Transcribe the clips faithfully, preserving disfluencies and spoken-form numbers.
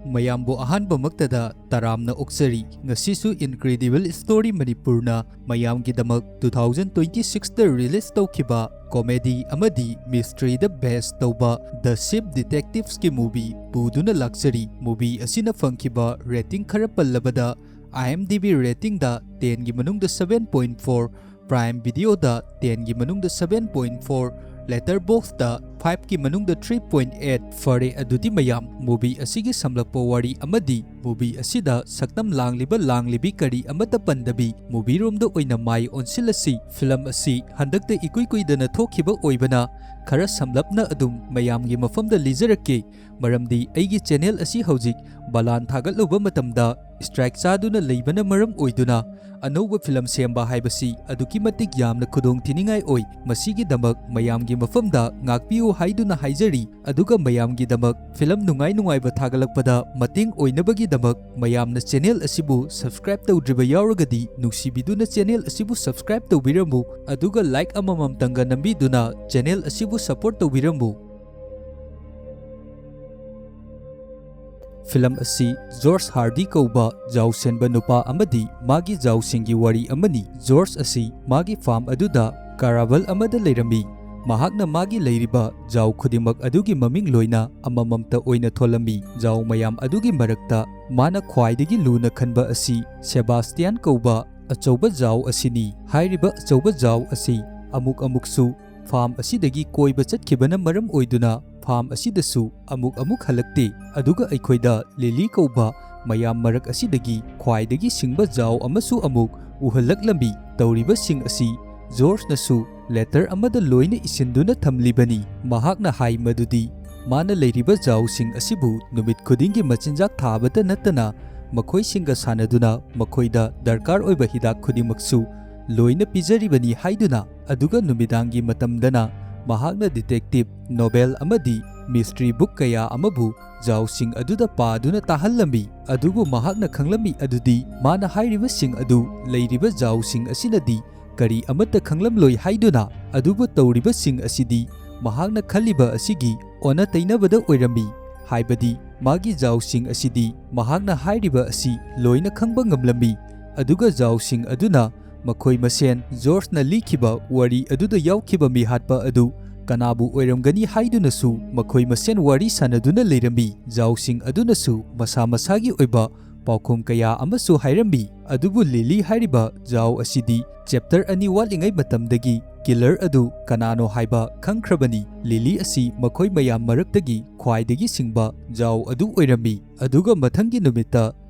ꯃꯌꯥꯝꯕꯨ ꯑꯍꯥꯟꯕꯃꯛꯇꯗ ꯇꯔꯥꯝꯅ ꯑꯣꯛꯆꯔꯤ꯫ ꯉꯁꯤꯁꯨ Incredible Story ꯃꯅꯤꯄꯨꯔꯅ ꯃꯌꯥꯝꯒꯤꯗꯃꯛ two thousand twenty six ꯇ release ꯇꯧꯈꯤꯕ comedy ꯑꯃꯗꯤ mystery ꯗ base ꯇꯧꯕ The Ship Detectives ꯀꯤ movie ꯄꯨꯗꯨꯅ ꯂꯥꯛꯆꯔꯤ꯫ Movie ꯑꯁꯤꯅ ꯐꯪꯈꯤꯕ rating ꯈꯔ ꯄꯜꯂꯕꯗ, IMDb rating ꯗ ten ꯒꯤ ꯃꯅꯨꯡꯗ seven point four, Prime Video ꯗ ten ꯒꯤ ꯃꯅꯨꯡꯗ seven point four, Letterboxd ꯇ five ꯀꯤ ꯃꯅꯨꯡꯗ three point eight꯫ ꯐꯔꯦ, ꯑꯗꯨꯗꯤ ꯃꯌꯥꯝ, movie ꯑꯁꯤꯒꯤ ꯁꯝꯂꯞꯄ ꯋꯥꯔꯤ ꯑꯃꯗꯤ movie ꯑꯁꯤꯗ ꯁꯛꯇꯝ ꯂꯥꯡꯂꯤꯕ ꯂꯥꯡꯂꯤꯕꯤ ꯀꯔꯤ ꯑꯃꯠꯇ ꯄꯟꯗꯕꯤ movie ꯔꯣꯝꯗ ꯑꯣꯏꯅ ꯃꯥꯏ ꯑꯣꯟꯁꯤꯜꯂꯁꯤ꯫ Film ꯑꯁꯤ ꯍꯟꯗꯛꯇ ꯏꯀꯨꯏ ꯀꯨꯏꯗꯅ ꯊꯣꯛꯈꯤꯕ ꯑꯣꯏꯕꯅ ꯈꯔ ꯁꯝꯂꯞꯅ ꯑꯗꯨꯝ ꯃꯌꯥꯝꯒꯤ ꯃꯐꯝꯗ ꯂꯤꯖꯔꯛꯀꯦ, ꯃꯔꯝꯗꯤ ꯑꯩꯒꯤ channel ꯑꯁꯤ ꯍꯧꯖꯤꯛ ꯕꯂꯥꯟ ꯊꯥꯒꯠꯂꯨꯕ ꯃꯇꯝꯗ strike ꯆꯥꯗꯨꯅ ꯂꯩꯕꯅ ꯃꯔꯝ ꯑꯣꯏꯗꯨꯅ ꯑꯅꯧꯕ film ꯁꯦꯝꯕ ꯍꯥꯏꯕꯁꯤ ꯑꯗꯨꯛꯀꯤ ꯃꯇꯤꯛ ꯌꯥꯝꯅ ꯈꯨꯗꯣꯡ ꯊꯤꯅꯤꯡꯉꯥꯏ ꯑꯣꯏ꯫ ꯃꯁꯤꯒꯤꯗꯃꯛ ꯃꯌꯥꯝꯒꯤ ꯃꯐꯝꯗ ꯉꯥꯛꯄꯤꯌꯨ ꯍꯥꯏꯗꯨꯅ ꯍꯥꯏꯖꯔꯤ꯫ ꯑꯗꯨꯒ ꯃꯌꯥꯝꯒꯤꯗꯃꯛ film ꯅꯨꯡꯉꯥꯏ ꯅꯨꯡꯉꯥꯏꯕ ꯊꯥꯒꯠꯂꯛꯄꯗ ꯃꯇꯦꯡ ꯑꯣꯏꯅꯕꯒꯤꯗꯃꯛ ꯃꯌꯥꯝꯅ channel ꯑꯁꯤꯕꯨ subscribe ꯇꯧꯗ꯭ꯔꯤꯕ ꯌꯥꯎꯔꯒꯗꯤ ꯅꯨꯡꯁꯤꯕꯤꯗꯨꯅ channel ꯑꯁꯤꯕꯨ subscribe ꯇꯧꯕꯤꯔꯝꯃꯨ, ꯑꯗꯨꯒ like ꯑꯃꯃꯝꯇꯪꯒ ꯅꯝꯕꯤꯗꯨꯅ channel ꯑꯁꯤꯕꯨ support ꯇꯧꯕꯤꯔꯝꯃꯨ꯫ Film ꯑꯁꯤ ꯖꯣꯔꯖ ꯍꯥꯔꯗꯤ ꯀꯧꯕ ꯖꯥꯎ ꯁꯦꯟꯕ ꯅꯨꯄꯥ ꯑꯃꯗꯤ ꯃꯥꯒꯤ ꯖꯥꯎꯁꯤꯡꯒꯤ ꯋꯥꯔꯤ ꯑꯃꯅꯤ꯫ ꯖꯣꯔꯖ ꯑꯁꯤ ꯃꯥꯒꯤ farm ꯑꯗꯨꯗ ꯀꯥꯔꯥꯚꯜ ꯑꯃꯗ ꯂꯩꯔꯝꯃꯤ꯫ ꯃꯍꯥꯛꯅ ꯃꯥꯒꯤ ꯂꯩꯔꯤꯕ ꯖꯥꯎ ꯈꯨꯗꯤꯡꯃꯛ ꯑꯗꯨꯒꯤ ꯃꯃꯤꯡ ꯂꯣꯏꯅ ꯑꯃꯃꯝꯇ ꯑꯣꯏꯅ ꯊꯣꯜꯂꯝꯃꯤ꯫ ꯖꯥꯎ ꯃꯌꯥꯝ ꯑꯗꯨꯒꯤ ꯃꯔꯛꯇ ꯃꯥꯅ ꯈ꯭ꯋꯥꯏꯗꯒꯤ ꯂꯨꯅ ꯈꯟꯕ ꯑꯁꯤ ꯁꯦꯕꯥꯁꯇꯤꯌꯥꯟ ꯀꯧꯕ ꯑꯆꯧꯕ ꯖꯥꯎ ꯑꯁꯤꯅꯤ꯫ ꯍꯥꯏꯔꯤꯕ ꯑꯆꯧꯕ ꯖꯥꯎ ꯑꯁꯤ ꯑꯃꯨꯛ ꯑꯃꯨꯛꯁꯨ farm ꯑꯁꯤꯗꯒꯤ ꯀꯣꯏꯕ ꯆꯠꯈꯤꯕꯅ ꯃꯔꯝ ꯑꯣꯏꯗꯨꯅ farm ꯑꯁꯤꯗꯁꯨ ꯑꯃꯨꯛ ꯑꯃꯨꯛ ꯍꯜꯂꯛꯇꯦ꯫ ꯑꯗꯨꯒ ꯑꯩꯈꯣꯏꯗ ꯂꯤꯂꯤ ꯀꯧꯕ ꯃꯌꯥꯝ ꯃꯔꯛ ꯑꯁꯤꯗꯒꯤ ꯈ꯭ꯋꯥꯏꯗꯒꯤ ꯁꯤꯡꯕ ꯖꯥꯎ ꯑꯃꯁꯨ ꯑꯃꯨꯛ ꯎꯍꯜꯂꯛꯂꯝꯃꯤ꯫ ꯇꯧꯔꯤꯕꯁꯤꯡ ꯑꯁꯤ ꯖꯣꯔꯖꯅꯁꯨ letter ꯑꯃꯗ ꯂꯣꯏꯅ ꯏꯁꯤꯟꯗꯨꯅ ꯊꯝꯂꯤꯕꯅꯤ꯫ ꯃꯍꯥꯛꯅ ꯍꯥꯏ ꯃꯗꯨꯗꯤ ꯃꯥꯅ ꯂꯩꯔꯤꯕ ꯖꯥꯎꯁꯤꯡ ꯑꯁꯤꯕꯨ ꯅꯨꯃꯤꯠ ꯈꯨꯗꯤꯡꯒꯤ ꯃꯆꯤꯟꯖꯥꯛ ꯊꯥꯕꯇ ꯅꯠꯇꯅ ꯃꯈꯣꯏꯁꯤꯡꯒ ꯁꯥꯟꯅꯗꯨꯅ ꯃꯈꯣꯏꯗ ꯗꯔꯀꯥꯔ ꯑꯣꯏꯕ ꯍꯤꯗꯥꯛ ꯈꯨꯗꯤꯡꯃꯛꯁꯨ ꯂꯣꯏꯅ ꯄꯤꯖꯔꯤꯕꯅꯤ ꯍꯥꯏꯗꯨꯅ, ꯑꯗꯨꯒ ꯅꯨꯃꯤꯗꯥꯡꯒꯤ ꯃꯇꯝꯗꯅ ꯃꯍꯥꯛꯅ detective novel ꯑꯃꯗꯤ mystery book ꯀꯌꯥ ꯑꯃꯕꯨ ꯖꯥꯎꯁꯤꯡ ꯑꯗꯨꯗ ꯄꯥꯗꯨꯅ ꯇꯥꯍꯜꯂꯝꯃꯤ꯫ ꯑꯗꯨꯕꯨ ꯃꯍꯥꯛꯅ ꯈꯪꯂꯝꯃꯤ ꯑꯗꯨꯗꯤ ꯃꯥꯅ ꯍꯥꯏꯔꯤꯕꯁꯤꯡ ꯑꯗꯨ ꯂꯩꯔꯤꯕ ꯖꯥꯎꯁꯤꯡ ꯑꯁꯤꯅꯗꯤ ꯀꯔꯤ ꯑꯃꯠꯇ ꯈꯪꯂꯝꯂꯣꯏ ꯍꯥꯏꯗꯨꯅ꯫ ꯑꯗꯨꯕꯨ ꯇꯧꯔꯤꯕꯁꯤꯡ ꯑꯁꯤꯗꯤ ꯃꯍꯥꯛꯅ ꯈꯜꯂꯤꯕ ꯑꯁꯤꯒꯤ ꯑꯣꯟꯅ ꯇꯩꯅꯕꯗ ꯑꯣꯏꯔꯝꯃꯤ꯫ ꯍꯥꯏꯕꯗꯤ ꯃꯥꯒꯤ ꯖꯥꯎꯁꯤꯡ ꯑꯁꯤꯗꯤ ꯃꯍꯥꯛꯅ ꯍꯥꯏꯔꯤꯕ ꯑꯁꯤ ꯂꯣꯏꯅ ꯈꯪꯕ ꯉꯝꯂꯝꯃꯤ꯫ ꯑꯗꯨꯒ ꯖꯥꯎꯁꯤꯡ ꯑꯗꯨꯅ ꯃꯈꯣꯏ ꯃꯁꯦꯟ ꯖꯣꯔꯖꯅ ꯂꯤꯈꯤꯕ ꯋꯥꯔꯤ ꯑꯗꯨꯗ ꯌꯥꯎꯈꯤꯕ ꯃꯤꯍꯥꯠꯄ ꯑꯗꯨ ꯀꯅꯥꯕꯨ ꯑꯣꯏꯔꯝꯒꯅꯤ ꯍꯥꯏꯗꯨꯅꯁꯨ ꯃꯈꯣꯏ ꯃꯁꯦꯟ ꯋꯥꯔꯤ ꯁꯥꯅꯗꯨꯅ ꯂꯩꯔꯝꯃꯤ꯫ ꯖꯥꯎꯁꯤꯡ ꯑꯗꯨꯅꯁꯨ ꯃꯁꯥ ꯃꯁꯥꯒꯤ ꯑꯣꯏꯕ ꯄꯥꯎꯈꯨꯝ ꯀꯌꯥ ꯑꯃꯁꯨ ꯍꯥꯏꯔꯝꯃꯤ꯫ ꯑꯗꯨꯕꯨ ꯂꯤꯂꯤ ꯍꯥꯏꯔꯤꯕ ꯖꯥꯎ ꯑꯁꯤꯗꯤ ꯆꯦꯞꯇꯔ ꯑꯅꯤ ꯋꯥꯠꯂꯤꯉꯩ ꯃꯇꯝꯗꯒꯤ ꯀꯤꯂꯔ ꯑꯗꯨ ꯀꯅꯥꯅꯣ ꯍꯥꯏꯕ ꯈꯪꯈ꯭ꯔꯕꯅꯤ꯫ ꯂꯤꯂꯤ ꯑꯁꯤ ꯃꯈꯣꯏ ꯃꯌꯥꯝ ꯃꯔꯛꯇꯒꯤ ꯈ꯭ꯋꯥꯏꯗꯒꯤ ꯁꯤꯡꯕ ꯖꯥꯎ ꯑꯗꯨ ꯑꯣꯏꯔꯝꯃꯤ꯫ ꯑꯗꯨꯒ ꯃꯊꯪꯒꯤ ꯅꯨꯃꯤꯠꯇ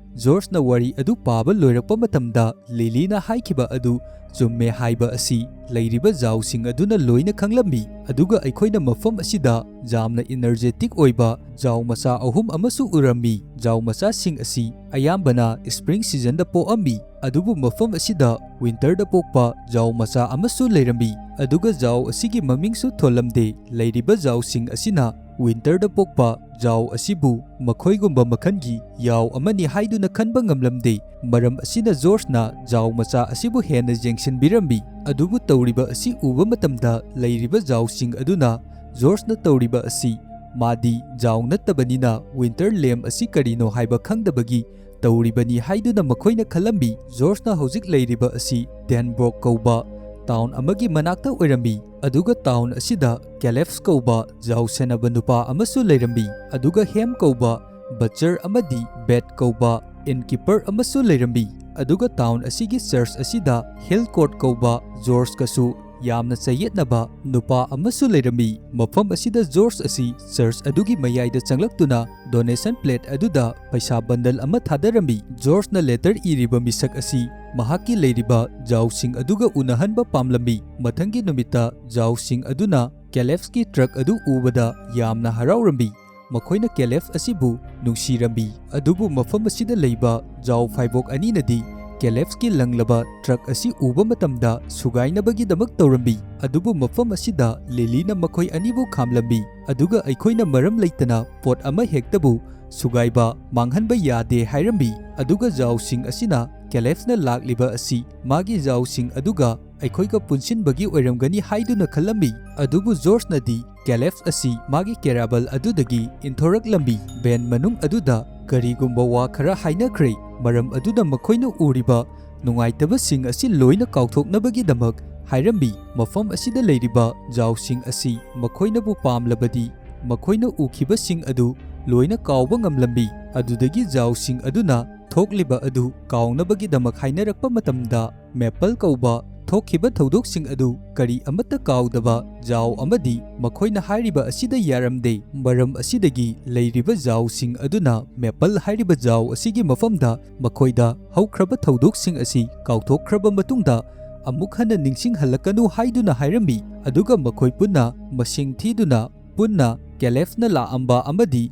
ꯖꯣꯔꯖꯅ ꯋꯥꯔꯤ ꯑꯗꯨ ꯄꯥꯕ ꯂꯣꯏꯔꯛꯄ ꯃꯇꯝꯗ ꯂꯤꯂꯤꯅ ꯍꯥꯏꯈꯤꯕ ꯑꯗꯨ ꯆꯨꯝꯃꯦ ꯍꯥꯏꯕ ꯑꯁꯤ ꯂꯩꯔꯤꯕ ꯖꯥꯎꯁꯤꯡ ꯑꯗꯨꯅ ꯂꯣꯏꯅ ꯈꯪꯂꯝꯃꯤ꯫ ꯑꯗꯨꯒ ꯑꯩꯈꯣꯏꯅ ꯃꯐꯝ ꯑꯁꯤꯗ ꯌꯥꯝꯅ ꯏꯅꯔꯖꯦꯇꯤꯛ ꯑꯣꯏꯕ ꯖꯥꯎ ꯃꯆꯥ ꯑꯍꯨꯝ ꯑꯃꯁꯨ ꯎꯔꯝꯃꯤ꯫ ꯖꯥꯎ ꯃꯆꯥꯁꯤꯡ ꯑꯁꯤ ꯑꯌꯥꯝꯕꯅ ꯁ꯭ꯄ꯭ꯔꯤꯡ ꯁꯤꯖꯟꯗ ꯄꯣꯛꯑꯝꯃꯤ, ꯑꯗꯨꯕꯨ ꯃꯐꯝ ꯑꯁꯤꯗ ꯋꯤꯟꯇꯔꯗ ꯄꯣꯛꯄ ꯖꯥꯎ ꯃꯆꯥ ꯑꯃꯁꯨ ꯂꯩꯔꯝꯃꯤ꯫ ꯑꯗꯨꯒ ꯖꯥꯎ ꯑꯁꯤꯒꯤ ꯃꯃꯤꯡꯁꯨ ꯊꯣꯜꯂꯝꯗꯦ꯫ ꯂꯩꯔꯤꯕ ꯖꯥꯎꯁꯤꯡ ꯑꯁꯤꯅ ꯋꯤꯟꯇꯔꯗ ꯄꯣꯛꯄ ꯖꯥꯎ ꯑꯁꯤꯕꯨ ꯃꯈꯣꯏꯒꯨꯝꯕ ꯃꯈꯜꯒꯤ ꯌꯥꯎ ꯑꯃꯅꯤ ꯍꯥꯏꯗꯨꯅ ꯈꯟꯕ ꯉꯝꯂꯝꯗꯦ꯫ ꯃꯔꯝ ꯑꯁꯤꯅ ꯖꯣꯔꯖꯅ ꯖꯥꯎ ꯃꯆꯥ ꯑꯁꯤꯕꯨ ꯍꯦꯟꯅ ꯌꯦꯡꯁꯤꯟꯕꯤꯔꯝꯃꯤ꯫ ꯑꯗꯨꯕꯨ ꯇꯧꯔꯤꯕ ꯑꯁꯤ ꯎꯕ ꯃꯇꯝꯗ ꯂꯩꯔꯤꯕ ꯖꯥꯎꯁꯤꯡ ꯑꯗꯨꯅ ꯖꯣꯔꯖꯅ ꯇꯧꯔꯤꯕ ꯑꯁꯤ ꯃꯥꯗꯤ ꯖꯥꯎ ꯅꯠꯇꯕꯅꯤꯅ ꯋꯤꯟꯇꯔ ꯂꯦꯝ ꯑꯁꯤ ꯀꯔꯤꯅꯣ ꯍꯥꯏꯕ ꯈꯪꯗꯕꯒꯤ ꯇꯧꯔꯤꯕꯅꯤ ꯍꯥꯏꯗꯨꯅ ꯃꯈꯣꯏꯅ ꯈꯜꯂꯝꯃꯤ꯫ ꯖꯣꯔꯖꯅ ꯍꯧꯖꯤꯛ ꯂꯩꯔꯤꯕ ꯑꯁꯤ ꯗꯦꯟꯕ꯭ꯔꯣꯛ ꯀꯧꯕ ꯇꯥꯎꯟ ꯑꯃꯒꯤ ꯃꯅꯥꯛꯇ ꯑꯣꯏꯔꯝꯃꯤ꯫ ꯑꯗꯨꯒ ꯇꯥꯎꯟ ꯑꯁꯤꯗ ꯀꯦꯂꯦꯐꯁ ꯀꯧꯕ ꯖꯥꯎ ꯁꯦꯟꯅꯕ ꯅꯨꯄꯥ ꯑꯃꯁꯨ ꯂꯩꯔꯝꯃꯤ꯫ ꯑꯗꯨꯒ ꯍꯦꯝ ꯀꯧꯕ ꯕꯆꯔ ꯑꯃꯗꯤ ꯕꯦꯠ ꯀꯧꯕ ꯏꯟꯀꯤꯄꯔ ꯑꯃꯁꯨ ꯂꯩꯔꯝꯃꯤ꯫ ꯑꯗꯨꯒ ꯇꯥꯎꯟ ꯑꯁꯤꯒꯤ ꯆꯔꯆ ꯑꯁꯤꯗ ꯍꯤꯜꯀꯣꯔꯠ ꯀꯧꯕ ꯖꯣꯔꯖꯀꯁꯨ ꯌꯥꯝꯅ ꯆꯌꯦꯠꯅꯕ ꯅꯨꯄꯥ ꯑꯃꯁꯨ ꯂꯩꯔꯝꯃꯤ꯫ ꯃꯐꯝ ꯑꯁꯤꯗ ꯖꯣꯔꯖ ꯑꯁꯤ ꯆꯔꯆ ꯑꯗꯨꯒꯤ ꯃꯌꯥꯏꯗ ꯆꯪꯂꯛꯇꯨꯅ ꯗꯣꯅꯦꯁꯟ ꯄ꯭ꯂꯦꯠ ꯑꯗꯨꯗ ꯄꯩꯁꯥ ꯕꯟꯗꯜ ꯑꯃ ꯊꯥꯗꯔꯝꯃꯤ꯫ ꯖꯣꯔꯖꯅ ꯂꯦꯇꯔ ꯏꯔꯤꯕ ꯃꯤꯁꯛ ꯑꯁꯤ ꯃꯍꯥꯛꯀꯤ ꯂꯩꯔꯤꯕ ꯖꯥꯎꯁꯤꯡ ꯑꯗꯨꯒ ꯎꯅꯍꯟꯕ ꯄꯥꯝꯂꯝꯃꯤ꯫ ꯃꯊꯪꯒꯤ ꯅꯨꯃꯤꯠꯇ ꯖꯥꯎꯁꯤꯡ ꯑꯗꯨꯅ ꯀꯦꯂꯦꯐꯁꯀꯤ ꯇ꯭ꯔꯛ ꯑꯗꯨ ꯎꯕꯗ ꯌꯥꯝꯅ ꯍꯔꯥꯎꯔꯝꯃꯤ꯫ ꯃꯈꯣꯏꯅ ꯀꯦꯂꯦꯐ ꯑꯁꯤꯕꯨ ꯅꯨꯡꯁꯤꯔꯝꯃꯤ꯫ ꯑꯗꯨꯕꯨ ꯃꯐꯝ ꯑꯁꯤꯗ ꯂꯩꯕ ꯖꯥꯎ ꯐꯥꯏꯕꯣꯛ ꯑꯅꯤꯅꯗꯤ ꯀꯦꯂꯦꯐꯀꯤ ꯂꯪꯂꯕ ꯇ꯭ꯔꯛ ꯑꯁꯤ ꯎꯕ ꯃꯇꯝꯗ ꯁꯨꯒꯥꯏꯅꯕꯒꯤꯗꯃꯛ ꯇꯧꯔꯝꯃꯤ꯫ ꯑꯗꯨꯕꯨ ꯃꯐꯝ ꯑꯁꯤꯗ ꯂꯤꯂꯤꯅ ꯃꯈꯣꯏ ꯑꯅꯤꯕꯨ ꯈꯥꯝꯂꯝꯃꯤ, ꯑꯗꯨꯒ ꯑꯩꯈꯣꯏꯅ ꯃꯔꯝ ꯂꯩꯇꯅ ꯄꯣꯠ ꯑꯃ ꯍꯦꯛꯇꯕꯨ ꯁꯨꯒꯥꯏꯕ, ꯃꯥꯡꯍꯟꯕ ꯌꯥꯗꯦ ꯍꯥꯏꯔꯝꯃꯤ꯫ ꯑꯗꯨꯒ ꯖꯥꯎꯁꯤꯡ ꯑꯁꯤꯅ ꯀꯦꯂꯦꯐꯅ ꯂꯥꯛꯂꯤꯕ ꯑꯁꯤ ꯃꯥꯒꯤ ꯖꯥꯎꯁꯤꯡ ꯑꯗꯨꯒ ꯑꯩꯈꯣꯏꯒ ꯄꯨꯟꯁꯤꯟꯕꯒꯤ ꯑꯣꯏꯔꯝꯒꯅꯤ ꯍꯥꯏꯗꯨꯅ ꯈꯜꯂꯝꯃꯤ꯫ ꯑꯗꯨꯕꯨ ꯖꯣꯔꯖꯅꯗꯤ ꯀꯦꯂꯦꯐ ꯑꯁꯤ ꯃꯥꯒꯤ ꯀꯦꯔꯥꯕꯜ ꯑꯗꯨꯗꯒꯤ ꯏꯟꯊꯣꯔꯛꯂꯝꯃꯤ꯫ ꯚꯦꯟ ꯃꯅꯨꯡ ꯑꯗꯨꯗ ꯀꯔꯤꯒꯨꯝꯕ ꯋꯥ ꯈꯔ ꯍꯥꯏꯅꯈ꯭ꯔꯦ, ꯃꯔꯝ ꯑꯗꯨꯅ ꯃꯈꯣꯏꯅ ꯎꯔꯤꯕ ꯅꯨꯡꯉꯥꯏꯇꯕꯁꯤꯡ ꯑꯁꯤ ꯂꯣꯏꯅ ꯀꯥꯎꯊꯣꯛꯅꯕꯒꯤꯗꯃꯛ ꯍꯥꯏꯔꯝꯃꯤ꯫ ꯃꯐꯝ ꯑꯁꯤꯗ ꯂꯩꯔꯤꯕ ꯖꯥꯎꯁꯤꯡ ꯑꯁꯤ ꯃꯈꯣꯏꯅꯕꯨ ꯄꯥꯝꯂꯕꯗꯤ ꯃꯈꯣꯏꯅ ꯎꯈꯤꯕꯁꯤꯡ ꯑꯗꯨ ꯂꯣꯏꯅ ꯀꯥꯎꯕ ꯉꯝꯂꯝꯃꯤ꯫ ꯑꯗꯨꯗꯒꯤ ꯖꯥꯎꯁꯤꯡ ꯑꯗꯨꯅ ꯊꯣꯛꯂꯤꯕ ꯑꯗꯨ ꯀꯥꯎꯅꯕꯒꯤꯗꯃꯛ ꯍꯥꯏꯅꯔꯛꯄ ꯃꯇꯝꯗ, ꯃꯦꯄꯜ ꯀꯧꯕ ꯊꯣꯛꯈꯤꯕ ꯊꯧꯗꯣꯛꯁꯤꯡ ꯑꯗꯨ ꯀꯔꯤ ꯑꯃꯠꯇ ꯀꯥꯎꯗꯕ ꯖꯥꯎ ꯑꯃꯗꯤ ꯃꯈꯣꯏꯅ ꯍꯥꯏꯔꯤꯕ ꯑꯁꯤꯗ ꯌꯥꯔꯝꯗꯦ꯫ ꯃꯔꯝ ꯑꯁꯤꯗꯒꯤ ꯂꯩꯔꯤꯕ ꯖꯥꯎꯁꯤꯡ ꯑꯗꯨꯅ ꯃꯦꯄꯜ ꯍꯥꯏꯔꯤꯕ ꯖꯥꯎ ꯑꯁꯤꯒꯤ ꯃꯐꯝꯗ ꯃꯈꯣꯏꯗ ꯍꯧꯈ꯭ꯔꯕ ꯊꯧꯗꯣꯛꯁꯤꯡ ꯑꯁꯤ ꯀꯥꯎꯊꯣꯛꯈ꯭ꯔꯕ ꯃꯇꯨꯡꯗ ꯑꯃꯨꯛ ꯍꯟꯅ ꯅꯤꯡꯁꯤꯡꯍꯜꯂꯛꯀꯅꯨ ꯍꯥꯏꯗꯨꯅ ꯍꯥꯏꯔꯝꯃꯤ꯫ ꯑꯗꯨꯒ ꯃꯈꯣꯏ ꯄꯨꯟꯅ ꯃꯁꯤꯡ ꯊꯤꯗꯨꯅ ꯄꯨꯟꯅ ꯀꯦꯂꯦꯐꯅ ꯂꯥꯛꯑꯝꯕ ꯑꯃꯗꯤ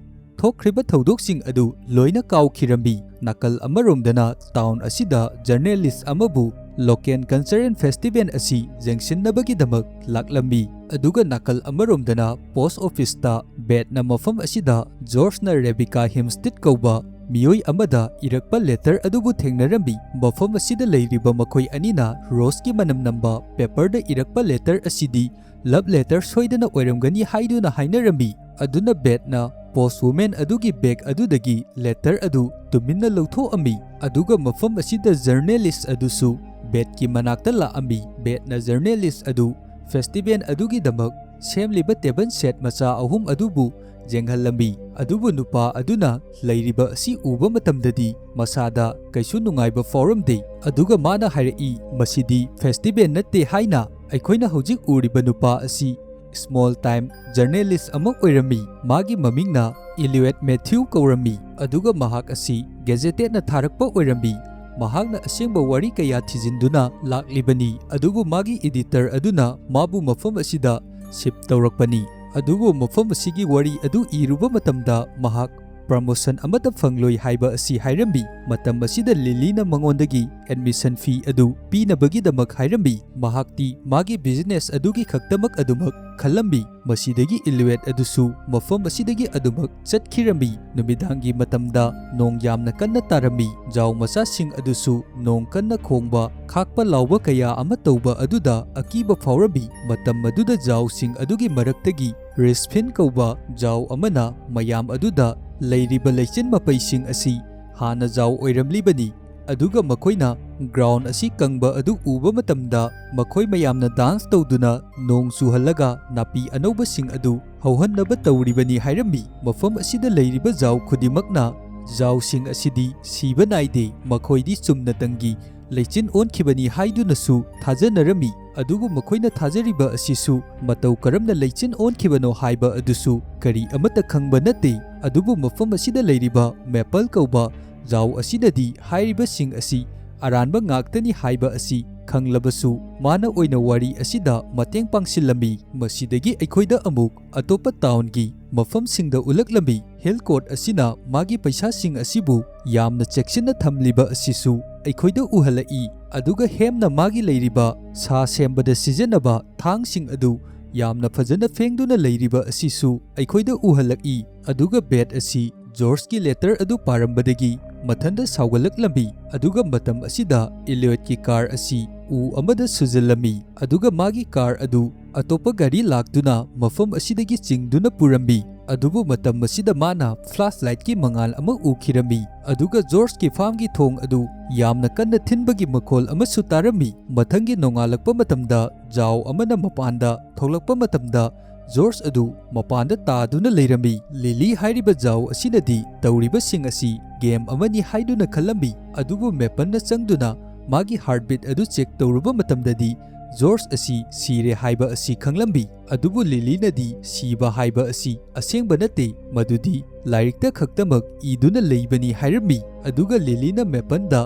ꯊꯣꯛꯈ꯭ꯔꯤꯕ ꯊꯧꯗꯣꯛꯁꯤꯡ ꯑꯗꯨ ꯂꯣꯏꯅ ꯀꯥꯎꯈꯤꯔꯝꯃꯤ꯫ ꯅꯥꯀꯜ ꯑꯃꯔꯣꯝꯗꯅ ꯇꯥꯎꯟ ꯑꯁꯤꯗ ꯖꯔꯅꯦꯂꯤꯁ ꯑꯃꯕꯨ ꯂꯣꯀꯦꯜ ꯀꯜꯆꯔꯦꯜ ꯐꯦꯁꯇꯤꯚꯦꯜ ꯑꯁꯤ ꯌꯦꯡꯁꯤꯟꯅꯕꯒꯤꯗꯃꯛ ꯂꯥꯛꯂꯝꯃꯤ꯫ ꯑꯗꯨꯒ ꯅꯥꯀꯜ ꯑꯃꯔꯣꯝꯗꯅ ꯄꯣꯁ ꯑꯣꯐꯤꯁꯇ ꯕꯦꯠꯅ ꯃꯐꯝ ꯑꯁꯤꯗ ꯖꯣꯔꯖꯅ ꯔꯦꯕꯤꯀꯥ ꯍꯤꯝꯁꯇꯤꯠ ꯀꯧꯕ ꯃꯤꯑꯣꯏ ꯑꯃꯗ ꯏꯔꯛꯄ ꯂꯦꯇꯔ ꯑꯗꯨꯕꯨ ꯊꯦꯡꯅꯔꯝꯃꯤ꯫ ꯃꯐꯝ ꯑꯁꯤꯗ ꯂꯩꯔꯤꯕ ꯃꯈꯣꯏ ꯑꯅꯤꯅ ꯔꯣꯁꯀꯤ ꯃꯅꯝ ꯅꯝꯕ ꯄꯦꯄꯔꯗ ꯏꯔꯛꯄ ꯂꯦꯇꯔ ꯑꯁꯤꯗꯤ ꯂꯚ ꯂꯦꯇꯔ ꯁꯣꯏꯗꯅ ꯑꯣꯏꯔꯝꯒꯅꯤ ꯍꯥꯏꯗꯨꯅ ꯍꯥꯏꯅꯔꯝꯃꯤ꯫ ꯑꯗꯨꯅ ꯕꯦꯠꯅ ꯄꯣꯁꯋꯨꯃꯦꯟ ꯑꯗꯨꯒꯤ ꯕꯦꯒ ꯑꯗꯨꯗꯒꯤ ꯂꯦꯇꯔ ꯑꯗꯨ ꯇꯨꯃꯤꯟꯅ ꯂꯧꯊꯣꯛꯑꯝꯃꯤ꯫ ꯑꯗꯨꯒ ꯃꯐꯝ ꯑꯁꯤꯗ ꯖꯔꯅꯦꯂꯤꯁ ꯑꯗꯨꯁꯨ ꯕꯦꯠꯀꯤ ꯃꯅꯥꯛꯇ ꯂꯥꯛꯑꯝꯃꯤ꯫ ꯕꯦꯠꯅ ꯖꯔꯅꯦꯂꯤꯁ ꯑꯗꯨ ꯐꯦꯁꯇꯤꯚꯦꯜ ꯑꯗꯨꯒꯤꯗꯃꯛ ꯁꯦꯝꯂꯤꯕ ꯇꯦꯕꯜ ꯁꯦꯠ ꯃꯆꯥ ꯑꯍꯨꯝ ꯑꯗꯨꯕꯨ ꯌꯦꯡꯍꯜꯂꯝꯃꯤ꯫ ꯑꯗꯨꯕꯨ ꯅꯨꯄꯥ ꯑꯗꯨꯅ ꯂꯩꯔꯤꯕ ꯑꯁꯤ ꯎꯕ ꯃꯇꯝꯗꯗꯤ ꯃꯁꯥꯗ ꯀꯩꯁꯨ ꯅꯨꯡꯉꯥꯏꯕ ꯐꯥꯎꯔꯝꯗꯦ꯫ ꯑꯗꯨꯒ ꯃꯥꯅ ꯍꯥꯏꯔꯛꯏ, "ꯃꯁꯤꯗꯤ ꯐꯦꯁꯇꯤꯚꯦꯜ ꯅꯠꯇꯦ" ꯍꯥꯏꯅ꯫ ꯑꯩꯈꯣꯏꯅ ꯍꯧꯖꯤꯛ ꯎꯔꯤꯕ ꯅꯨꯄꯥ ꯑꯁꯤ ꯁ꯭ꯃꯣꯜ ꯇꯥꯏꯝ ꯖꯔꯅꯦꯂꯤꯁ ꯑꯃ ꯑꯣꯏꯔꯝꯃꯤ꯫ ꯃꯥꯒꯤ ꯃꯃꯤꯡꯅ ꯏꯂꯤꯌꯣꯠ ꯃꯦꯊ꯭ꯌꯨ ꯀꯧꯔꯝꯃꯤ, ꯑꯗꯨꯒ ꯃꯍꯥꯛ ꯑꯁꯤ ꯒꯦꯖꯦꯇꯦꯠꯅ ꯊꯥꯔꯛꯄ ꯑꯣꯏꯔꯝꯃꯤ꯫ ꯃꯍꯥꯛꯅ ꯑꯁꯦꯡꯕ ꯋꯥꯔꯤ ꯀꯌꯥ ꯊꯤꯖꯤꯟꯗꯨꯅ ꯂꯥꯛꯂꯤꯕꯅꯤ, ꯑꯗꯨꯕꯨ ꯃꯥꯒꯤ ꯏꯗꯤꯇꯔ ꯑꯗꯨꯅ ꯃꯥꯕꯨ ꯃꯐꯝ ꯑꯁꯤꯗ ꯁꯤꯞ ꯇꯧꯔꯛꯄꯅꯤ꯫ ꯑꯗꯨꯕꯨ ꯃꯐꯝ ꯑꯁꯤꯒꯤ ꯋꯥꯔꯤ ꯑꯗꯨ ꯏꯔꯨꯕ ꯃꯇꯝꯗ ꯃꯍꯥꯛ ꯄ꯭ꯔꯃꯣꯁꯟ ꯑꯃꯠꯇ ꯐꯪꯂꯣꯏ ꯍꯥꯏꯕ ꯑꯁꯤ ꯍꯥꯏꯔꯝꯃꯤ꯫ ꯃꯇꯝ ꯑꯁꯤꯗ ꯂꯤꯂꯤꯅ ꯃꯉꯣꯟꯗꯒꯤ ꯑꯦꯗꯃꯤꯁꯟ ꯐꯤ ꯑꯗꯨ ꯄꯤꯅꯕꯒꯤꯗꯃꯛ ꯍꯥꯏꯔꯝꯃꯤ꯫ ꯃꯍꯥꯛꯇꯤ ꯃꯥꯒꯤ ꯕꯤꯖꯤꯅꯦꯁ ꯑꯗꯨꯒꯤ ꯈꯛꯇꯃꯛ ꯑꯗꯨꯃꯛ ꯈꯜꯂꯝꯃꯤ꯫ ꯃꯁꯤꯗꯒꯤ ꯏꯂꯨꯋꯦꯠ ꯑꯗꯨꯁꯨ ꯃꯐꯝ ꯑꯁꯤꯗꯒꯤ ꯑꯗꯨꯃꯛ ꯆꯠꯈꯤꯔꯝꯃꯤ꯫ ꯅꯨꯃꯤꯗꯥꯡꯒꯤ ꯃꯇꯝꯗ ꯅꯣꯡ ꯌꯥꯝꯅ ꯀꯟꯅ ꯇꯥꯔꯝꯃꯤ꯫ ꯖꯥꯎ ꯃꯆꯥꯁꯤꯡ ꯑꯗꯨꯁꯨ ꯅꯣꯡ ꯀꯟꯅ ꯈꯣꯡꯕ, ꯈꯥꯛꯄ ꯂꯥꯎꯕ ꯀꯌꯥ ꯑꯃ ꯇꯧꯕ ꯑꯗꯨꯗ ꯑꯀꯤꯕ ꯐꯥꯎꯔꯝꯃꯤ꯫ ꯃꯇꯝ ꯑꯗꯨꯗ ꯖꯥꯎꯁꯤꯡ ꯑꯗꯨꯒꯤ ꯃꯔꯛꯇꯒꯤ ꯔꯤꯁꯐꯤꯟ ꯀꯧꯕ ꯖꯥꯎ ꯑꯃꯅ ꯃꯌꯥꯝ ꯑꯗꯨꯗ ꯂꯩꯔꯤꯕ ꯂꯩꯆꯤꯟ ꯃꯄꯩꯁꯤꯡ ꯑꯁꯤ ꯍꯥꯟꯅ ꯖꯥꯎ ꯑꯣꯏꯔꯝꯂꯤꯕꯅꯤ꯫ ꯑꯗꯨꯒ ꯃꯈꯣꯏꯅ ꯒ꯭ꯔꯥꯎꯟ ꯑꯁꯤ ꯀꯪꯕ ꯑꯗꯨ ꯎꯕ ꯃꯇꯝꯗ, ꯃꯈꯣꯏ ꯃꯌꯥꯝꯅ ꯗꯥꯟꯁ ꯇꯧꯗꯨꯅ ꯅꯣꯡ ꯆꯨꯍꯜꯂꯒ ꯅꯥꯄꯤ ꯑꯅꯧꯕꯁꯤꯡ ꯑꯗꯨ ꯍꯧꯍꯟꯅꯕ ꯇꯧꯔꯤꯕꯅꯤ ꯍꯥꯏꯔꯝꯃꯤ꯫ ꯃꯐꯝ ꯑꯁꯤꯗ ꯂꯩꯔꯤꯕ ꯖꯥꯎ ꯈꯨꯗꯤꯡꯃꯛꯅ ꯖꯥꯎꯁꯤꯡ ꯑꯁꯤꯗꯤ ꯁꯤꯕ ꯅꯥꯏꯗꯦ, ꯃꯈꯣꯏꯗꯤ ꯆꯨꯝꯅꯇꯪꯒꯤ ꯂꯩꯆꯤꯟ ꯑꯣꯟꯈꯤꯕꯅꯤ ꯍꯥꯏꯗꯨꯅꯁꯨ ꯊꯥꯖꯅꯔꯝꯃꯤ꯫ ꯑꯗꯨꯕꯨ ꯃꯈꯣꯏꯅ ꯊꯥꯖꯔꯤꯕ ꯑꯁꯤꯁꯨ ꯃꯇꯧ ꯀꯔꯝꯅ ꯂꯩꯆꯤꯟ ꯑꯣꯟꯈꯤꯕꯅꯣ ꯍꯥꯏꯕ ꯑꯗꯨꯁꯨ ꯀꯔꯤ ꯑꯃꯠꯇ ꯈꯪꯕ ꯅꯠꯇꯦ꯫ ꯑꯗꯨꯕꯨ ꯃꯐꯝ ꯑꯁꯤꯗ ꯂꯩꯔꯤꯕ ꯃꯦꯄꯜ ꯀꯧꯕ ꯖꯥꯎ ꯑꯁꯤꯅꯗꯤ ꯍꯥꯏꯔꯤꯕꯁꯤꯡ ꯑꯁꯤ ꯑꯔꯥꯟꯕ ꯉꯥꯛꯇꯅꯤ ꯍꯥꯏꯕ ꯑꯁꯤ ꯈꯪꯂꯕꯁꯨ, ꯃꯥꯅ ꯑꯣꯏꯅ ꯋꯥꯔꯤ ꯑꯁꯤꯗ ꯃꯇꯦꯡ ꯄꯥꯡꯁꯤꯜꯂꯝꯃꯤ꯫ ꯃꯁꯤꯗꯒꯤ ꯑꯩꯈꯣꯏꯗ ꯑꯃꯨꯛ ꯑꯇꯣꯞꯄ ꯇꯥꯎꯟꯒꯤ ꯃꯐꯝꯁꯤꯡꯗ ꯎꯠꯂꯛꯂꯝꯃꯤ꯫ ꯍꯤꯜꯀꯣꯔꯠ ꯑꯁꯤꯅ ꯃꯥꯒꯤ ꯄꯩꯁꯥꯁꯤꯡ ꯑꯁꯤꯕꯨ ꯌꯥꯝꯅ ꯆꯦꯛꯁꯤꯟꯅ ꯊꯝꯂꯤꯕ ꯑꯁꯤꯁꯨ ꯑꯩꯈꯣꯏꯗ ꯎꯍꯜꯂꯛꯏ꯫ ꯑꯗꯨꯒ ꯍꯦꯝꯅ ꯃꯥꯒꯤ ꯂꯩꯔꯤꯕ ꯁꯥ ꯁꯦꯝꯕꯗ ꯁꯤꯖꯤꯟꯅꯕ ꯊꯥꯡꯁꯤꯡ ꯑꯗꯨ ꯌꯥꯝꯅ ꯐꯖꯅ ꯐꯦꯡꯗꯨꯅ ꯂꯩꯔꯤꯕ ꯑꯁꯤꯁꯨ ꯑꯩꯈꯣꯏꯗ ꯎꯍꯜꯂꯛꯏ꯫ ꯑꯗꯨꯒ ꯕꯦꯠ ꯑꯁꯤ ꯖꯣꯔꯖꯀꯤ ꯂꯦꯇꯔ ꯑꯗꯨ ꯄꯥꯔꯝꯕꯗꯒꯤ ꯃꯊꯟꯇ ꯁꯥꯎꯒꯠꯂꯛꯂꯝꯃꯤ꯫ ꯑꯗꯨꯒ ꯃꯇꯝ ꯑꯁꯤꯗ ꯏꯂꯤꯌꯣꯠꯀꯤ ꯀꯥꯔ ꯑꯁꯤ ꯎ ꯑꯃꯗ ꯁꯨꯖꯜꯂꯝꯃꯤ꯫ ꯑꯗꯨꯒ ꯃꯥꯒꯤ ꯀꯥꯔ ꯑꯗꯨ ꯑꯇꯣꯞꯄ ꯒꯥꯔꯤ ꯂꯥꯛꯇꯨꯅ ꯃꯐꯝ ꯑꯁꯤꯗꯒꯤ ꯆꯤꯡꯗꯨꯅ ꯄꯨꯔꯝꯃꯤ꯫ ꯑꯗꯨꯕꯨ ꯃꯇꯝ ꯑꯁꯤꯗ ꯃꯥꯅ ꯐ꯭ꯂꯥꯁ ꯂꯥꯏꯠꯀꯤ ꯃꯉꯥꯜ ꯑꯃ ꯎꯈꯤꯔꯝꯃꯤ꯫ ꯑꯗꯨꯒ ꯖꯣꯔꯖꯀꯤ ꯐꯥꯝꯒꯤ ꯊꯣꯡ ꯑꯗꯨ ꯌꯥꯝꯅ ꯀꯟꯅ ꯊꯤꯟꯕꯒꯤ ꯃꯈꯣꯜ ꯑꯃꯁꯨ ꯇꯥꯔꯝꯃꯤ꯫ ꯃꯊꯪꯒꯤ ꯅꯣꯡꯉꯥꯜꯂꯛꯄ ꯃꯇꯝꯗ ꯖꯥꯎ ꯑꯃꯅ ꯃꯄꯥꯟꯗ ꯊꯣꯛꯂꯛꯄ ꯃꯇꯝꯗ ꯖꯣꯔꯖ ꯑꯗꯨ ꯃꯄꯥꯟꯗ ꯇꯥꯗꯨꯅ ꯂꯩꯔꯝꯃꯤ꯫ ꯂꯤꯂꯤ ꯍꯥꯏꯔꯤꯕ ꯖꯥꯎ ꯑꯁꯤꯅꯗꯤ ꯇꯧꯔꯤꯕꯁꯤꯡ ꯑꯁꯤ ꯒꯦꯝ ꯑꯃꯅꯤ ꯍꯥꯏꯗꯨꯅ ꯈꯜꯂꯝꯃꯤ꯫ ꯑꯗꯨꯕꯨ ꯃꯦꯄꯜꯅ ꯆꯪꯗꯨꯅ ꯃꯥꯒꯤ ꯍꯥꯔꯠꯕꯤꯠ ꯑꯗꯨ ꯆꯦꯛ ꯇꯧꯔꯨꯕ ꯃꯇꯝꯗꯗꯤ ꯖꯣꯔꯖ ꯑꯁꯤ ꯁꯤꯔꯦ ꯍꯥꯏꯕ ꯑꯁꯤ ꯈꯪꯂꯝꯃꯤ꯫ ꯑꯗꯨꯕꯨ ꯂꯤꯂꯤꯅꯗꯤ ꯁꯤꯕ ꯍꯥꯏꯕ ꯑꯁꯤ ꯑꯁꯦꯡꯕ ꯅꯠꯇꯦ, ꯃꯗꯨꯗꯤ ꯂꯥꯏꯔꯤꯛꯇ ꯈꯛꯇꯃꯛ ꯏꯗꯨꯅ ꯂꯩꯕꯅꯤ ꯍꯥꯏꯔꯝꯃꯤ꯫ ꯑꯗꯨꯒ ꯂꯤꯂꯤꯅ ꯃꯦꯄꯜꯗ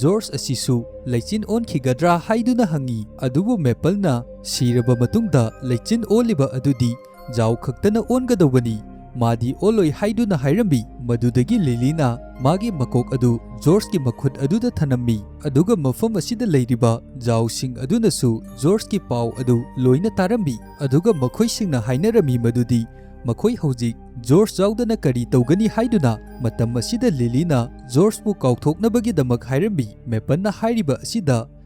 ꯖꯣꯔꯖ ꯑꯁꯤꯁꯨ ꯂꯩꯆꯤꯟ ꯑꯣꯟꯈꯤꯒꯗ꯭ꯔꯥ ꯍꯥꯏꯗꯨꯅ ꯍꯪꯉꯤ꯫ ꯑꯗꯨꯕꯨ ꯃꯦꯄꯜꯅ ꯁꯤꯔꯕ ꯃꯇꯨꯡꯗ ꯂꯩꯆꯤꯟ ꯑꯣꯜꯂꯤꯕ ꯑꯗꯨꯗꯤ ꯖꯥꯎ ꯈꯛꯇꯅ ꯑꯣꯟꯒꯗꯧꯕꯅꯤ꯫ ꯃꯥꯗꯤ ꯑꯣꯜꯂꯣꯏ ꯍꯥꯏꯗꯨꯅ ꯍꯥꯏꯔꯝꯃꯤ꯫ ꯃꯗꯨꯗꯒꯤ ꯂꯤꯂꯤꯅ ꯃꯥꯒꯤ ꯃꯀꯣꯛ ꯑꯗꯨ ꯖꯣꯔꯖꯀꯤ ꯃꯈꯨꯠ ꯑꯗꯨꯗ ꯊꯅꯝꯃꯤ, ꯑꯗꯨꯒ ꯃꯐꯝ ꯑꯁꯤꯗ ꯂꯩꯔꯤꯕ ꯖꯥꯎꯁꯤꯡ ꯑꯗꯨꯅꯁꯨ ꯖꯣꯔꯖꯀꯤ ꯄꯥꯎ ꯑꯗꯨ ꯂꯣꯏꯅ ꯇꯥꯔꯝꯃꯤ꯫ ꯑꯗꯨꯒ ꯃꯈꯣꯏꯁꯤꯡꯅ ꯍꯥꯏꯅꯔꯝꯃꯤ ꯃꯗꯨꯗꯤ ꯃꯈꯣꯏ ꯍꯧꯖꯤꯛ ꯖꯣꯔꯖ ꯌꯥꯎꯗꯅ ꯀꯔꯤ ꯇꯧꯒꯅꯤ ꯍꯥꯏꯗꯨꯅ꯫ ꯃꯇꯝ ꯑꯁꯤꯗ ꯂꯤꯂꯤꯅ ꯖꯣꯔꯖꯄꯨ ꯀꯥꯎꯊꯣꯛꯅꯕꯒꯤꯗꯃꯛ ꯍꯥꯏꯔꯝꯃꯤ꯫ ꯃꯦꯄꯟꯅ ꯍꯥꯏꯔꯤꯕ ꯑꯁꯤꯗ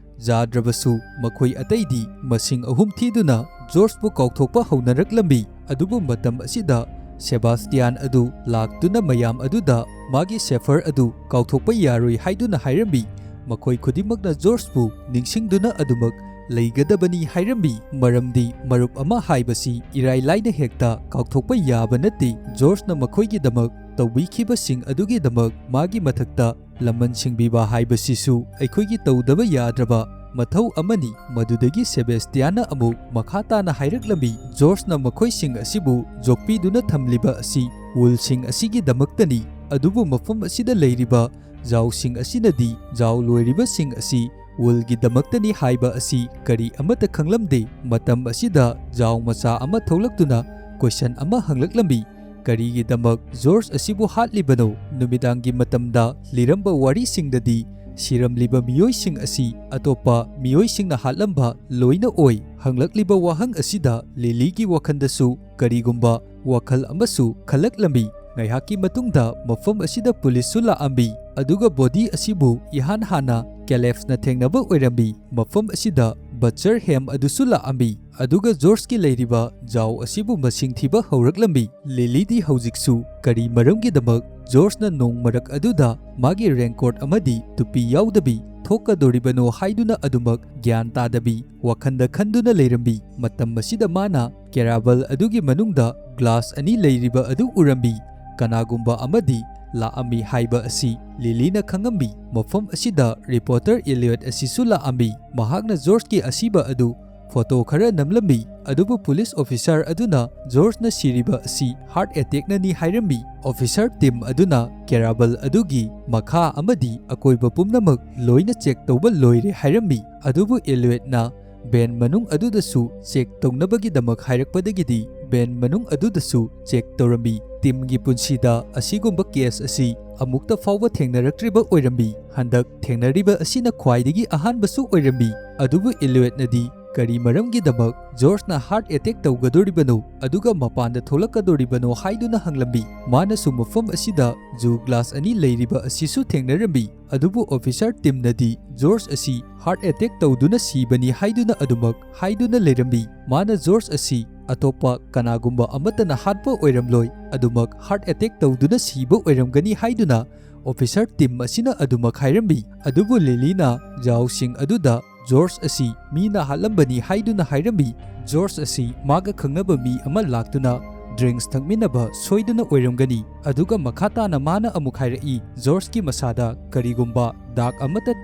ꯌꯥꯗ꯭ꯔꯕꯁꯨ ꯃꯈꯣꯏ ꯑꯇꯩꯗꯤ ꯃꯁꯤꯡ ꯑꯍꯨꯝ ꯊꯤꯗꯨꯅ ꯖꯣꯔꯖꯄꯨ ꯀꯥꯎꯊꯣꯛꯄ ꯍꯧꯅꯔꯛꯂꯝꯃꯤ꯫ ꯑꯗꯨꯕꯨ ꯃꯇꯝ ꯑꯁꯤꯗ ꯁꯦꯕꯥꯁꯇꯤꯌꯥꯟ ꯑꯗꯨ ꯂꯥꯛꯇꯨꯅ ꯃꯌꯥꯝ ꯑꯗꯨꯗ ꯃꯥꯒꯤ ꯁꯦꯐꯔ ꯑꯗꯨ ꯀꯥꯎꯊꯣꯛꯄ ꯌꯥꯔꯣꯏ ꯍꯥꯏꯗꯨꯅ ꯍꯥꯏꯔꯝꯃꯤ꯫ ꯃꯈꯣꯏ ꯈꯨꯗꯤꯡꯃꯛꯅ ꯖꯣꯔꯖꯄꯨ ꯅꯤꯡꯁꯤꯡꯗꯨꯅ ꯑꯗꯨꯃꯛ ꯂꯩꯒꯗꯕꯅꯤ ꯍꯥꯏꯔꯝꯃꯤ, ꯃꯔꯝꯗꯤ ꯃꯔꯨꯞ ꯑꯃ ꯍꯥꯏꯕꯁꯤ ꯏꯔꯥꯏ ꯂꯥꯏꯅ ꯍꯦꯛꯇ ꯀꯥꯎꯊꯣꯛꯄ ꯌꯥꯕ ꯅꯠꯇꯦ꯫ ꯖꯣꯔꯖꯅ ꯃꯈꯣꯏꯒꯤꯗꯃꯛ ꯇꯧꯕꯤꯈꯤꯕꯁꯤꯡ ꯑꯗꯨꯒꯤꯗꯃꯛ ꯃꯥꯒꯤ ꯃꯊꯛꯇ ꯂꯃꯟ ꯁꯤꯡꯕꯤꯕ ꯍꯥꯏꯕꯁꯤꯁꯨ ꯑꯩꯈꯣꯏꯒꯤ ꯇꯧꯗꯕ ꯌꯥꯗ꯭ꯔꯕ ꯃꯊꯧ ꯑꯃꯅꯤ꯫ ꯃꯗꯨꯗꯒꯤ ꯁꯦꯕꯦꯁꯇꯤꯌꯥꯟꯅ ꯑꯃꯨꯛ ꯃꯈꯥ ꯇꯥꯅ ꯍꯥꯏꯔꯛꯂꯝꯃꯤ, ꯖꯣꯔꯖꯅ ꯃꯈꯣꯏꯁꯤꯡ ꯑꯁꯤꯕꯨ ꯌꯣꯛꯄꯤꯗꯨꯅ ꯊꯝꯂꯤꯕ ꯑꯁꯤ ꯋꯨꯜꯁꯤꯡ ꯑꯁꯤꯒꯤꯗꯃꯛꯇꯅꯤ, ꯑꯗꯨꯕꯨ ꯃꯐꯝ ꯑꯁꯤꯗ ꯂꯩꯔꯤꯕ ꯖꯥꯎꯁꯤꯡ ꯑꯁꯤꯅꯗꯤ ꯖꯥꯎ ꯂꯣꯏꯔꯤꯕꯁꯤꯡ ꯑꯁꯤ ꯋꯨꯜꯒꯤꯗꯃꯛꯇꯅꯤ ꯍꯥꯏꯕ ꯑꯁꯤ ꯀꯔꯤ ꯑꯃꯠꯇ ꯈꯪꯂꯝꯗꯦ꯫ ꯃꯇꯝ ꯑꯁꯤꯗ ꯖꯥꯎ ꯃꯆꯥ ꯑꯃ ꯊꯣꯛꯂꯛꯇꯨꯅ ꯀꯣꯏꯁꯟ ꯑꯃ ꯍꯪꯂꯛꯂꯝꯃꯤ, "ꯀꯔꯤꯒꯤꯗꯃꯛ ꯖꯣꯔꯖ ꯑꯁꯤꯕꯨ ꯍꯥꯠꯂꯤꯕꯅꯣ?" ꯅꯨꯃꯤꯗꯥꯡꯒꯤ ꯃꯇꯝꯗ ꯂꯤꯔꯝꯕ ꯋꯥꯔꯤꯁꯤꯡꯗꯗꯤ ꯁꯤꯔꯝꯂꯤꯕ ꯃꯤꯑꯣꯏꯁꯤꯡ ꯑꯁꯤ ꯑꯇꯣꯞꯄ ꯃꯤꯑꯣꯏꯁꯤꯡꯅ ꯍꯥꯠꯂꯝꯕ ꯂꯣꯏꯅ ꯑꯣꯏ꯫ ꯍꯪꯂꯛꯂꯤꯕ ꯋꯥꯍꯪ ꯑꯁꯤꯗ ꯂꯤꯂꯤꯒꯤ ꯋꯥꯈꯜꯗꯁꯨ ꯀꯔꯤꯒꯨꯝꯕ ꯋꯥꯈꯜ ꯑꯃꯁꯨ ꯈꯜꯂꯛꯂꯝꯃꯤ꯫ ꯉꯥꯏꯍꯥꯛꯀꯤ ꯃꯇꯨꯡꯗ ꯃꯐꯝ ꯑꯁꯤꯗ ꯄꯨꯂꯤꯁꯁꯨ ꯂꯥꯛꯑꯝꯃꯤ, ꯑꯗꯨꯒ ꯕꯣꯗꯤ ꯑꯁꯤꯕꯨ ꯏꯍꯥꯟ ꯍꯥꯟꯅ ꯀꯦꯂꯦꯐꯅ ꯊꯦꯡꯅꯕ ꯑꯣꯏꯔꯝꯃꯤ꯫ ꯃꯐꯝ ꯑꯁꯤꯗ ꯕꯆꯔ ꯍꯦꯝ ꯑꯗꯨꯁꯨ ꯂꯥꯛꯑꯝꯃꯤ, ꯑꯗꯨꯒ ꯖꯣꯔꯖꯀꯤ ꯂꯩꯔꯤꯕ ꯖꯥꯎ ꯑꯁꯤꯕꯨ ꯃꯁꯤꯡ ꯊꯤꯕ ꯍꯧꯔꯛꯂꯝꯃꯤ꯫ ꯂꯤꯂꯤꯗꯤ ꯍꯧꯖꯤꯛꯁꯨ ꯀꯔꯤ ꯃꯔꯝꯒꯤꯗꯃꯛ ꯖꯣꯔꯖꯅ ꯅꯣꯡ ꯃꯔꯛ ꯑꯗꯨꯗ ꯃꯥꯒꯤ ꯔꯦꯟꯀꯣꯠ ꯑꯃꯗꯤ ꯇꯨꯄꯤ ꯌꯥꯎꯗꯕꯤ ꯊꯣꯛꯀꯗꯧꯔꯤꯕꯅꯣ ꯍꯥꯏꯗꯨꯅ ꯑꯗꯨꯃꯛ ꯒ꯭ꯌꯥꯟ ꯇꯥꯗꯕꯤ ꯋꯥꯈꯜꯗ ꯈꯟꯗꯨꯅ ꯂꯩꯔꯝꯃꯤ꯫ ꯃꯇꯝ ꯑꯁꯤꯗ ꯃꯥꯅ ꯀꯦꯔꯥꯕꯜ ꯑꯗꯨꯒꯤ ꯃꯅꯨꯡꯗ ꯒ꯭ꯂꯥꯁ ꯑꯅꯤ ꯂꯩꯔꯤꯕ ꯑꯗꯨ ꯎꯔꯝꯃꯤ꯫ ꯀꯅꯥꯒꯨꯝꯕ ꯑꯃꯗꯤ ꯂꯥꯛꯑꯝꯃꯤ ꯍꯥꯏꯕ ꯑꯁꯤ ꯂꯤꯂꯤꯅ ꯈꯪꯉꯝꯃꯤ꯫ ꯃꯐꯝ ꯑꯁꯤꯗ ꯔꯤꯄꯣꯔꯇꯔ ꯏꯂꯤꯌꯣꯠ ꯑꯁꯤꯁꯨ ꯂꯥꯛꯑꯝꯃꯤ꯫ ꯃꯍꯥꯛꯅ ꯖꯣꯔꯖꯀꯤ ꯑꯁꯤꯕ ꯑꯗꯨ ꯐꯣꯇꯣ ꯈꯔ ꯅꯝꯂꯝꯃꯤ, ꯑꯗꯨꯕꯨ ꯄꯨꯂꯤꯁ ꯑꯣꯐꯤꯁꯥꯔ ꯑꯗꯨꯅ ꯖꯣꯔꯖꯅ ꯁꯤꯔꯤꯕ ꯑꯁꯤ ꯍꯥꯔꯠ ꯑꯦꯇꯦꯛꯅꯅꯤ ꯍꯥꯏꯔꯝꯃꯤ꯫ ꯑꯣꯐꯤꯁꯥꯔ ꯇꯤꯝ ꯑꯗꯨꯅ ꯀꯦꯔꯥꯕꯜ ꯑꯗꯨꯒꯤ ꯃꯈꯥ ꯑꯃꯗꯤ ꯑꯀꯣꯏꯕ ꯄꯨꯝꯅꯃꯛ ꯂꯣꯏꯅ ꯆꯦꯛ ꯇꯧꯕ ꯂꯣꯏꯔꯦ ꯍꯥꯏꯔꯝꯃꯤ, ꯑꯗꯨꯕꯨ ꯏꯂꯤꯌꯣꯠꯅ ꯚꯦꯟ ꯃꯅꯨꯡ ꯑꯗꯨꯗꯁꯨ ꯆꯦꯛ ꯇꯧꯅꯕꯒꯤꯗꯃꯛ ꯍꯥꯏꯔꯛꯄꯗꯒꯤꯗꯤ ꯚꯦꯟ ꯃꯅꯨꯡ ꯑꯗꯨꯗꯁꯨ ꯆꯦꯛ ꯇꯧꯔꯝꯃꯤ꯫ ꯇꯤꯝꯒꯤ ꯄꯨꯟꯁꯤꯗ ꯑꯁꯤꯒꯨꯝꯕ ꯀꯦꯁ ꯑꯁꯤ ꯑꯃꯨꯛꯇ ꯐꯥꯎꯕ ꯊꯦꯡꯅꯔꯛꯇ꯭ꯔꯤꯕ ꯑꯣꯏꯔꯝꯃꯤ꯫ ꯍꯟꯗꯛ ꯊꯦꯡꯅꯔꯤꯕ ꯑꯁꯤꯅ ꯈ꯭ꯋꯥꯏꯗꯒꯤ ꯑꯍꯥꯟꯕꯁꯨ ꯑꯣꯏꯔꯝꯃꯤ꯫ ꯑꯗꯨꯕꯨ ꯏꯂꯤꯌꯣꯠꯅꯗꯤ ꯀꯔꯤ ꯃꯔꯝꯒꯤꯗꯃꯛ ꯖꯣꯔꯖꯅ ꯍꯥꯔꯠ ꯑꯦꯇꯦꯛ ꯇꯧꯒꯗꯣꯔꯤꯕꯅꯣ ꯑꯗꯨꯒ ꯃꯄꯥꯟꯗ ꯊꯣꯛꯂꯛꯀꯗꯣꯔꯤꯕꯅꯣ ꯍꯥꯏꯗꯨꯅ ꯍꯪꯂꯝꯃꯤ꯫ ꯃꯥꯅꯁꯨ ꯃꯐꯝ ꯑꯁꯤꯗ ꯖꯨ ꯒ꯭ꯂꯥꯁ ꯑꯅꯤ ꯂꯩꯔꯤꯕ ꯑꯁꯤꯁꯨ ꯊꯦꯡꯅꯔꯝꯃꯤ꯫ ꯑꯗꯨꯕꯨ ꯑꯣꯐꯤꯁꯥꯔ ꯇꯤꯝꯅꯗꯤ ꯖꯣꯔꯖ ꯑꯁꯤ ꯍꯥꯔꯠ ꯑꯦꯇꯦꯛ ꯇꯧꯗꯨꯅ ꯁꯤꯕꯅꯤ ꯍꯥꯏꯗꯨꯅ ꯑꯗꯨꯃꯛ ꯍꯥꯏꯗꯨꯅ ꯂꯩꯔꯝꯃꯤ꯫ ꯃꯥꯅ ꯖꯣꯔꯖ ꯑꯁꯤ ꯑꯇꯣꯞꯄ ꯀꯅꯥꯒꯨꯝꯕ ꯑꯃꯠꯇꯅ ꯍꯥꯠꯄ ꯑꯣꯏꯔꯝꯂꯣꯏ, ꯑꯗꯨꯃꯛ ꯍꯥꯔꯠ ꯑꯦꯇꯦꯛ ꯇꯧꯗꯨꯅ ꯁꯤꯕ ꯑꯣꯏꯔꯝꯒꯅꯤ ꯍꯥꯏꯗꯨꯅ ꯑꯣꯐꯤꯁꯥꯔ ꯇꯤꯝ ꯑꯁꯤꯅ ꯑꯗꯨꯃꯛ ꯍꯥꯏꯔꯝꯃꯤ꯫ ꯑꯗꯨꯕꯨ ꯂꯤꯂꯤꯅ ꯖꯥꯎꯁꯤꯡ ꯑꯗꯨꯗ ꯖꯣꯔꯖ ꯑꯁꯤ ꯃꯤꯅ ꯍꯥꯠꯂꯝꯕꯅꯤ ꯍꯥꯏꯗꯨꯅ ꯍꯥꯏꯔꯝꯃꯤ꯫ ꯖꯣꯔꯖ ꯑꯁꯤ ꯃꯥꯒ ꯈꯪꯅꯕ ꯃꯤ ꯑꯃ ꯂꯥꯛꯇꯨꯅ ꯗ꯭ꯔꯤꯡꯛꯁ ꯊꯛꯃꯤꯟꯅꯕ ꯁꯣꯏꯗꯅ ꯑꯣꯏꯔꯝꯒꯅꯤ꯫ ꯑꯗꯨꯒ ꯃꯈꯥ ꯇꯥꯅ ꯃꯥꯅ ꯑꯃꯨꯛ ꯍꯥꯏꯔꯛꯏ, ꯖꯣꯔꯖꯀꯤ ꯃꯁꯥꯗ ꯀꯔꯤꯒꯨꯝꯕ ꯗꯥꯛ ꯑꯃꯠꯇ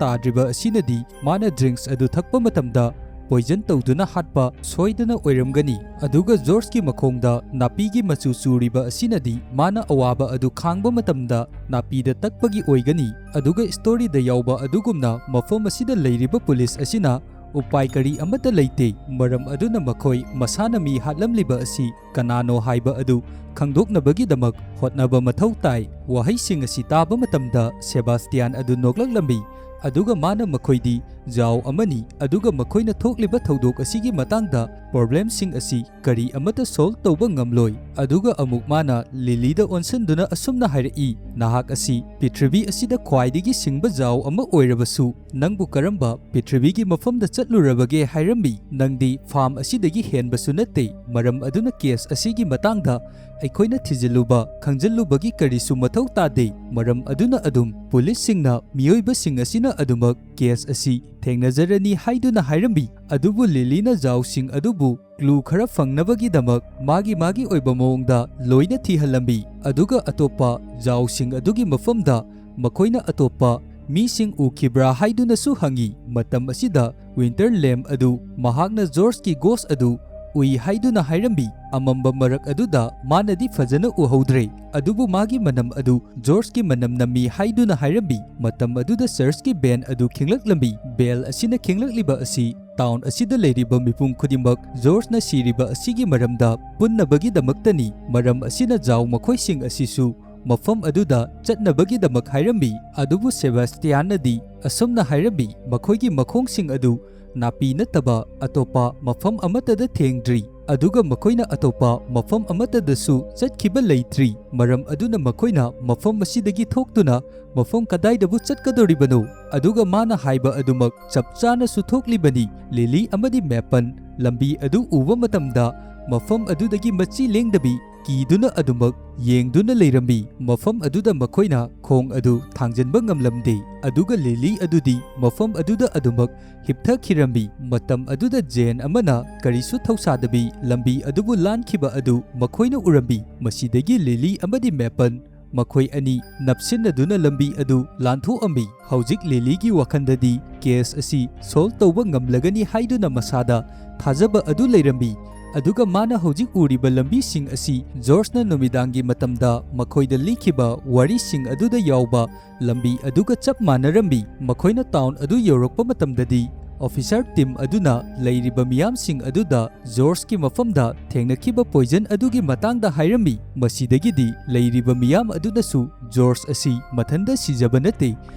ꯇꯥꯗ꯭ꯔꯤꯕ ꯑꯁꯤꯅꯗꯤ ꯃꯥꯅ ꯗ꯭ꯔꯤꯡꯛꯁ ꯑꯗꯨ ꯊꯛꯄ ꯃꯇꯝꯗ ꯄꯣꯏꯖꯟ ꯇꯧꯗꯨꯅ ꯍꯥꯠꯄ ꯁꯣꯏꯗꯅ ꯑꯣꯏꯔꯝꯒꯅꯤ꯫ ꯑꯗꯨꯒ ꯖꯣꯔꯖꯀꯤ ꯃꯈꯣꯡꯗ ꯅꯥꯄꯤꯒꯤ ꯃꯆꯨ ꯆꯨꯔꯤꯕ ꯑꯁꯤꯅꯗꯤ ꯃꯥꯅ ꯑꯋꯥꯕ ꯑꯗꯨ ꯈꯥꯡꯕ ꯃꯇꯝꯗ ꯅꯥꯄꯤꯗ ꯇꯛꯄꯒꯤ ꯑꯣꯏꯒꯅꯤ꯫ ꯑꯗꯨꯒ ꯁ꯭ꯇꯣꯔꯤꯗ ꯌꯥꯎꯕ ꯑꯗꯨꯒꯨꯝꯅ ꯃꯐꯝ ꯑꯁꯤꯗ ꯂꯩꯔꯤꯕ ꯄꯨꯂꯤꯁ ꯑꯁꯤꯅ ꯎꯄꯥꯏ ꯀꯔꯤ ꯑꯃꯠꯇ ꯂꯩꯇꯦ, ꯃꯔꯝ ꯑꯗꯨꯅ ꯃꯈꯣꯏ ꯃꯁꯥꯅ ꯃꯤ ꯍꯥꯠꯂꯝꯂꯤꯕ ꯑꯁꯤ ꯀꯅꯥꯅꯣ ꯍꯥꯏꯕ ꯑꯗꯨ ꯈꯪꯗꯣꯛꯅꯕꯒꯤꯗꯃꯛ ꯍꯣꯠꯅꯕ ꯃꯊꯧ ꯇꯥꯏ꯫ ꯋꯥꯍꯩꯁꯤꯡ ꯑꯁꯤ ꯇꯥꯕ ꯃꯇꯝꯗ ꯁꯦꯕꯥꯁꯇꯤꯌꯥꯟ ꯑꯗꯨ ꯅꯣꯛꯂꯛꯂꯝꯃꯤ, ꯑꯗꯨꯒ ꯃꯥꯅ ꯃꯈꯣꯏꯗꯤ ꯖꯥꯎ ꯑꯃꯅꯤ, ꯑꯗꯨꯒ ꯃꯈꯣꯏꯅ ꯊꯣꯛꯂꯤꯕ ꯊꯧꯗꯣꯛ ꯑꯁꯤꯒꯤ ꯃꯇꯥꯡꯗ ꯄ꯭ꯔꯣꯕ꯭ꯂꯦꯝꯁꯤꯡ ꯑꯁꯤ ꯀꯔꯤ ꯑꯃꯠꯇ ꯁꯣꯜꯕ ꯇꯧꯕ ꯉꯝꯂꯣꯏ꯫ ꯑꯗꯨꯒ ꯑꯃꯨꯛ ꯃꯥꯅ ꯂꯤꯂꯤꯗ ꯑꯣꯟꯁꯤꯟꯗꯨꯅ ꯑꯁꯨꯝꯅ ꯍꯥꯏꯔꯛꯏ, ꯅꯍꯥꯛ ꯑꯁꯤ ꯄ꯭ꯔꯤꯊꯤꯕꯤ ꯑꯁꯤꯗ ꯈ꯭ꯋꯥꯏꯗꯒꯤ ꯁꯤꯡꯕ ꯖꯥꯎ ꯑꯃ ꯑꯣꯏꯔꯕꯁꯨ, ꯅꯪꯕꯨ ꯀꯔꯝꯕ ꯄ꯭ꯔꯤꯊꯤꯕꯤꯒꯤ ꯃꯐꯝꯗ ꯆꯠꯂꯨꯔꯕꯒꯦ ꯍꯥꯏꯔꯝꯃꯤ? ꯅꯪꯗꯤ ꯐꯥꯝ ꯑꯁꯤꯗꯒꯤ ꯍꯦꯟꯕꯁꯨ ꯅꯠꯇꯦ꯫ ꯃꯔꯝ ꯑꯗꯨꯅ ꯀꯦꯁ ꯑꯁꯤꯒꯤ ꯃꯇꯥꯡꯗ ꯑꯩꯈꯣꯏꯅ ꯊꯤꯖꯤꯜꯂꯨꯕ, ꯈꯪꯖꯤꯜꯂꯨꯕꯒꯤ ꯀꯔꯤꯁꯨ ꯃꯊꯧ ꯇꯥꯗꯦ꯫ ꯃꯔꯝ ꯑꯗꯨꯅ ꯑꯗꯨꯝ ꯄꯨꯂꯤꯁꯁꯤꯡꯅ ꯃꯤꯑꯣꯏꯕꯁꯤꯡ ꯑꯁꯤꯅ ꯑꯗꯨꯃꯛ ꯀꯦꯁ ꯑꯁꯤ ꯊꯦꯡꯅꯖꯔꯅꯤ ꯍꯥꯏꯗꯨꯅ ꯍꯥꯏꯔꯝꯃꯤ꯫ ꯑꯗꯨꯕꯨ ꯂꯤꯂꯤꯅ ꯖꯥꯎꯁꯤꯡ ꯑꯗꯨꯕꯨ ꯀ꯭ꯂꯨ ꯈꯔ ꯐꯪꯅꯕꯒꯤꯗꯃꯛ ꯃꯥꯒꯤ ꯃꯥꯒꯤ ꯑꯣꯏꯕ ꯃꯑꯣꯡꯗ ꯂꯣꯏꯅ ꯊꯤꯍꯜꯂꯝꯃꯤ꯫ ꯑꯗꯨꯒ ꯑꯇꯣꯞꯄ ꯖꯥꯎꯁꯤꯡ ꯑꯗꯨꯒꯤ ꯃꯐꯝꯗ ꯃꯈꯣꯏꯅ ꯑꯇꯣꯞꯄ ꯃꯤꯁꯤꯡ ꯎꯈꯤꯕ꯭ꯔꯥ ꯍꯥꯏꯗꯨꯅꯁꯨ ꯍꯪꯉꯤ꯫ ꯃꯇꯝ ꯑꯁꯤꯗ ꯋꯤꯟꯇꯔ ꯂꯦꯝ ꯑꯗꯨ ꯃꯍꯥꯛꯅ ꯖꯣꯔꯖꯀꯤ ꯒꯣꯁ ꯑꯗꯨ ꯎꯏ ꯍꯥꯏꯗꯨꯅ ꯍꯥꯏꯔꯝꯃꯤ꯫ ꯑꯃꯝꯕ ꯃꯔꯛ ꯑꯗꯨꯗ ꯃꯥꯅꯗꯤ ꯐꯖꯅ ꯎꯍꯧꯗ꯭ꯔꯦ, ꯑꯗꯨꯕꯨ ꯃꯥꯒꯤ ꯃꯅꯝ ꯑꯗꯨ ꯖꯣꯔꯖꯀꯤ ꯃꯅꯝ ꯅꯝꯃꯤ ꯍꯥꯏꯗꯨꯅ ꯍꯥꯏꯔꯝꯃꯤ꯫ ꯃꯇꯝ ꯑꯗꯨꯗ ꯆꯔꯆꯀꯤ ꯕꯦꯟ ꯑꯗꯨ ꯈꯤꯡꯂꯛꯂꯝꯃꯤ꯫ ꯕꯦꯜ ꯑꯁꯤꯅ ꯈꯤꯡꯂꯛꯂꯤꯕ ꯑꯁꯤ ꯇꯥꯎꯟ ꯑꯁꯤꯗ ꯂꯩꯔꯤꯕ ꯃꯤꯄꯨꯝ ꯈꯨꯗꯤꯡꯃꯛ ꯖꯣꯔꯖꯅ ꯁꯤꯔꯤꯕ ꯑꯁꯤꯒꯤ ꯃꯔꯝꯗ ꯄꯨꯟꯅꯕꯒꯤꯗꯃꯛꯇꯅꯤ꯫ ꯃꯔꯝ ꯑꯁꯤꯅ ꯖꯥꯎ ꯃꯈꯣꯏꯁꯤꯡ ꯑꯁꯤꯁꯨ ꯃꯐꯝ ꯑꯗꯨꯗ ꯆꯠꯅꯕꯒꯤꯗꯃꯛ ꯍꯥꯏꯔꯝꯃꯤ꯫ ꯑꯗꯨꯕꯨ ꯁꯦꯕꯥꯁꯇꯤꯌꯥꯟꯅꯗꯤ ꯑꯁꯨꯝꯅ ꯍꯥꯏꯔꯝꯃꯤ, ꯃꯈꯣꯏꯒꯤ ꯃꯈꯣꯡꯁꯤꯡ ꯑꯗꯨ ꯅꯥꯄꯤ ꯅꯠꯇꯕ ꯑꯇꯣꯞꯄ ꯃꯐꯝ ꯑꯃꯠꯇꯗ ꯊꯦꯡꯗ꯭ꯔꯤ, ꯑꯗꯨꯒ ꯃꯈꯣꯏꯅ ꯑꯇꯣꯞꯄ ꯃꯐꯝ ꯑꯃꯠꯇꯗꯁꯨ ꯆꯠꯈꯤꯕ ꯂꯩꯇ꯭ꯔꯤ꯫ ꯃꯔꯝ ꯑꯗꯨꯅ ꯃꯈꯣꯏꯅ ꯃꯐꯝ ꯑꯁꯤꯗꯒꯤ ꯊꯣꯛꯇꯨꯅ ꯃꯐꯝ ꯀꯗꯥꯏꯗꯕꯨ ꯆꯠꯀꯗꯧꯔꯤꯕꯅꯣ? ꯑꯗꯨꯒ ꯃꯥꯅ ꯍꯥꯏꯕ ꯑꯗꯨꯃꯛ ꯆꯞ ꯆꯥꯅꯁꯨ ꯊꯣꯛꯂꯤꯕꯅꯤ꯫ ꯂꯤꯂꯤ ꯑꯃꯗꯤ ꯃꯦꯄꯟ ꯂꯝꯕꯤ ꯑꯗꯨ ꯎꯕ ꯃꯇꯝꯗ ꯃꯐꯝ ꯑꯗꯨꯗꯒꯤ ꯃꯆꯤ ꯂꯦꯡꯗꯕꯤ ꯀꯤꯗꯨꯅ ꯑꯗꯨꯃꯛ ꯌꯦꯡꯗꯨꯅ ꯂꯩꯔꯝꯃꯤ꯫ ꯃꯐꯝ ꯑꯗꯨꯗ ꯃꯈꯣꯏꯅ ꯈꯣꯡ ꯑꯗꯨ ꯊꯥꯡꯖꯤꯟꯕ ꯉꯝꯂꯝꯗꯦ, ꯑꯗꯨꯒ ꯂꯤꯂꯤ ꯑꯗꯨꯗꯤ ꯃꯐꯝ ꯑꯗꯨꯗ ꯑꯗꯨꯃꯛ ꯍꯤꯞꯊꯈꯤꯔꯝꯃꯤ꯫ ꯃꯇꯝ ꯑꯗꯨꯗ ꯖꯦꯟ ꯑꯃꯅ ꯀꯔꯤꯁꯨ ꯊꯧꯁꯥꯗꯕꯤ ꯂꯝꯕꯤ ꯑꯗꯨꯕꯨ ꯂꯥꯟꯈꯤꯕ ꯑꯗꯨ ꯃꯈꯣꯏꯅ ꯎꯔꯝꯃꯤ꯫ ꯃꯁꯤꯗꯒꯤ ꯂꯤꯂꯤ ꯑꯃꯗꯤ ꯃꯦꯄꯟ ꯃꯈꯣꯏ ꯑꯅꯤ ꯅꯞꯁꯤꯟꯅꯗꯨꯅ ꯂꯝꯕꯤ ꯑꯗꯨ ꯂꯥꯟꯊꯣꯛꯑꯝꯃꯤ꯫ ꯍꯧꯖꯤꯛ ꯂꯤꯂꯤꯒꯤ ꯋꯥꯈꯜꯗꯗꯤ ꯀꯦꯁ ꯑꯁꯤ ꯁꯣꯜꯕ ꯇꯧꯕ ꯉꯝꯂꯒꯅꯤ ꯍꯥꯏꯗꯨꯅ ꯃꯁꯥꯗ ꯊꯥꯖꯕ ꯑꯗꯨ ꯂꯩꯔꯝꯃꯤ꯫ ꯑꯗꯨꯒ ꯃꯥꯅ ꯍꯧꯖꯤꯛ ꯎꯔꯤꯕ ꯂꯝꯕꯤꯁꯤꯡ ꯑꯁꯤ ꯖꯣꯔꯖꯅ ꯅꯨꯃꯤꯗꯥꯡꯒꯤ ꯃꯇꯝꯗ ꯃꯈꯣꯏꯗ ꯂꯤꯈꯤꯕ ꯋꯥꯔꯤꯁꯤꯡ ꯑꯗꯨꯗ ꯌꯥꯎꯕ ꯂꯝꯕꯤ ꯑꯗꯨꯒ ꯆꯞ ꯃꯥꯟꯅꯔꯝꯃꯤ꯫ ꯃꯈꯣꯏꯅ ꯇꯥꯎꯟ ꯑꯗꯨ ꯌꯧꯔꯛꯄ ꯃꯇꯝꯗꯗꯤ, ꯑꯣꯐꯤꯁꯥꯔ ꯇꯤꯝ ꯑꯗꯨꯅ ꯂꯩꯔꯤꯕ ꯃꯤꯌꯥꯝꯁꯤꯡ ꯑꯗꯨꯗ ꯖꯣꯔꯖꯀꯤ ꯃꯐꯝꯗ ꯊꯦꯡꯅꯈꯤꯕ ꯄꯣꯏꯖꯟ ꯑꯗꯨꯒꯤ ꯃꯇꯥꯡꯗ ꯍꯥꯏꯔꯝꯃꯤ꯫ ꯃꯁꯤꯗꯒꯤꯗꯤ ꯂꯩꯔꯤꯕ ꯃꯤꯌꯥꯝ ꯑꯗꯨꯅꯁꯨ ꯖꯣꯔꯖ ꯑꯁꯤ ꯃꯊꯟꯇ ꯁꯤꯖꯕ ꯅꯠꯇꯦ,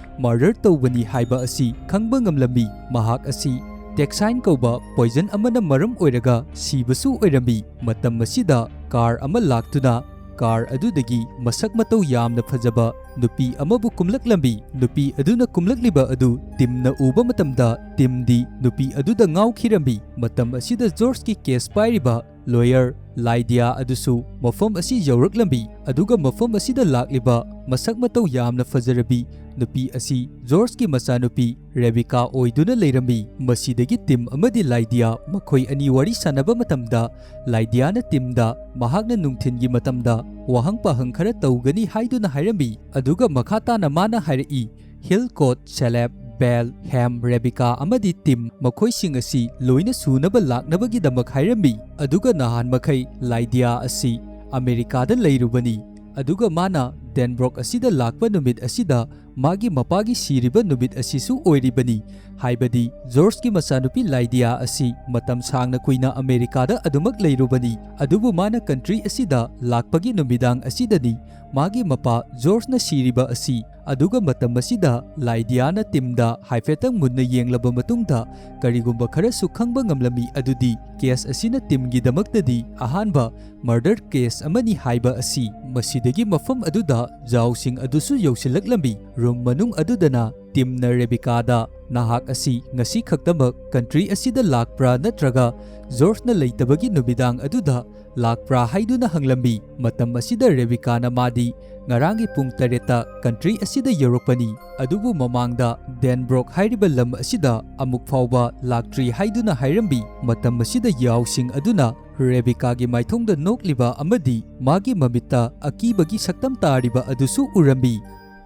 ꯃꯔꯗꯔ ꯇꯧꯕꯅꯤ ꯍꯥꯏꯕ ꯑꯁꯤ ꯈꯪꯕ ꯉꯝꯂꯝꯃꯤ꯫ ꯃꯍꯥꯛ ꯑꯁꯤ ꯇꯦꯛꯁꯥꯏꯟ ꯀꯧꯕ ꯄꯣꯏꯖꯟ ꯑꯃꯅ ꯃꯔꯝ ꯑꯣꯏꯔꯒ ꯁꯤꯕꯁꯨ ꯑꯣꯏꯔꯝꯃꯤ꯫ ꯃꯇꯝ ꯑꯁꯤꯗ ꯀꯥꯔ ꯑꯃ ꯂꯥꯛꯇꯨꯅ ꯀꯥꯔ ꯑꯗꯨꯗꯒꯤ ꯃꯁꯛ ꯃꯇꯧ ꯌꯥꯝꯅ ꯐꯖꯕ ꯅꯨꯄꯤ ꯑꯃꯕꯨ ꯀꯨꯝꯂꯛꯂꯝꯃꯤ꯫ ꯅꯨꯄꯤ ꯑꯗꯨꯅ ꯀꯨꯝꯂꯛꯂꯤꯕ ꯑꯗꯨ ꯇꯤꯝꯅ ꯎꯕ ꯃꯇꯝꯗ, ꯇꯤꯝꯗꯤ ꯅꯨꯄꯤ ꯑꯗꯨꯗ ꯉꯥꯎꯈꯤꯔꯝꯃꯤ꯫ ꯃꯇꯝ ꯑꯁꯤꯗ ꯖꯣꯔꯖꯀꯤ ꯀꯦꯁ ꯄꯥꯏꯔꯤꯕ ꯂꯣꯌꯔ ꯂꯥꯏꯗꯤꯌꯥ ꯑꯗꯨꯁꯨ ꯃꯐꯝ ꯑꯁꯤ ꯌꯧꯔꯛꯂꯝꯃꯤ, ꯑꯗꯨꯒ ꯃꯐꯝ ꯑꯁꯤꯗ ꯂꯥꯛꯂꯤꯕ ꯃꯁꯛ ꯃꯇꯧ ꯌꯥꯝꯅ ꯐꯖꯔꯕꯤ ꯅꯨꯄꯤ ꯑꯁꯤ ꯖꯣꯔꯖꯀꯤ ꯃꯆꯥꯅꯨꯄꯤ ꯔꯦꯕꯤꯀꯥ ꯑꯣꯏꯗꯨꯅ ꯂꯩꯔꯝꯃꯤ꯫ ꯃꯁꯤꯗꯒꯤ ꯇꯤꯝ ꯑꯃꯗꯤ ꯂꯥꯏꯗꯤꯌꯥ ꯃꯈꯣꯏ ꯑꯅꯤ ꯋꯥꯔꯤ ꯁꯥꯟꯅꯕ ꯃꯇꯝꯗ, ꯂꯥꯏꯗꯤꯌꯥꯅ ꯇꯤꯝꯗ ꯃꯍꯥꯛꯅ ꯅꯨꯡꯊꯤꯜꯒꯤ ꯃꯇꯝꯗ ꯋꯥꯍꯪ ꯄꯥꯍꯪ ꯈꯔ ꯇꯧꯒꯅꯤ ꯍꯥꯏꯗꯨꯅ ꯍꯥꯏꯔꯝꯃꯤ, ꯑꯗꯨꯒ ꯃꯈꯥ ꯇꯥꯅ ꯃꯥꯅ ꯍꯥꯏꯔꯛꯏ, ꯍꯤꯜꯀꯣꯠ, ꯁꯦꯂꯦꯞ, ꯕꯦꯜ, ꯍꯦꯝ, ꯔꯦꯕꯤꯀꯥ ꯑꯃꯗꯤ ꯇꯤꯝ ꯃꯈꯣꯏꯁꯤꯡ ꯑꯁꯤ ꯂꯣꯏꯅ ꯁꯨꯅꯕ ꯂꯥꯛꯅꯕꯒꯤꯗꯃꯛ ꯍꯥꯏꯔꯝꯃꯤ꯫ ꯑꯗꯨꯒ ꯅꯍꯥꯟ ꯃꯈꯩ ꯂꯥꯏꯗꯤꯌꯥ ꯑꯁꯤ ꯑꯃꯦꯔꯤꯀꯥꯗ ꯂꯩꯔꯨꯕꯅꯤ꯫ ꯑꯗꯨꯒ ꯃꯥꯅ ꯗꯦꯟꯕ꯭ꯔꯣꯛ ꯑꯁꯤꯗ ꯂꯥꯛꯄ ꯅꯨꯃꯤꯠ ꯑꯁꯤꯗ ꯃꯥꯒꯤ ꯃꯄꯥꯒꯤ ꯁꯤꯔꯤꯕ ꯅꯨꯃꯤꯠ ꯑꯁꯤꯁꯨ ꯑꯣꯏꯔꯤꯕꯅꯤ꯫ ꯍꯥꯏꯕꯗꯤ ꯖꯣꯔꯖꯀꯤ ꯃꯆꯥꯅꯨꯄꯤ ꯂꯥꯏꯗꯤꯌꯥ ꯑꯁꯤ ꯃꯇꯝ ꯁꯥꯡꯅ ꯀꯨꯏꯅ ꯑꯃꯦꯔꯤꯀꯥꯗ ꯑꯗꯨꯃꯛ ꯂꯩꯔꯨꯕꯅꯤ꯫ ꯑꯗꯨꯕꯨ ꯃꯥꯅ ꯀꯟꯇ꯭ꯔꯤ ꯑꯁꯤꯗ ꯂꯥꯛꯄꯒꯤ ꯅꯨꯃꯤꯗꯥꯡ ꯑꯁꯤꯗꯅꯤ ꯃꯥꯒꯤ ꯃꯄꯥ ꯖꯣꯔꯖꯅ ꯁꯤꯔꯤꯕ ꯑꯁꯤ꯫ ꯑꯗꯨꯒ ꯃꯇꯝ ꯑꯁꯤꯗ ꯂꯥꯏꯗꯤꯌꯥꯅ ꯇꯤꯝꯗ ꯍꯥꯏꯐꯦꯠꯇꯪ ꯃꯨꯟꯅ ꯌꯦꯡꯂꯕ ꯃꯇꯨꯡꯗ ꯀꯔꯤꯒꯨꯝꯕ ꯈꯔꯁꯨ ꯈꯪꯕ ꯉꯝꯂꯝꯃꯤ, ꯑꯗꯨꯗꯤ ꯀꯦꯁ ꯑꯁꯤꯅ ꯇꯤꯝꯒꯤꯗꯃꯛꯇꯗꯤ ꯑꯍꯥꯟꯕ ꯃꯔꯗꯔ ꯀꯦꯁ ꯑꯃꯅꯤ ꯍꯥꯏꯕ ꯑꯁꯤ꯫ ꯃꯁꯤꯗꯒꯤ ꯃꯐꯝ ꯑꯗꯨꯗ ꯖꯥꯎꯁꯤꯡ ꯑꯗꯨꯁꯨ ꯌꯧꯁꯤꯜꯂꯛꯂꯝꯃꯤ꯫ ꯔꯨꯝ ꯃꯅꯨꯡ ꯑꯗꯨꯗꯅ ꯇꯤꯝꯅ ꯔꯦꯕꯤꯀꯥꯗ, "ꯅꯍꯥꯛ ꯑꯁꯤ ꯉꯁꯤ ꯈꯛꯇꯃꯛ ꯀꯟꯇ꯭ꯔꯤ ꯑꯁꯤꯗ ꯂꯥꯛꯄ꯭ꯔꯥ ꯅꯠꯇ꯭ꯔꯒ ꯖꯣꯔꯖꯅ ꯂꯩꯇꯕꯒꯤ ꯅꯨꯃꯤꯗꯥꯡ ꯑꯗꯨꯗ ꯂꯥꯛꯄ꯭ꯔꯥ?" ꯍꯥꯏꯗꯨꯅ ꯍꯪꯂꯝꯃꯤ꯫ ꯃꯇꯝ ꯑꯁꯤꯗ ꯔꯦꯕꯤꯀꯥꯅ ꯃꯥꯗꯤ ꯉꯔꯥꯡꯒꯤ ꯄꯨꯡ ꯇꯔꯦꯠꯇ ꯀꯟꯇ꯭ꯔꯤ ꯑꯁꯤꯗ ꯌꯧꯔꯛꯄꯅꯤ, ꯑꯗꯨꯕꯨ ꯃꯃꯥꯡꯗ ꯗꯦꯟꯕ꯭ꯔꯣꯛ ꯍꯥꯏꯔꯤꯕ ꯂꯝ ꯑꯁꯤꯗ ꯑꯃꯨꯛ ꯐꯥꯎꯕ ꯂꯥꯛꯇ꯭ꯔꯤ ꯍꯥꯏꯗꯨꯅ ꯍꯥꯏꯔꯝꯃꯤ꯫ ꯃꯇꯝ ꯑꯁꯤꯗ ꯌꯥꯎꯁꯤꯡ ꯑꯗꯨꯅ ꯔꯦꯕꯤꯀꯥꯒꯤ ꯃꯥꯏꯊꯣꯡꯗ ꯅꯣꯛꯂꯤꯕ ꯑꯃꯗꯤ ꯃꯥꯒꯤ ꯃꯃꯤꯠꯇ ꯑꯀꯤꯕꯒꯤ ꯁꯛꯇꯝ ꯇꯥꯔꯤꯕ ꯑꯗꯨꯁꯨ ꯎꯔꯝꯃꯤ꯫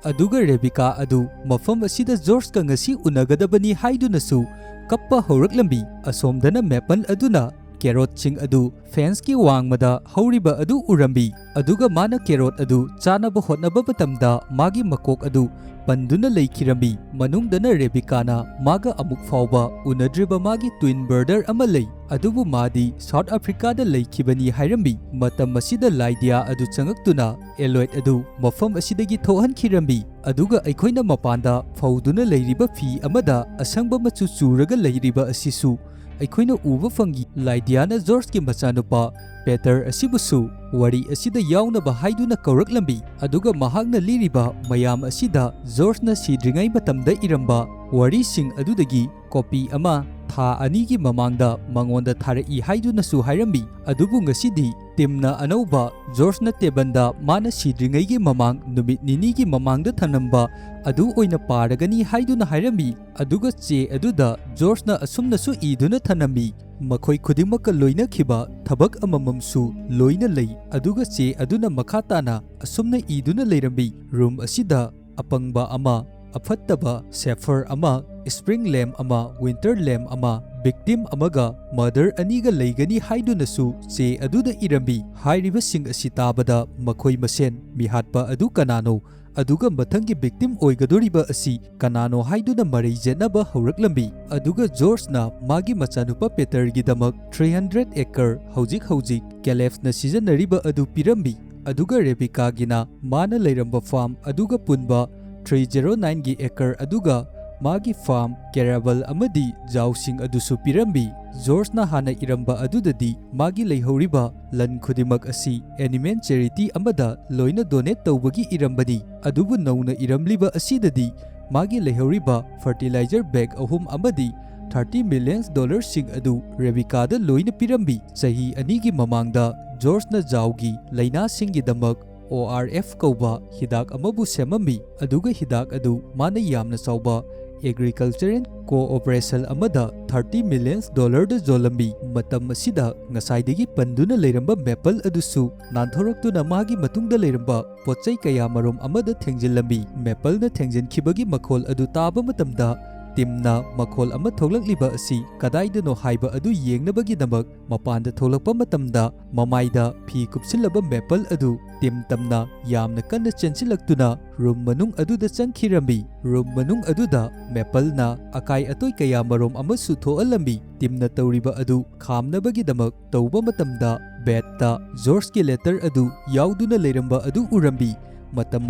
ꯑꯗꯨꯒ ꯔꯦꯕꯤꯀꯥ ꯑꯗꯨ ꯃꯐꯝ ꯑꯁꯤꯗ ꯖꯣꯔꯖꯀ ꯉꯁꯤ ꯎꯅꯒꯗꯕꯅꯤ ꯍꯥꯏꯗꯨꯅꯁꯨ ꯀꯞꯄ ꯍꯧꯔꯛꯂꯝꯃꯤ꯫ ꯑꯁꯣꯝꯗꯅ ꯃꯦꯄꯜ ꯑꯗꯨꯅ ꯀꯦꯔꯣꯠꯁꯤꯡ ꯑꯗꯨ ꯐꯦꯟꯁꯀꯤ ꯋꯥꯡꯃꯗ ꯍꯧꯔꯤꯕ ꯑꯗꯨ ꯎꯔꯝꯃꯤ꯫ ꯑꯗꯨꯒ ꯃꯥꯅ ꯀꯦꯔꯣꯠ ꯑꯗꯨ ꯆꯥꯅꯕ ꯍꯣꯠꯅꯕ ꯃꯇꯝꯗ ꯃꯥꯒꯤ ꯃꯀꯣꯛ ꯑꯗꯨ ꯄꯟꯗꯨꯅ ꯂꯩꯈꯤꯔꯝꯃꯤ꯫ ꯃꯅꯨꯡꯗꯅ ꯔꯦꯕꯤꯀꯥꯅ ꯃꯥꯒ ꯑꯃꯨꯛ ꯐꯥꯎꯕ ꯎꯅꯗ꯭ꯔꯤꯕ ꯃꯥꯒꯤ ꯇ꯭ꯋꯤꯟ ꯕ꯭ꯔꯗꯔ ꯑꯃ ꯂꯩ, ꯑꯗꯨꯕꯨ ꯃꯥꯗꯤ ꯁꯥꯎꯠ ꯑꯐ꯭ꯔꯤꯀꯥꯗ ꯂꯩꯈꯤꯕꯅꯤ ꯍꯥꯏꯔꯝꯃꯤ꯫ ꯃꯇꯝ ꯑꯁꯤꯗ ꯂꯥꯏꯗꯤꯌꯥ ꯑꯗꯨ ꯆꯪꯉꯛꯇꯨꯅ ꯑꯦꯂꯣꯏꯠ ꯑꯗꯨ ꯃꯐꯝ ꯑꯁꯤꯗꯒꯤ ꯊꯣꯛꯍꯟꯈꯤꯔꯝꯃꯤ꯫ ꯑꯗꯨꯒ ꯑꯩꯈꯣꯏꯅ ꯃꯄꯥꯟꯗ ꯐꯧꯗꯨꯅ ꯂꯩꯔꯤꯕ ꯐꯤ ꯑꯃꯗ ꯑꯁꯪꯕ ꯃꯆꯨ ꯆꯨꯔꯒ ꯂꯩꯔꯤꯕ ꯑꯁꯤꯁꯨ ꯑꯩꯈꯣꯏꯅ ꯎꯕ ꯐꯪꯈꯤ꯫ ꯂꯥꯏꯗꯤꯌꯥꯅ ꯖꯣꯔꯖꯀꯤ ꯃꯆꯥꯅꯨꯄꯥ ꯄꯦꯇꯔ ꯑꯁꯤꯕꯨꯁꯨ ꯋꯥꯔꯤ ꯑꯁꯤꯗ ꯌꯥꯎꯅꯕ ꯍꯥꯏꯗꯨꯅ ꯀꯧꯔꯛꯂꯝꯃꯤ, ꯑꯗꯨꯒ ꯃꯍꯥꯛꯅ ꯂꯤꯔꯤꯕ ꯃꯌꯥꯝ ꯑꯁꯤꯗ ꯖꯣꯔꯖꯅ ꯁꯤꯗ꯭ꯔꯤꯉꯩ ꯃꯇꯝꯗ ꯏꯔꯝꯕ ꯋꯥꯔꯤꯁꯤꯡ ꯑꯗꯨꯗꯒꯤ ꯀꯣꯄꯤ ꯑꯃ ꯊꯥ ꯑꯅꯤꯒꯤ ꯃꯃꯥꯡꯗ ꯃꯉꯣꯟꯗ ꯊꯥꯔꯛꯏ ꯍꯥꯏꯗꯨꯅꯁꯨ ꯍꯥꯏꯔꯝꯃꯤ꯫ ꯑꯗꯨꯕꯨ ꯉꯁꯤꯗꯤ ꯇꯤꯝꯅ ꯑꯅꯧꯕ ꯖꯣꯔꯖꯅ ꯇꯦꯕꯟꯗ ꯃꯥꯅ ꯁꯤꯗ꯭ꯔꯤꯉꯩꯒꯤ ꯃꯃꯥꯡ ꯅꯨꯃꯤꯠ ꯅꯤꯅꯤꯒꯤ ꯃꯃꯥꯡꯗ ꯊꯅꯝꯕ ꯑꯗꯨ ꯑꯣꯏꯅ ꯄꯥꯔꯒꯅꯤ ꯍꯥꯏꯗꯨꯅ ꯍꯥꯏꯔꯝꯃꯤ꯫ ꯑꯗꯨꯒ ꯆꯦ ꯑꯗꯨꯗ ꯖꯣꯔꯖꯅ ꯑꯁꯨꯝꯅꯁꯨ ꯏꯗꯨꯅ ꯊꯅꯝꯃꯤ, "ꯃꯈꯣꯏ ꯈꯨꯗꯤꯡꯃꯛꯀ ꯂꯣꯏꯅꯈꯤꯕ ꯊꯕꯛ ꯑꯃꯃꯝꯁꯨ ꯂꯣꯏꯅ ꯂꯩ"꯫ ꯑꯗꯨꯒ ꯆꯦ ꯑꯗꯨꯅ ꯃꯈꯥ ꯇꯥꯅ ꯑꯁꯨꯝꯅ ꯏꯗꯨꯅ ꯂꯩꯔꯝꯃꯤ, "ꯔꯨꯝ ꯑꯁꯤꯗ ꯑꯄꯪꯕ ꯑꯃ, ꯑꯐꯠꯇꯕ ꯁꯦꯐꯔ ꯑꯃ, ꯁ꯭ꯄ꯭ꯔꯤꯡ ꯂꯦꯝ ꯑꯃ, ꯋꯤꯟꯇꯔ ꯂꯦꯝ ꯑꯃ, ꯚꯤꯛꯇꯤꯝ ꯑꯃꯒ ꯃꯗꯔ ꯑꯅꯤꯒ ꯂꯩꯒꯅꯤ ꯍꯥꯏꯗꯨꯅꯁꯨ ꯆꯦ ꯑꯗꯨꯗ ꯏꯔꯝꯃꯤ꯫ ꯍꯥꯏꯔꯤꯕꯁꯤꯡ ꯑꯁꯤ ꯇꯥꯕꯗ ꯃꯈꯣꯏ ꯃꯁꯦꯟ ꯃꯤꯍꯥꯠꯄ ꯑꯗꯨ ꯀꯅꯥꯅꯣ, ꯑꯗꯨꯒ ꯃꯊꯪꯒꯤ ꯚꯤꯛꯇꯤꯝ ꯑꯣꯏꯒꯗꯧꯔꯤꯕ ꯑꯁꯤ ꯀꯅꯥꯅꯣ ꯍꯥꯏꯗꯨꯅ ꯃꯔꯩ ꯌꯦꯠꯅꯕ ꯍꯧꯔꯛꯂꯝꯃꯤ꯫ ꯑꯗꯨꯒ ꯖꯣꯔꯖꯅ ꯃꯥꯒꯤ ꯃꯆꯥꯅꯨꯄꯥ ꯄꯦꯇꯔꯒꯤꯗꯃꯛ ꯊ꯭ꯔꯤ ꯍꯟꯗ꯭ꯔꯦꯠ ꯑꯦꯀꯔ, ꯍꯧꯖꯤꯛ ꯍꯧꯖꯤꯛ ꯀꯦꯂꯦꯐꯅ ꯁꯤꯖꯤꯟꯅꯔꯤꯕ ꯑꯗꯨ ꯄꯤꯔꯝꯃꯤ꯫ ꯑꯗꯨꯒ ꯔꯦꯕꯤꯀꯥꯒꯤꯅ ꯃꯥꯅ ꯂꯩꯔꯝꯕ ꯐꯥꯔꯝ ꯑꯗꯨꯒ ꯄꯨꯟꯕ ꯊ꯭ꯔꯤ ꯖꯦꯔꯣ ꯅꯥꯏꯟꯒꯤ ꯑꯦꯀꯔ ꯑꯗꯨꯒ ꯃꯥꯒꯤ ꯐꯥꯔꯝ, ꯀꯦꯔꯥꯕꯜ ꯑꯃꯗꯤ ꯖꯥꯎꯁꯤꯡ ꯑꯗꯨꯁꯨ ꯄꯤꯔꯝꯃꯤ꯫ ꯖꯣꯔꯖꯅ ꯍꯥꯟꯅ ꯏꯔꯝꯕ ꯑꯗꯨꯗꯗꯤ ꯃꯥꯒꯤ ꯂꯩꯍꯧꯔꯤꯕ ꯂꯟ ꯈꯨꯗꯤꯡꯃꯛ ꯑꯁꯤ ꯑꯦꯅꯤꯃꯦꯜ ꯆꯦꯔꯤꯇꯤ ꯑꯃꯗ ꯂꯣꯏꯅ ꯗꯣꯅꯦꯠ ꯇꯧꯕꯒꯤ ꯏꯔꯝꯕꯅꯤ꯫ ꯑꯗꯨꯕꯨ ꯅꯧꯅ ꯏꯔꯝꯂꯤꯕ ꯑꯁꯤꯗꯗꯤ ꯃꯥꯒꯤ ꯂꯩꯍꯧꯔꯤꯕ ꯐꯔꯇꯤꯂꯥꯏꯖꯔ ꯕꯦꯒ ꯑꯍꯨꯝ ꯑꯃꯗꯤ ꯊꯥꯔꯇꯤ ꯃꯤꯂꯤꯌꯟ ꯗꯣꯂꯔꯁꯤꯡ ꯑꯗꯨ ꯔꯦꯕꯤꯀꯥꯗ ꯂꯣꯏꯅ ꯄꯤꯔꯝꯃꯤ꯫ ꯆꯍꯤ ꯑꯅꯤꯒꯤ ꯃꯃꯥꯡꯗ ꯖꯣꯔꯖꯅ ꯖꯥꯎꯒꯤ ꯂꯥꯏꯅꯥꯁꯤꯡꯒꯤꯗꯃꯛ ꯑꯣ ꯑꯥꯔ ꯑꯦꯐ ꯀꯧꯕ ꯍꯤꯗꯥꯛ ꯑꯃꯕꯨ ꯁꯦꯝꯃꯝꯃꯤ, ꯑꯗꯨꯒ ꯍꯤꯗꯥꯛ ꯑꯗꯨ ꯃꯥꯅ ꯌꯥꯝꯅ ꯆꯥꯎꯕ ꯑꯦꯒ꯭ꯔꯤꯀꯜꯆꯔꯦꯜ ꯀꯣꯑꯣꯄꯔꯦꯁꯟ ꯑꯃꯗ ꯊꯥꯔꯇꯤ ꯃꯤꯂꯤꯌꯟ ꯗꯣꯂꯔꯗ ꯌꯣꯜꯂꯝꯃꯤ꯫ ꯃꯇꯝ ꯑꯁꯤꯗ ꯉꯁꯥꯏꯗꯒꯤ ꯄꯟꯗꯨꯅ ꯂꯩꯔꯝꯕ ꯃꯦꯄꯜ ꯑꯗꯨꯁꯨ ꯅꯥꯟꯊꯣꯔꯛꯇꯨꯅ ꯃꯥꯒꯤ ꯃꯇꯨꯡꯗ ꯂꯩꯔꯝꯕ ꯄꯣꯠꯆꯩ ꯀꯌꯥꯃꯔꯨꯝ ꯑꯃꯗ ꯊꯦꯡꯖꯤꯜꯂꯝꯃꯤ꯫ ꯃꯦꯄꯜꯅ ꯊꯦꯡꯖꯤꯟꯈꯤꯕꯒꯤ ꯃꯈꯣꯜ ꯑꯗꯨ ꯇꯥꯕ ꯃꯇꯝꯗ ꯇꯤꯝꯅ ꯃꯈꯣꯜ ꯑꯃ ꯊꯣꯛꯂꯛꯂꯤꯕ ꯑꯁꯤ ꯀꯗꯥꯏꯗꯅꯣ ꯍꯥꯏꯕ ꯑꯗꯨ ꯌꯦꯡꯅꯕꯒꯤꯗꯃꯛ ꯃꯄꯥꯟꯗ ꯊꯣꯛꯂꯛꯄ ꯃꯇꯝꯗ, ꯃꯃꯥꯏꯗ ꯐꯤ ꯀꯨꯞꯁꯤꯜꯂꯕ ꯃꯦꯄꯜ ꯑꯗꯨ ꯇꯤꯝ ꯇꯝꯅ ꯌꯥꯝꯅ ꯀꯟꯅ ꯆꯦꯟꯁꯤꯜꯂꯛꯇꯨꯅ ꯔꯨꯝ ꯃꯅꯨꯡ ꯑꯗꯨꯗ ꯆꯪꯈꯤꯔꯝꯃꯤ꯫ ꯔꯨꯝ ꯃꯅꯨꯡ ꯑꯗꯨꯗ ꯃꯦꯄꯜꯅ ꯑꯀꯥꯏ ꯑꯇꯣꯏ ꯀꯌꯥꯃꯔꯨꯝ ꯑꯃꯁꯨ ꯊꯣꯛꯍꯜꯂꯝꯃꯤ꯫ ꯇꯤꯝꯅ ꯇꯧꯔꯤꯕ ꯑꯗꯨ ꯈꯥꯝꯅꯕꯒꯤꯗꯃꯛ ꯇꯧꯕ ꯃꯇꯝꯗ, ꯕꯦꯠꯇ ꯖꯣꯔꯖꯀꯤ ꯂꯦꯇꯔ ꯑꯗꯨ ꯌꯥꯎꯗꯨꯅ ꯂꯩꯔꯝꯕ ꯑꯗꯨ ꯎꯔꯝꯃꯤ꯫ ꯃꯇꯝ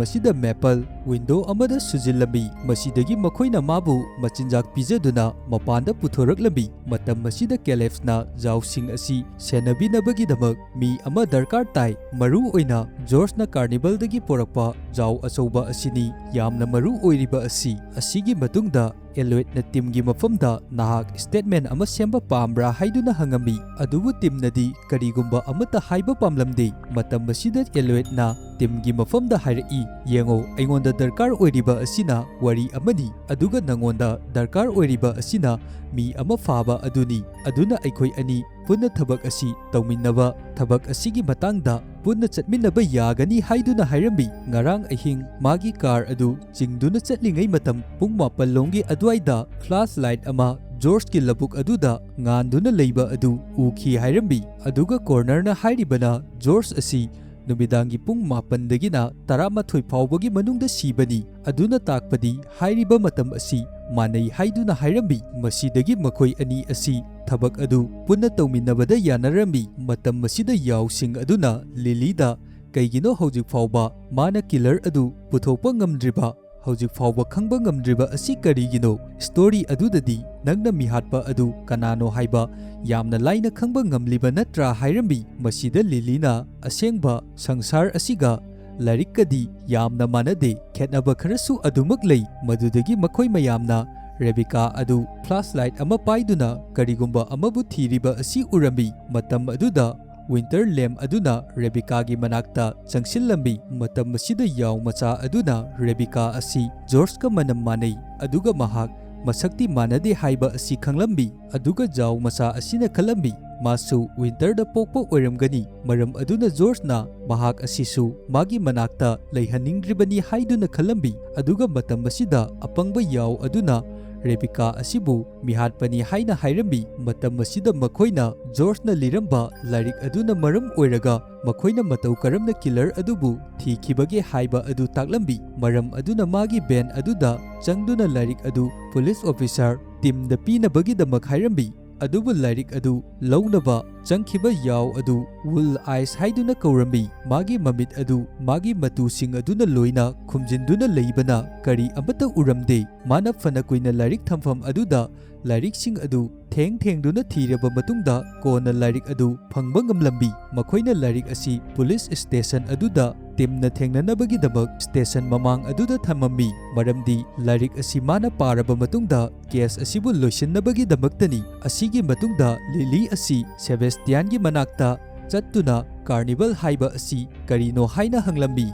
ꯑꯁꯤꯗ ꯃꯦꯄꯜ ꯋꯤꯟꯗꯣ ꯑꯃꯗ ꯁꯨꯖꯤꯜꯂꯝꯃꯤ꯫ ꯃꯁꯤꯗꯒꯤ ꯃꯈꯣꯏꯅ ꯃꯥꯕꯨ ꯃꯆꯤꯟꯖꯥꯛ ꯄꯤꯖꯗꯨꯅ ꯃꯄꯥꯟꯗ ꯄꯨꯊꯣꯔꯛꯂꯝꯃꯤ꯫ ꯃꯇꯝ ꯑꯁꯤꯗ ꯀꯦꯂꯦꯐꯅ ꯖꯥꯎꯁꯤꯡ ꯑꯁꯤ ꯁꯦꯟꯅꯕꯤꯅꯕꯒꯤꯗꯃꯛ ꯃꯤ ꯑꯃ ꯗꯔꯀꯥꯔ ꯇꯥꯏ꯫ ꯃꯔꯨ ꯑꯣꯏꯅ ꯖꯣꯔꯖꯅ ꯀꯥꯔꯅꯤꯚꯜꯗꯒꯤ ꯄꯨꯔꯛꯄ ꯖꯥꯎ ꯑꯆꯧꯕ ꯑꯁꯤꯅꯤ ꯌꯥꯝꯅ ꯃꯔꯨ ꯑꯣꯏꯔꯤꯕ ꯑꯁꯤ꯫ ꯑꯁꯤꯒꯤ ꯃꯇꯨꯡꯗ ꯑꯦꯂꯣꯏꯗꯅ ꯇꯤꯝꯒꯤ ꯃꯐꯝꯗ ꯅꯍꯥꯛ ꯁ꯭ꯇꯦꯠꯃꯦꯟ ꯑꯃ ꯁꯦꯝꯕ ꯄꯥꯝꯕ꯭ꯔꯥ ꯍꯥꯏꯗꯨꯅ ꯍꯪꯉꯝꯃꯤ꯫ ꯑꯗꯨꯕꯨ ꯇꯤꯝꯅꯗꯤ ꯀꯔꯤꯒꯨꯝꯕ ꯑꯃꯠꯇ ꯍꯥꯏꯕ ꯄꯥꯝꯂꯝꯗꯦ꯫ ꯃꯇꯝ ꯑꯁꯤꯗ ꯑꯦꯂꯣꯏꯗꯅ ꯇꯤꯝꯒꯤ ꯃꯐꯝꯗ ꯍꯥꯏꯔꯛꯏ, "ꯌꯦꯡꯉꯣ, ꯑꯩꯉꯣꯟꯗ ꯗꯔꯀꯥꯔ ꯑꯣꯏꯔꯤꯕ ꯑꯁꯤꯅ ꯋꯥꯔꯤ ꯑꯃꯅꯤ, ꯑꯗꯨꯒ ꯅꯉꯣꯟꯗ ꯗꯔꯀꯥꯔ ꯑꯣꯏꯔꯤꯕ ꯑꯁꯤꯅ ꯃꯤ ꯑꯃ ꯐꯥꯕ ꯑꯗꯨꯅꯤ꯫ ꯑꯗꯨꯅ ꯑꯩꯈꯣꯏ ꯑꯅꯤ ꯄꯨꯟꯅ ꯊꯕꯛ ꯑꯁꯤ ꯇꯧꯃꯤꯟꯅꯕ, ꯊꯕꯛ ꯑꯁꯤꯒꯤ ꯃꯇꯥꯡꯗ ꯄꯨꯟꯅ ꯆꯠꯃꯤꯟꯅꯕ ꯌꯥꯒꯅꯤ" ꯍꯥꯏꯗꯨꯅ ꯍꯥꯏꯔꯝꯃꯤ꯫ ꯉꯔꯥꯡ ꯑꯍꯤꯡ ꯃꯥꯒꯤ ꯀꯥꯔ ꯑꯗꯨ ꯆꯤꯡꯗꯨꯅ ꯆꯠꯂꯤꯉꯩ ꯃꯇꯝ ꯄꯨꯡ ꯃꯥꯄꯜ ꯂꯣꯝꯒꯤ ꯑꯗꯨꯋꯥꯏꯗ ꯐ꯭ꯂꯥꯁ ꯂꯥꯏꯠ ꯑꯃ ꯖꯣꯔꯖꯀꯤ ꯂꯧꯕꯨꯛ ꯑꯗꯨꯗ ꯉꯥꯟꯗꯨꯅ ꯂꯩꯕ ꯑꯗꯨ ꯎꯈꯤ ꯍꯥꯏꯔꯝꯃꯤ꯫ ꯑꯗꯨꯒ ꯀꯣꯔꯅꯔꯅ ꯍꯥꯏꯔꯤꯕꯅ ꯖꯣꯔꯖ ꯑꯁꯤ ꯅꯨꯃꯤꯗꯥꯡꯒꯤ ꯄꯨꯡ ꯃꯥꯄꯟꯗꯒꯤꯅ ꯇꯔꯥꯃꯥꯊꯣꯏ ꯐꯥꯎꯕꯒꯤ ꯃꯅꯨꯡꯗ ꯁꯤꯕꯅꯤ꯫ ꯑꯗꯨꯅ ꯇꯥꯛꯄꯗꯤ ꯍꯥꯏꯔꯤꯕ ꯃꯇꯝ ꯑꯁꯤ ꯃꯥꯟꯅꯩ ꯍꯥꯏꯗꯨꯅ ꯍꯥꯏꯔꯝꯃꯤ꯫ ꯃꯁꯤꯗꯒꯤ ꯃꯈꯣꯏ ꯑꯅꯤ ꯑꯁꯤ ꯊꯕꯛ ꯑꯗꯨ ꯄꯨꯟꯅ ꯇꯧꯃꯤꯟꯅꯕꯗ ꯌꯥꯅꯔꯝꯃꯤ꯫ ꯃꯇꯝ ꯑꯁꯤꯗ ꯌꯥꯎꯁꯤꯡ ꯑꯗꯨꯅ ꯂꯤꯂꯤꯗ, "ꯀꯩꯒꯤꯅꯣ ꯍꯧꯖꯤꯛ ꯐꯥꯎꯕ ꯃꯥꯅ ꯀꯤꯂꯔ ꯑꯗꯨ ꯄꯨꯊꯣꯛꯄ ꯉꯝꯗ꯭ꯔꯤꯕ? ꯍꯧꯖꯤꯛ ꯐꯥꯎꯕ ꯈꯪꯕ ꯉꯝꯗ꯭ꯔꯤꯕ ꯑꯁꯤ ꯀꯔꯤꯒꯤꯅꯣ? ꯁ꯭ꯇꯣꯔꯤ ꯑꯗꯨꯗꯗꯤ ꯅꯪꯅ ꯃꯤꯍꯥꯠꯄ ꯑꯗꯨ ꯀꯅꯥꯅꯣ ꯍꯥꯏꯕ ꯌꯥꯝꯅ ꯂꯥꯏꯅ ꯈꯪꯕ ꯉꯝꯂꯤꯕ ꯅꯠꯇ꯭ꯔꯥ?" ꯍꯥꯏꯔꯝꯃꯤ꯫ ꯃꯁꯤꯗ ꯂꯤꯂꯤꯅ, "ꯑꯁꯦꯡꯕ ꯁꯪꯁꯥꯔ ꯑꯁꯤꯒ ꯂꯥꯏꯔꯤꯛꯀꯗꯤ ꯌꯥꯝꯅ ꯃꯥꯟꯅꯗꯦ, ꯈꯦꯠꯅꯕ ꯈꯔꯁꯨ ꯑꯗꯨꯃꯛ ꯂꯩ"꯫ ꯃꯗꯨꯗꯒꯤ ꯃꯈꯣꯏ ꯃꯌꯥꯝꯅ ꯔꯦꯕꯤꯀꯥ ꯑꯗꯨ ꯐ꯭ꯂꯥꯁ ꯂꯥꯏꯠ ꯑꯃ ꯄꯥꯏꯗꯨꯅ ꯀꯔꯤꯒꯨꯝꯕ ꯑꯃꯕꯨ ꯊꯤꯔꯤꯕ ꯑꯁꯤ ꯎꯔꯝꯃꯤ꯫ ꯃꯇꯝ ꯑꯗꯨꯗ ꯋꯤꯟꯇꯔ ꯂꯦꯝ ꯑꯗꯨꯅ ꯔꯦꯕꯤꯀꯥꯒꯤ ꯃꯅꯥꯛꯇ ꯆꯪꯁꯤꯜꯂꯝꯃꯤ꯫ ꯃꯇꯝ ꯑꯁꯤꯗ ꯌꯥꯎ ꯃꯆꯥ ꯑꯗꯨꯅ ꯔꯦꯕꯤꯀꯥ ꯑꯁꯤ ꯖꯣꯔꯖꯀ ꯃꯅꯝ ꯃꯥꯟꯅꯩ, ꯑꯗꯨꯒ ꯃꯍꯥꯛ ꯃꯁꯛꯇꯤ ꯃꯥꯟꯅꯗꯦ ꯍꯥꯏꯕ ꯑꯁꯤ ꯈꯪꯂꯝꯃꯤ꯫ ꯑꯗꯨꯒ ꯖꯥꯎ ꯃꯆꯥ ꯑꯁꯤꯅ ꯈꯜꯂꯝꯃꯤ, ꯃꯥꯁꯨ ꯋꯤꯟꯇꯔꯗ ꯄꯣꯛꯄ ꯑꯣꯏꯔꯝꯒꯅꯤ, ꯃꯔꯝ ꯑꯗꯨꯅ ꯖꯣꯔꯖꯅ ꯃꯍꯥꯛ ꯑꯁꯤꯁꯨ ꯃꯥꯒꯤ ꯃꯅꯥꯛꯇ ꯂꯩꯍꯟꯅꯤꯡꯗ꯭ꯔꯤꯕꯅꯤ ꯍꯥꯏꯗꯨꯅ ꯈꯜꯂꯝꯃꯤ꯫ ꯑꯗꯨꯒ ꯃꯇꯝ ꯑꯁꯤꯗ ꯑꯄꯪꯕ ꯌꯥꯎ ꯑꯗꯨꯅ ꯔꯦꯕꯤꯀꯥ ꯑꯁꯤꯕꯨ ꯃꯤꯍꯥꯠꯄꯅꯤ ꯍꯥꯏꯅ ꯍꯥꯏꯔꯝꯃꯤ꯫ ꯃꯇꯝ ꯑꯁꯤꯗ ꯃꯈꯣꯏꯅ ꯖꯣꯔꯖꯅ ꯂꯤꯔꯝꯕ ꯂꯥꯏꯔꯤꯛ ꯑꯗꯨꯅ ꯃꯔꯝ ꯑꯣꯏꯔꯒ ꯃꯈꯣꯏꯅ ꯃꯇꯧ ꯀꯔꯝꯅ ꯀꯤꯂꯔ ꯑꯗꯨꯕꯨ ꯊꯤꯈꯤꯕꯒꯦ ꯍꯥꯏꯕ ꯑꯗꯨ ꯇꯥꯛꯂꯝꯃꯤ꯫ ꯃꯔꯝ ꯑꯗꯨꯅ ꯃꯥꯒꯤ ꯚꯦꯟ ꯑꯗꯨꯗ ꯆꯪꯗꯨꯅ ꯂꯥꯏꯔꯤꯛ ꯑꯗꯨ ꯄꯨꯂꯤꯁ ꯑꯣꯐꯤꯁꯥꯔ ꯇꯤꯝꯗ ꯄꯤꯅꯕꯒꯤꯗꯃꯛ ꯍꯥꯏꯔꯝꯃꯤ꯫ ꯑꯗꯨꯕꯨ ꯂꯥꯏꯔꯤꯛ ꯑꯗꯨ ꯂꯧꯅꯕ ꯆꯪꯈꯤꯕ ꯌꯥꯎ ꯑꯗꯨ ꯋꯨꯜ ꯑꯥꯏꯁ ꯍꯥꯏꯗꯨꯅ ꯀꯧꯔꯝꯃꯤ꯫ ꯃꯥꯒꯤ ꯃꯃꯤꯠ ꯑꯗꯨ ꯃꯥꯒꯤ ꯃꯇꯨꯁꯤꯡ ꯑꯗꯨꯅ ꯂꯣꯏꯅ ꯈꯨꯝꯖꯤꯟꯗꯨꯅ ꯂꯩꯕꯅ ꯀꯔꯤ ꯑꯃꯠꯇ ꯎꯔꯝꯗꯦ꯫ ꯃꯥꯅ ꯐꯅ ꯀꯨꯏꯅ ꯂꯥꯏꯔꯤꯛ ꯊꯝꯐꯝ ꯑꯗꯨꯗ ꯂꯥꯏꯔꯤꯛꯁꯤꯡ ꯑꯗꯨ ꯊꯦꯡ ꯊꯦꯡꯗꯨꯅ ꯊꯤꯔꯕ ꯃꯇꯨꯡꯗ ꯀꯣꯟꯅ ꯂꯥꯏꯔꯤꯛ ꯑꯗꯨ ꯐꯪꯕ ꯉꯝꯂꯝꯃꯤ꯫ ꯃꯈꯣꯏꯅ ꯂꯥꯏꯔꯤꯛ ꯑꯁꯤ ꯄꯨꯂꯤꯁ ꯁ꯭ꯇꯦꯁꯟ ꯑꯗꯨꯗ ꯇꯤꯝꯅ ꯊꯦꯡꯅꯅꯕꯒꯤꯗꯃꯛ ꯁ꯭ꯇꯦꯁꯟ ꯃꯃꯥꯡ ꯑꯗꯨꯗ ꯊꯝꯃꯝꯃꯤ, ꯃꯔꯝꯗꯤ ꯂꯥꯏꯔꯤꯛ ꯑꯁꯤ ꯃꯥꯅ ꯄꯥꯔꯕ ꯃꯇꯨꯡꯗ ꯀꯦꯁ ꯑꯁꯤꯕꯨ ꯂꯣꯏꯁꯤꯟꯅꯕꯒꯤꯗꯃꯛꯇꯅꯤ꯫ ꯑꯁꯤꯒꯤ ꯃꯇꯨꯡꯗ ꯂꯤꯂꯤ ꯑꯁꯤ ꯁꯦꯕꯦꯁꯇꯤꯌꯥꯟꯒꯤ ꯃꯅꯥꯛꯇ ꯆꯠꯇꯨꯅ ꯀꯥꯔꯅꯤꯚꯦꯜ ꯍꯥꯏꯕ ꯑꯁꯤ ꯀꯔꯤꯅꯣ ꯍꯥꯏꯅ ꯍꯪꯂꯝꯃꯤ꯫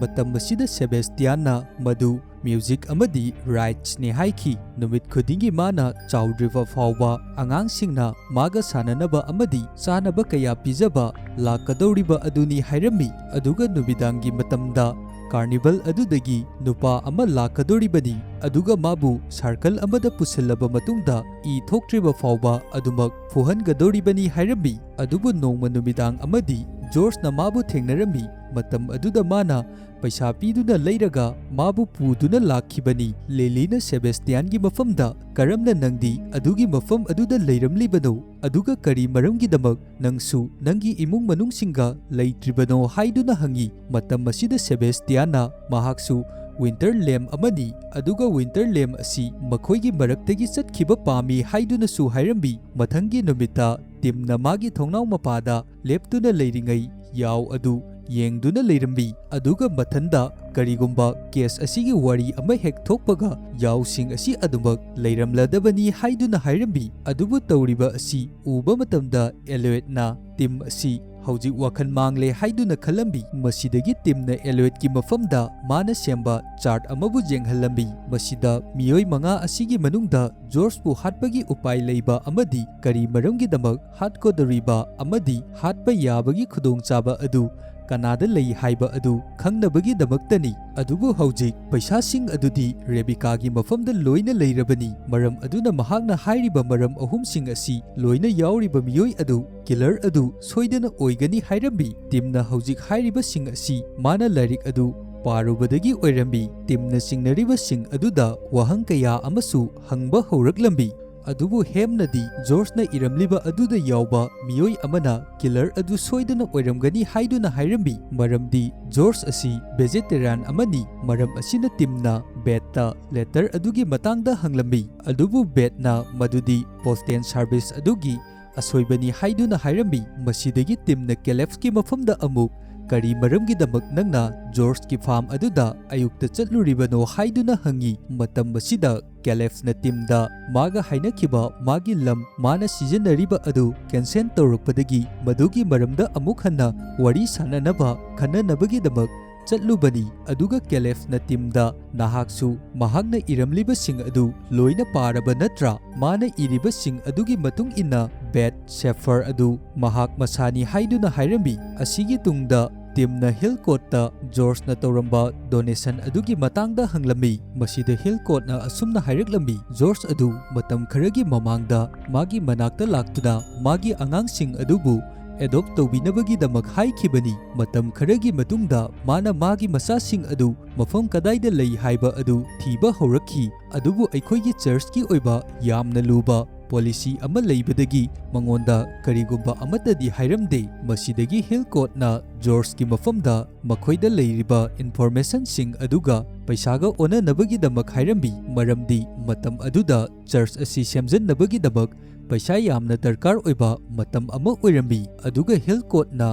ꯃꯇꯝ ꯑꯁꯤꯗ ꯁꯦꯕꯦꯁꯇꯤꯌꯥꯟꯅ ꯃꯗꯨ ꯃ꯭ꯌꯨꯖꯤꯛ ꯑꯃꯗꯤ ꯔꯥꯏꯗꯁꯅꯤ ꯍꯥꯏꯈꯤ꯫ ꯅꯨꯃꯤꯠ ꯈꯨꯗꯤꯡꯒꯤ ꯃꯥꯅ ꯆꯥꯎꯗ꯭ꯔꯤꯕ ꯐꯥꯎꯕ ꯑꯉꯥꯡꯁꯤꯡꯅ ꯃꯥꯒ ꯁꯥꯟꯅꯅꯕ ꯑꯃꯗꯤ ꯆꯥꯅꯕ ꯀꯌꯥ ꯄꯤꯖꯕ ꯂꯥꯛꯀꯗꯧꯔꯤꯕ ꯑꯗꯨꯅꯤ ꯍꯥꯏꯔꯝꯃꯤ꯫ ꯑꯗꯨꯒ ꯅꯨꯃꯤꯗꯥꯡꯒꯤ ꯃꯇꯝꯗ ꯀꯥꯔꯅꯤꯚꯦꯜ ꯑꯗꯨꯗꯒꯤ ꯅꯨꯄꯥ ꯑꯃ ꯂꯥꯛꯀꯗꯧꯔꯤꯕꯅꯤ, ꯑꯗꯨꯒ ꯃꯥꯕꯨ ꯁꯥꯔꯀꯜ ꯑꯃꯗ ꯄꯨꯁꯤꯜꯂꯕ ꯃꯇꯨꯡꯗ ꯏ ꯊꯣꯛꯇ꯭ꯔꯤꯕ ꯐꯥꯎꯕ ꯑꯗꯨꯃꯛ ꯐꯨꯍꯟꯒꯗꯧꯔꯤꯕꯅꯤ ꯍꯥꯏꯔꯝꯃꯤ꯫ ꯑꯗꯨꯕꯨ ꯅꯣꯡꯃ ꯅꯨꯃꯤꯗꯥꯡ ꯑꯃꯗꯤ ꯖꯣꯔꯖꯅ ꯃꯥꯕꯨ ꯊꯦꯡꯅꯔꯝꯃꯤ꯫ ꯃꯇꯝ ꯑꯗꯨꯗ ꯃꯥꯅ ꯄꯩꯁꯥ ꯄꯤꯗꯨꯅ ꯂꯩꯔꯒ ꯃꯥꯕꯨ ꯄꯨꯗꯨꯅ ꯂꯥꯛꯈꯤꯕꯅꯤ꯫ ꯂꯤꯂꯤꯅ ꯁꯦꯕꯦꯁꯇꯤꯌꯥꯟꯒꯤ ꯃꯐꯝꯗ, "ꯀꯔꯝꯅ ꯅꯪꯗꯤ ꯑꯗꯨꯒꯤ ꯃꯐꯝ ꯑꯗꯨꯗ ꯂꯩꯔꯝꯂꯤꯕꯅꯣ? ꯑꯗꯨꯒ ꯀꯔꯤ ꯃꯔꯝꯒꯤꯗꯃꯛ ꯅꯪꯁꯨ ꯅꯪꯒꯤ ꯏꯃꯨꯡ ꯃꯅꯨꯡꯁꯤꯡꯒ ꯂꯩꯇ꯭ꯔꯤꯕꯅꯣ?" ꯍꯥꯏꯗꯨꯅ ꯍꯪꯉꯤ꯫ ꯃꯇꯝ ꯑꯁꯤꯗ ꯁꯦꯕꯦꯁꯇꯤꯌꯥꯟꯅ ꯃꯍꯥꯛꯁꯨ ꯋꯤꯟꯇꯔ ꯂꯦꯝ ꯑꯃꯅꯤ, ꯑꯗꯨꯒ ꯋꯤꯟꯇꯔ ꯂꯦꯝ ꯑꯁꯤ ꯃꯈꯣꯏꯒꯤ ꯃꯔꯛꯇꯒꯤ ꯆꯠꯈꯤꯕ ꯄꯥꯝꯃꯤ ꯍꯥꯏꯗꯨꯅꯁꯨ ꯍꯥꯏꯔꯝꯃꯤ꯫ ꯃꯊꯪꯒꯤ ꯅꯨꯃꯤꯠꯇ ꯇꯤꯝꯅ ꯃꯥꯒꯤ ꯊꯣꯡꯅꯥꯎ ꯃꯄꯥꯗ ꯂꯦꯞꯇꯨꯅ ꯂꯩꯔꯤꯉꯩ ꯌꯥꯎ ꯑꯗꯨ ꯌꯦꯡꯗꯨꯅ ꯂꯩꯔꯝꯃꯤ, ꯑꯗꯨꯒ ꯃꯊꯟꯗ ꯀꯔꯤꯒꯨꯝꯕ ꯀꯦꯁ ꯑꯁꯤꯒꯤ ꯋꯥꯔꯤ ꯑꯃ ꯍꯦꯛ ꯊꯣꯛꯄꯒ ꯌꯥꯎꯁꯤꯡ ꯑꯁꯤ ꯑꯗꯨꯃꯛ ꯂꯩꯔꯝꯂꯗꯕꯅꯤ ꯍꯥꯏꯗꯨꯅ ꯍꯥꯏꯔꯝꯃꯤ꯫ ꯑꯗꯨꯕꯨ ꯇꯧꯔꯤꯕ ꯑꯁꯤ ꯎꯕ ꯃꯇꯝꯗ ꯑꯦꯂꯣꯏꯠꯅ ꯇꯤꯝ ꯑꯁꯤ ꯍꯧꯖꯤꯛ ꯋꯥꯈꯜ ꯃꯥꯡꯂꯦ ꯍꯥꯏꯗꯨꯅ ꯈꯜꯂꯝꯃꯤ꯫ ꯃꯁꯤꯗꯒꯤ ꯇꯤꯝꯅ ꯑꯦꯂꯣꯏꯠꯀꯤ ꯃꯐꯝꯗ ꯃꯥꯅ ꯁꯦꯝꯕ ꯆꯥꯔꯠ ꯑꯃꯕꯨ ꯌꯦꯡꯍꯜꯂꯝꯃꯤ꯫ ꯃꯁꯤꯗ ꯃꯤꯑꯣꯏ ꯃꯉꯥ ꯑꯁꯤꯒꯤ ꯃꯅꯨꯡꯗ ꯖꯣꯔꯖꯄꯨ ꯍꯥꯠꯄꯒꯤ ꯎꯄꯥꯏ ꯂꯩꯕ ꯑꯃꯗꯤ ꯀꯔꯤ ꯃꯔꯝꯒꯤꯗꯃꯛ ꯍꯥꯠꯀꯗꯧꯔꯤꯕ ꯑꯃꯗꯤ ꯍꯥꯠꯄ ꯌꯥꯕꯒꯤ ꯈꯨꯗꯣꯡꯆꯥꯕ ꯑꯗꯨ ꯀꯅꯥꯗ ꯂꯩ ꯍꯥꯏꯕ ꯑꯗꯨ ꯈꯪꯅꯕꯒꯤꯗꯃꯛꯇꯅꯤ꯫ ꯑꯗꯨꯕꯨ ꯍꯧꯖꯤꯛ ꯄꯩꯁꯥꯁꯤꯡ ꯑꯗꯨꯗꯤ ꯔꯦꯕꯤꯀꯥꯒꯤ ꯃꯐꯝꯗ ꯂꯣꯏꯅ ꯂꯩꯔꯕꯅꯤ꯫ ꯃꯔꯝ ꯑꯗꯨꯅ ꯃꯍꯥꯛꯅ ꯍꯥꯏꯔꯤꯕ ꯃꯔꯝ ꯑꯍꯨꯝꯁꯤꯡ ꯑꯁꯤ ꯂꯣꯏꯅ ꯌꯥꯎꯔꯤꯕ ꯃꯤꯑꯣꯏ ꯑꯗꯨ ꯀꯤꯂꯔ ꯑꯗꯨ ꯁꯣꯏꯗꯅ ꯑꯣꯏꯒꯅꯤ ꯍꯥꯏꯔꯝꯃꯤ꯫ ꯇꯤꯝꯅ ꯍꯧꯖꯤꯛ ꯍꯥꯏꯔꯤꯕꯁꯤꯡ ꯑꯁꯤ ꯃꯥꯅ ꯂꯥꯏꯔꯤꯛ ꯑꯗꯨ ꯄꯥꯔꯨꯕꯗꯒꯤ ꯑꯣꯏꯔꯝꯃꯤ꯫ ꯇꯤꯝꯅ ꯆꯤꯡꯅꯔꯤꯕꯁꯤꯡ ꯑꯗꯨꯗ ꯋꯥꯍꯪ ꯀꯌꯥ ꯑꯃꯁꯨ ꯍꯪꯕ ꯍꯧꯔꯛꯂꯝꯃꯤ꯫ ꯑꯗꯨꯕꯨ ꯍꯦꯝꯅꯗꯤ ꯖꯣꯔꯖꯅ ꯏꯔꯝꯂꯤꯕ ꯑꯗꯨꯗ ꯌꯥꯎꯕ ꯃꯤꯑꯣꯏ ꯑꯃꯅ ꯀꯤꯂꯔ ꯑꯗꯨ ꯁꯣꯏꯗꯅ ꯑꯣꯏꯔꯝꯒꯅꯤ ꯍꯥꯏꯗꯨꯅ ꯍꯥꯏꯔꯝꯃꯤ, ꯃꯔꯝꯗꯤ ꯖꯣꯔꯖ ꯑꯁꯤ ꯚꯦꯖꯦꯇꯦꯔꯤꯌꯥꯟ ꯑꯃꯅꯤ꯫ ꯃꯔꯝ ꯑꯁꯤꯅ ꯇꯤꯝꯅ ꯕꯦꯠꯇ ꯂꯦꯇꯔ ꯑꯗꯨꯒꯤ ꯃꯇꯥꯡꯗ ꯍꯪꯂꯝꯃꯤ, ꯑꯗꯨꯕꯨ ꯕꯦꯠꯅ ꯃꯗꯨꯗꯤ ꯄꯣꯁꯇꯦꯜ ꯁꯥꯔꯚꯤꯁ ꯑꯗꯨꯒꯤ ꯑꯁꯣꯏꯕꯅꯤ ꯍꯥꯏꯗꯨꯅ ꯍꯥꯏꯔꯝꯃꯤ꯫ ꯃꯁꯤꯗꯒꯤ ꯇꯤꯝꯅ ꯀꯦꯂꯦꯞꯁꯀꯤ ꯃꯐꯝꯗ ꯑꯃꯨꯛ, "ꯀꯔꯤ ꯃꯔꯝꯒꯤꯗꯃꯛ ꯅꯪꯅ ꯖꯣꯔꯖꯀꯤ ꯐꯥꯔꯝ ꯑꯗꯨꯗ ꯑꯌꯨꯛꯇ ꯆꯠꯂꯨꯔꯤꯕꯅꯣ?" ꯍꯥꯏꯗꯨꯅ ꯍꯪꯉꯤ꯫ ꯃꯇꯝ ꯑꯁꯤꯗ ꯀꯦꯂꯦꯐꯅ ꯇꯤꯝꯗ ꯃꯥꯒ ꯍꯥꯏꯅꯈꯤꯕ ꯃꯥꯒꯤ ꯂꯝ ꯃꯥꯅ ꯁꯤꯖꯤꯟꯅꯔꯤꯕ ꯑꯗꯨ ꯀꯦꯟꯁꯦꯜ ꯇꯧꯔꯛꯄꯗꯒꯤ ꯃꯗꯨꯒꯤ ꯃꯔꯝꯗ ꯑꯃꯨꯛ ꯍꯟꯅ ꯋꯥꯔꯤ ꯁꯥꯟꯅꯅꯕ ꯈꯟꯅꯅꯕꯒꯤꯗꯃꯛ ꯆꯠꯂꯨꯕꯅꯤ꯫ ꯑꯗꯨꯒ ꯀꯦꯂꯦꯐꯅ ꯇꯤꯝꯗ, "ꯅꯍꯥꯛꯁꯨ ꯃꯍꯥꯛꯅ ꯏꯔꯝꯂꯤꯕꯁꯤꯡ ꯑꯗꯨ ꯂꯣꯏꯅ ꯄꯥꯔꯕ ꯅꯠꯇ꯭ꯔꯥ? ꯃꯥꯅ ꯏꯔꯤꯕꯁꯤꯡ ꯑꯗꯨꯒꯤ ꯃꯇꯨꯡ ꯏꯟꯅ ꯕꯦꯠ ꯁꯦꯐꯔ ꯑꯗꯨ ꯃꯍꯥꯛ ꯃꯁꯥꯅꯤ" ꯍꯥꯏꯗꯨꯅ ꯍꯥꯏꯔꯝꯃꯤ꯫ ꯑꯁꯤꯒꯤ ꯇꯨꯡꯗ ꯇꯤꯝꯅ ꯍꯤꯜꯀꯣꯠꯇ ꯖꯣꯔꯖꯅ ꯇꯧꯔꯝꯕ ꯗꯣꯅꯦꯁꯟ ꯑꯗꯨꯒꯤ ꯃꯇꯥꯡꯗ ꯍꯪꯂꯝꯃꯤ꯫ ꯃꯁꯤꯗ ꯍꯤꯜꯀꯣꯠꯅ ꯑꯁꯨꯝꯅ ꯍꯥꯏꯔꯛꯂꯝꯃꯤ, "ꯖꯣꯔꯖ ꯑꯗꯨ ꯃꯇꯝ ꯈꯔꯒꯤ ꯃꯃꯥꯡꯗ ꯃꯥꯒꯤ ꯃꯅꯥꯛꯇ ꯂꯥꯛꯇꯨꯅ ꯃꯥꯒꯤ ꯑꯉꯥꯡꯁꯤꯡ ꯑꯗꯨꯕꯨ ꯑꯦꯗꯣꯞ ꯇꯧꯕꯤꯅꯕꯒꯤꯗꯃꯛ ꯍꯥꯏꯈꯤꯕꯅꯤ꯫ ꯃꯇꯝ ꯈꯔꯒꯤ ꯃꯇꯨꯡꯗ ꯃꯥꯅ ꯃꯥꯒꯤ ꯃꯆꯥꯁꯤꯡ ꯑꯗꯨ ꯃꯐꯝ ꯀꯗꯥꯏꯗ ꯂꯩ ꯍꯥꯏꯕ ꯑꯗꯨ ꯊꯤꯕ ꯍꯧꯔꯛꯈꯤ, ꯑꯗꯨꯕꯨ ꯑꯩꯈꯣꯏꯒꯤ ꯆꯔꯆꯀꯤ ꯑꯣꯏꯕ ꯌꯥꯝꯅ ꯂꯨꯕ ꯄꯣꯂꯤꯁꯤ ꯑꯃ ꯂꯩꯕꯗꯒꯤ ꯃꯉꯣꯟꯗ ꯀꯔꯤꯒꯨꯝꯕ ꯑꯃꯠꯇꯗꯤ ꯍꯥꯏꯔꯝꯗꯦ"꯫ ꯃꯁꯤꯗꯒꯤ ꯍꯤꯜꯀꯣꯠꯅ ꯖꯣꯔꯖꯀꯤ ꯃꯐꯝꯗ ꯃꯈꯣꯏꯗ ꯂꯩꯔꯤꯕ ꯏꯟꯐꯣꯔꯃꯦꯁꯟꯁꯤꯡ ꯑꯗꯨꯒ ꯄꯩꯁꯥꯒ ꯑꯣꯟꯅꯅꯕꯒꯤꯗꯃꯛ ꯍꯥꯏꯔꯝꯃꯤ, ꯃꯔꯝꯗꯤ ꯃꯇꯝ ꯑꯗꯨꯗ ꯆꯔꯆ ꯑꯁꯤ ꯁꯦꯝꯖꯤꯟꯅꯕꯒꯤꯗꯃꯛ ꯄꯩꯁꯥ ꯌꯥꯝꯅ ꯗꯔꯀꯥꯔ ꯑꯣꯏꯕ ꯃꯇꯝ ꯑꯃ ꯑꯣꯏꯔꯝꯃꯤ꯫ ꯑꯗꯨꯒ ꯍꯤꯜꯀꯣꯠꯅ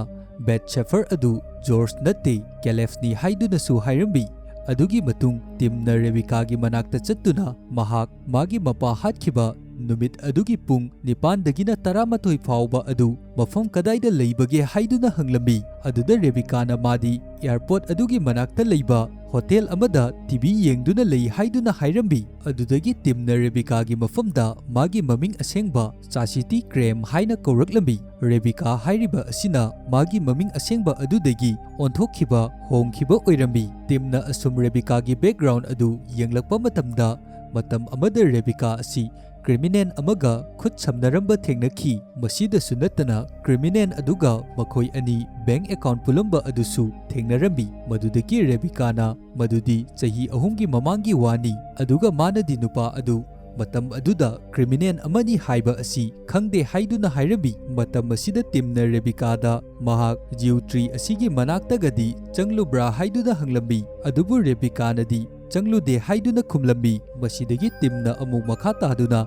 ꯕꯦꯠ ꯁꯦꯐꯔ ꯑꯗꯨ ꯖꯣꯔꯖ ꯅꯠꯇꯦ, ꯀꯦꯂꯦꯐꯅꯤ ꯍꯥꯏꯗꯨꯅꯁꯨ ꯍꯥꯏꯔꯝꯃꯤ꯫ ꯑꯗꯨꯒꯤ ꯃꯇꯨꯡ ꯇꯤꯝꯅ ꯔꯦꯕꯤꯀꯥꯒꯤ ꯃꯅꯥꯛꯇ ꯆꯠꯇꯨꯅ ꯃꯍꯥꯛ ꯃꯥꯒꯤ ꯃꯄꯥ ꯍꯥꯠꯈꯤꯕ ꯅꯨꯃꯤꯠ ꯑꯗꯨꯒꯤ ꯄꯨꯡ ꯅꯤꯄꯥꯟꯗꯒꯤꯅ ꯇꯔꯥꯃꯥꯊꯣꯏ ꯐꯥꯎꯕ ꯑꯗꯨ ꯃꯐꯝ ꯀꯗꯥꯏꯗ ꯂꯩꯕꯒꯦ ꯍꯥꯏꯗꯨꯅ ꯍꯪꯂꯝꯃꯤ꯫ ꯑꯗꯨꯗ ꯔꯦꯕꯤꯀꯥꯅ ꯃꯥꯗꯤ ꯑꯦꯌꯔꯄꯣꯔꯠ ꯑꯗꯨꯒꯤ ꯃꯅꯥꯛꯇ ꯂꯩꯕ ꯍꯣꯇꯦꯜ ꯑꯃꯗ ꯇꯤ ꯚꯤ ꯌꯦꯡꯗꯨꯅ ꯂꯩ ꯍꯥꯏꯗꯨꯅ ꯍꯥꯏꯔꯝꯃꯤ꯫ ꯑꯗꯨꯗꯒꯤ ꯇꯤꯝꯅ ꯔꯦꯕꯤꯀꯥꯒꯤ ꯃꯐꯝꯗ ꯃꯥꯒꯤ ꯃꯃꯤꯡ ꯑꯁꯦꯡꯕ ꯆꯥꯁꯤꯇꯤ ꯀ꯭ꯔꯦꯝ ꯍꯥꯏꯅ ꯀꯧꯔꯛꯂꯝꯃꯤ꯫ ꯔꯦꯕꯤꯀꯥ ꯍꯥꯏꯔꯤꯕ ꯑꯁꯤꯅ ꯃꯥꯒꯤ ꯃꯃꯤꯡ ꯑꯁꯦꯡꯕ ꯑꯗꯨꯗꯒꯤ ꯑꯣꯟꯊꯣꯛꯈꯤꯕ, ꯍꯣꯡꯈꯤꯕ ꯑꯣꯏꯔꯝꯃꯤ꯫ ꯇꯤꯝꯅ ꯑꯁꯨꯝ ꯔꯦꯕꯤꯀꯥꯒꯤ ꯕꯦꯛꯒ꯭ꯔꯥꯎꯟ ꯑꯗꯨ ꯌꯦꯡꯂꯛꯄ ꯃꯇꯝꯗ, ꯃꯇꯝ ꯑꯃꯗ ꯔꯦꯕꯤꯀꯥ ꯑꯁꯤ ꯀ꯭ꯔꯤꯃꯤꯅꯦꯜ ꯑꯃꯒ ꯈꯨꯠ ꯁꯝꯅꯔꯝꯕ ꯊꯦꯡꯅꯈꯤ꯫ ꯃꯁꯤꯗꯁꯨ ꯅꯠꯇꯅ, ꯀ꯭ꯔꯤꯃꯤꯅꯦꯜ ꯑꯗꯨꯒ ꯃꯈꯣꯏ ꯑꯅꯤ ꯕꯦꯡꯛ ꯑꯦꯀꯥꯎꯟꯠ ꯄꯨꯜꯂꯝꯕ ꯑꯗꯨꯁꯨ ꯊꯦꯡꯅꯔꯝꯃꯤ꯫ ꯃꯗꯨꯗꯒꯤ ꯔꯦꯕꯤꯀꯥꯅ ꯃꯗꯨꯗꯤ ꯆꯍꯤ ꯑꯍꯨꯝꯒꯤ ꯃꯃꯥꯡꯒꯤ ꯋꯥꯅꯤ, ꯑꯗꯨꯒ ꯃꯥꯅꯗꯤ ꯅꯨꯄꯥ ꯑꯗꯨ ꯃꯇꯝ ꯑꯗꯨꯗ ꯀ꯭ꯔꯤꯃꯤꯅꯦꯜ ꯑꯃꯅꯤ ꯍꯥꯏꯕ ꯑꯁꯤ ꯈꯪꯗꯦ ꯍꯥꯏꯗꯨꯅ ꯍꯥꯏꯔꯝꯃꯤ꯫ ꯃꯇꯝ ꯑꯁꯤꯗ ꯇꯤꯝꯅ ꯔꯦꯕꯤꯀꯥꯗ ꯃꯍꯥꯛ ꯖꯤꯎ ꯇ꯭ꯔꯤ ꯑꯁꯤꯒꯤ ꯃꯅꯥꯛꯇꯒꯗꯤ ꯆꯪꯂꯨꯕ꯭ꯔꯥ ꯍꯥꯏꯗꯨꯅ ꯍꯪꯂꯝꯃꯤ, ꯑꯗꯨꯕꯨ ꯔꯦꯕꯤꯀꯥꯅꯗꯤ ꯆꯪꯂꯨꯗꯦ ꯍꯥꯏꯗꯨꯅ ꯈꯨꯝꯂꯝꯃꯤ꯫ ꯃꯁꯤꯗꯒꯤ ꯇꯤꯝꯅ ꯑꯃꯨꯛ ꯃꯈꯥ ꯇꯥꯗꯨꯅ,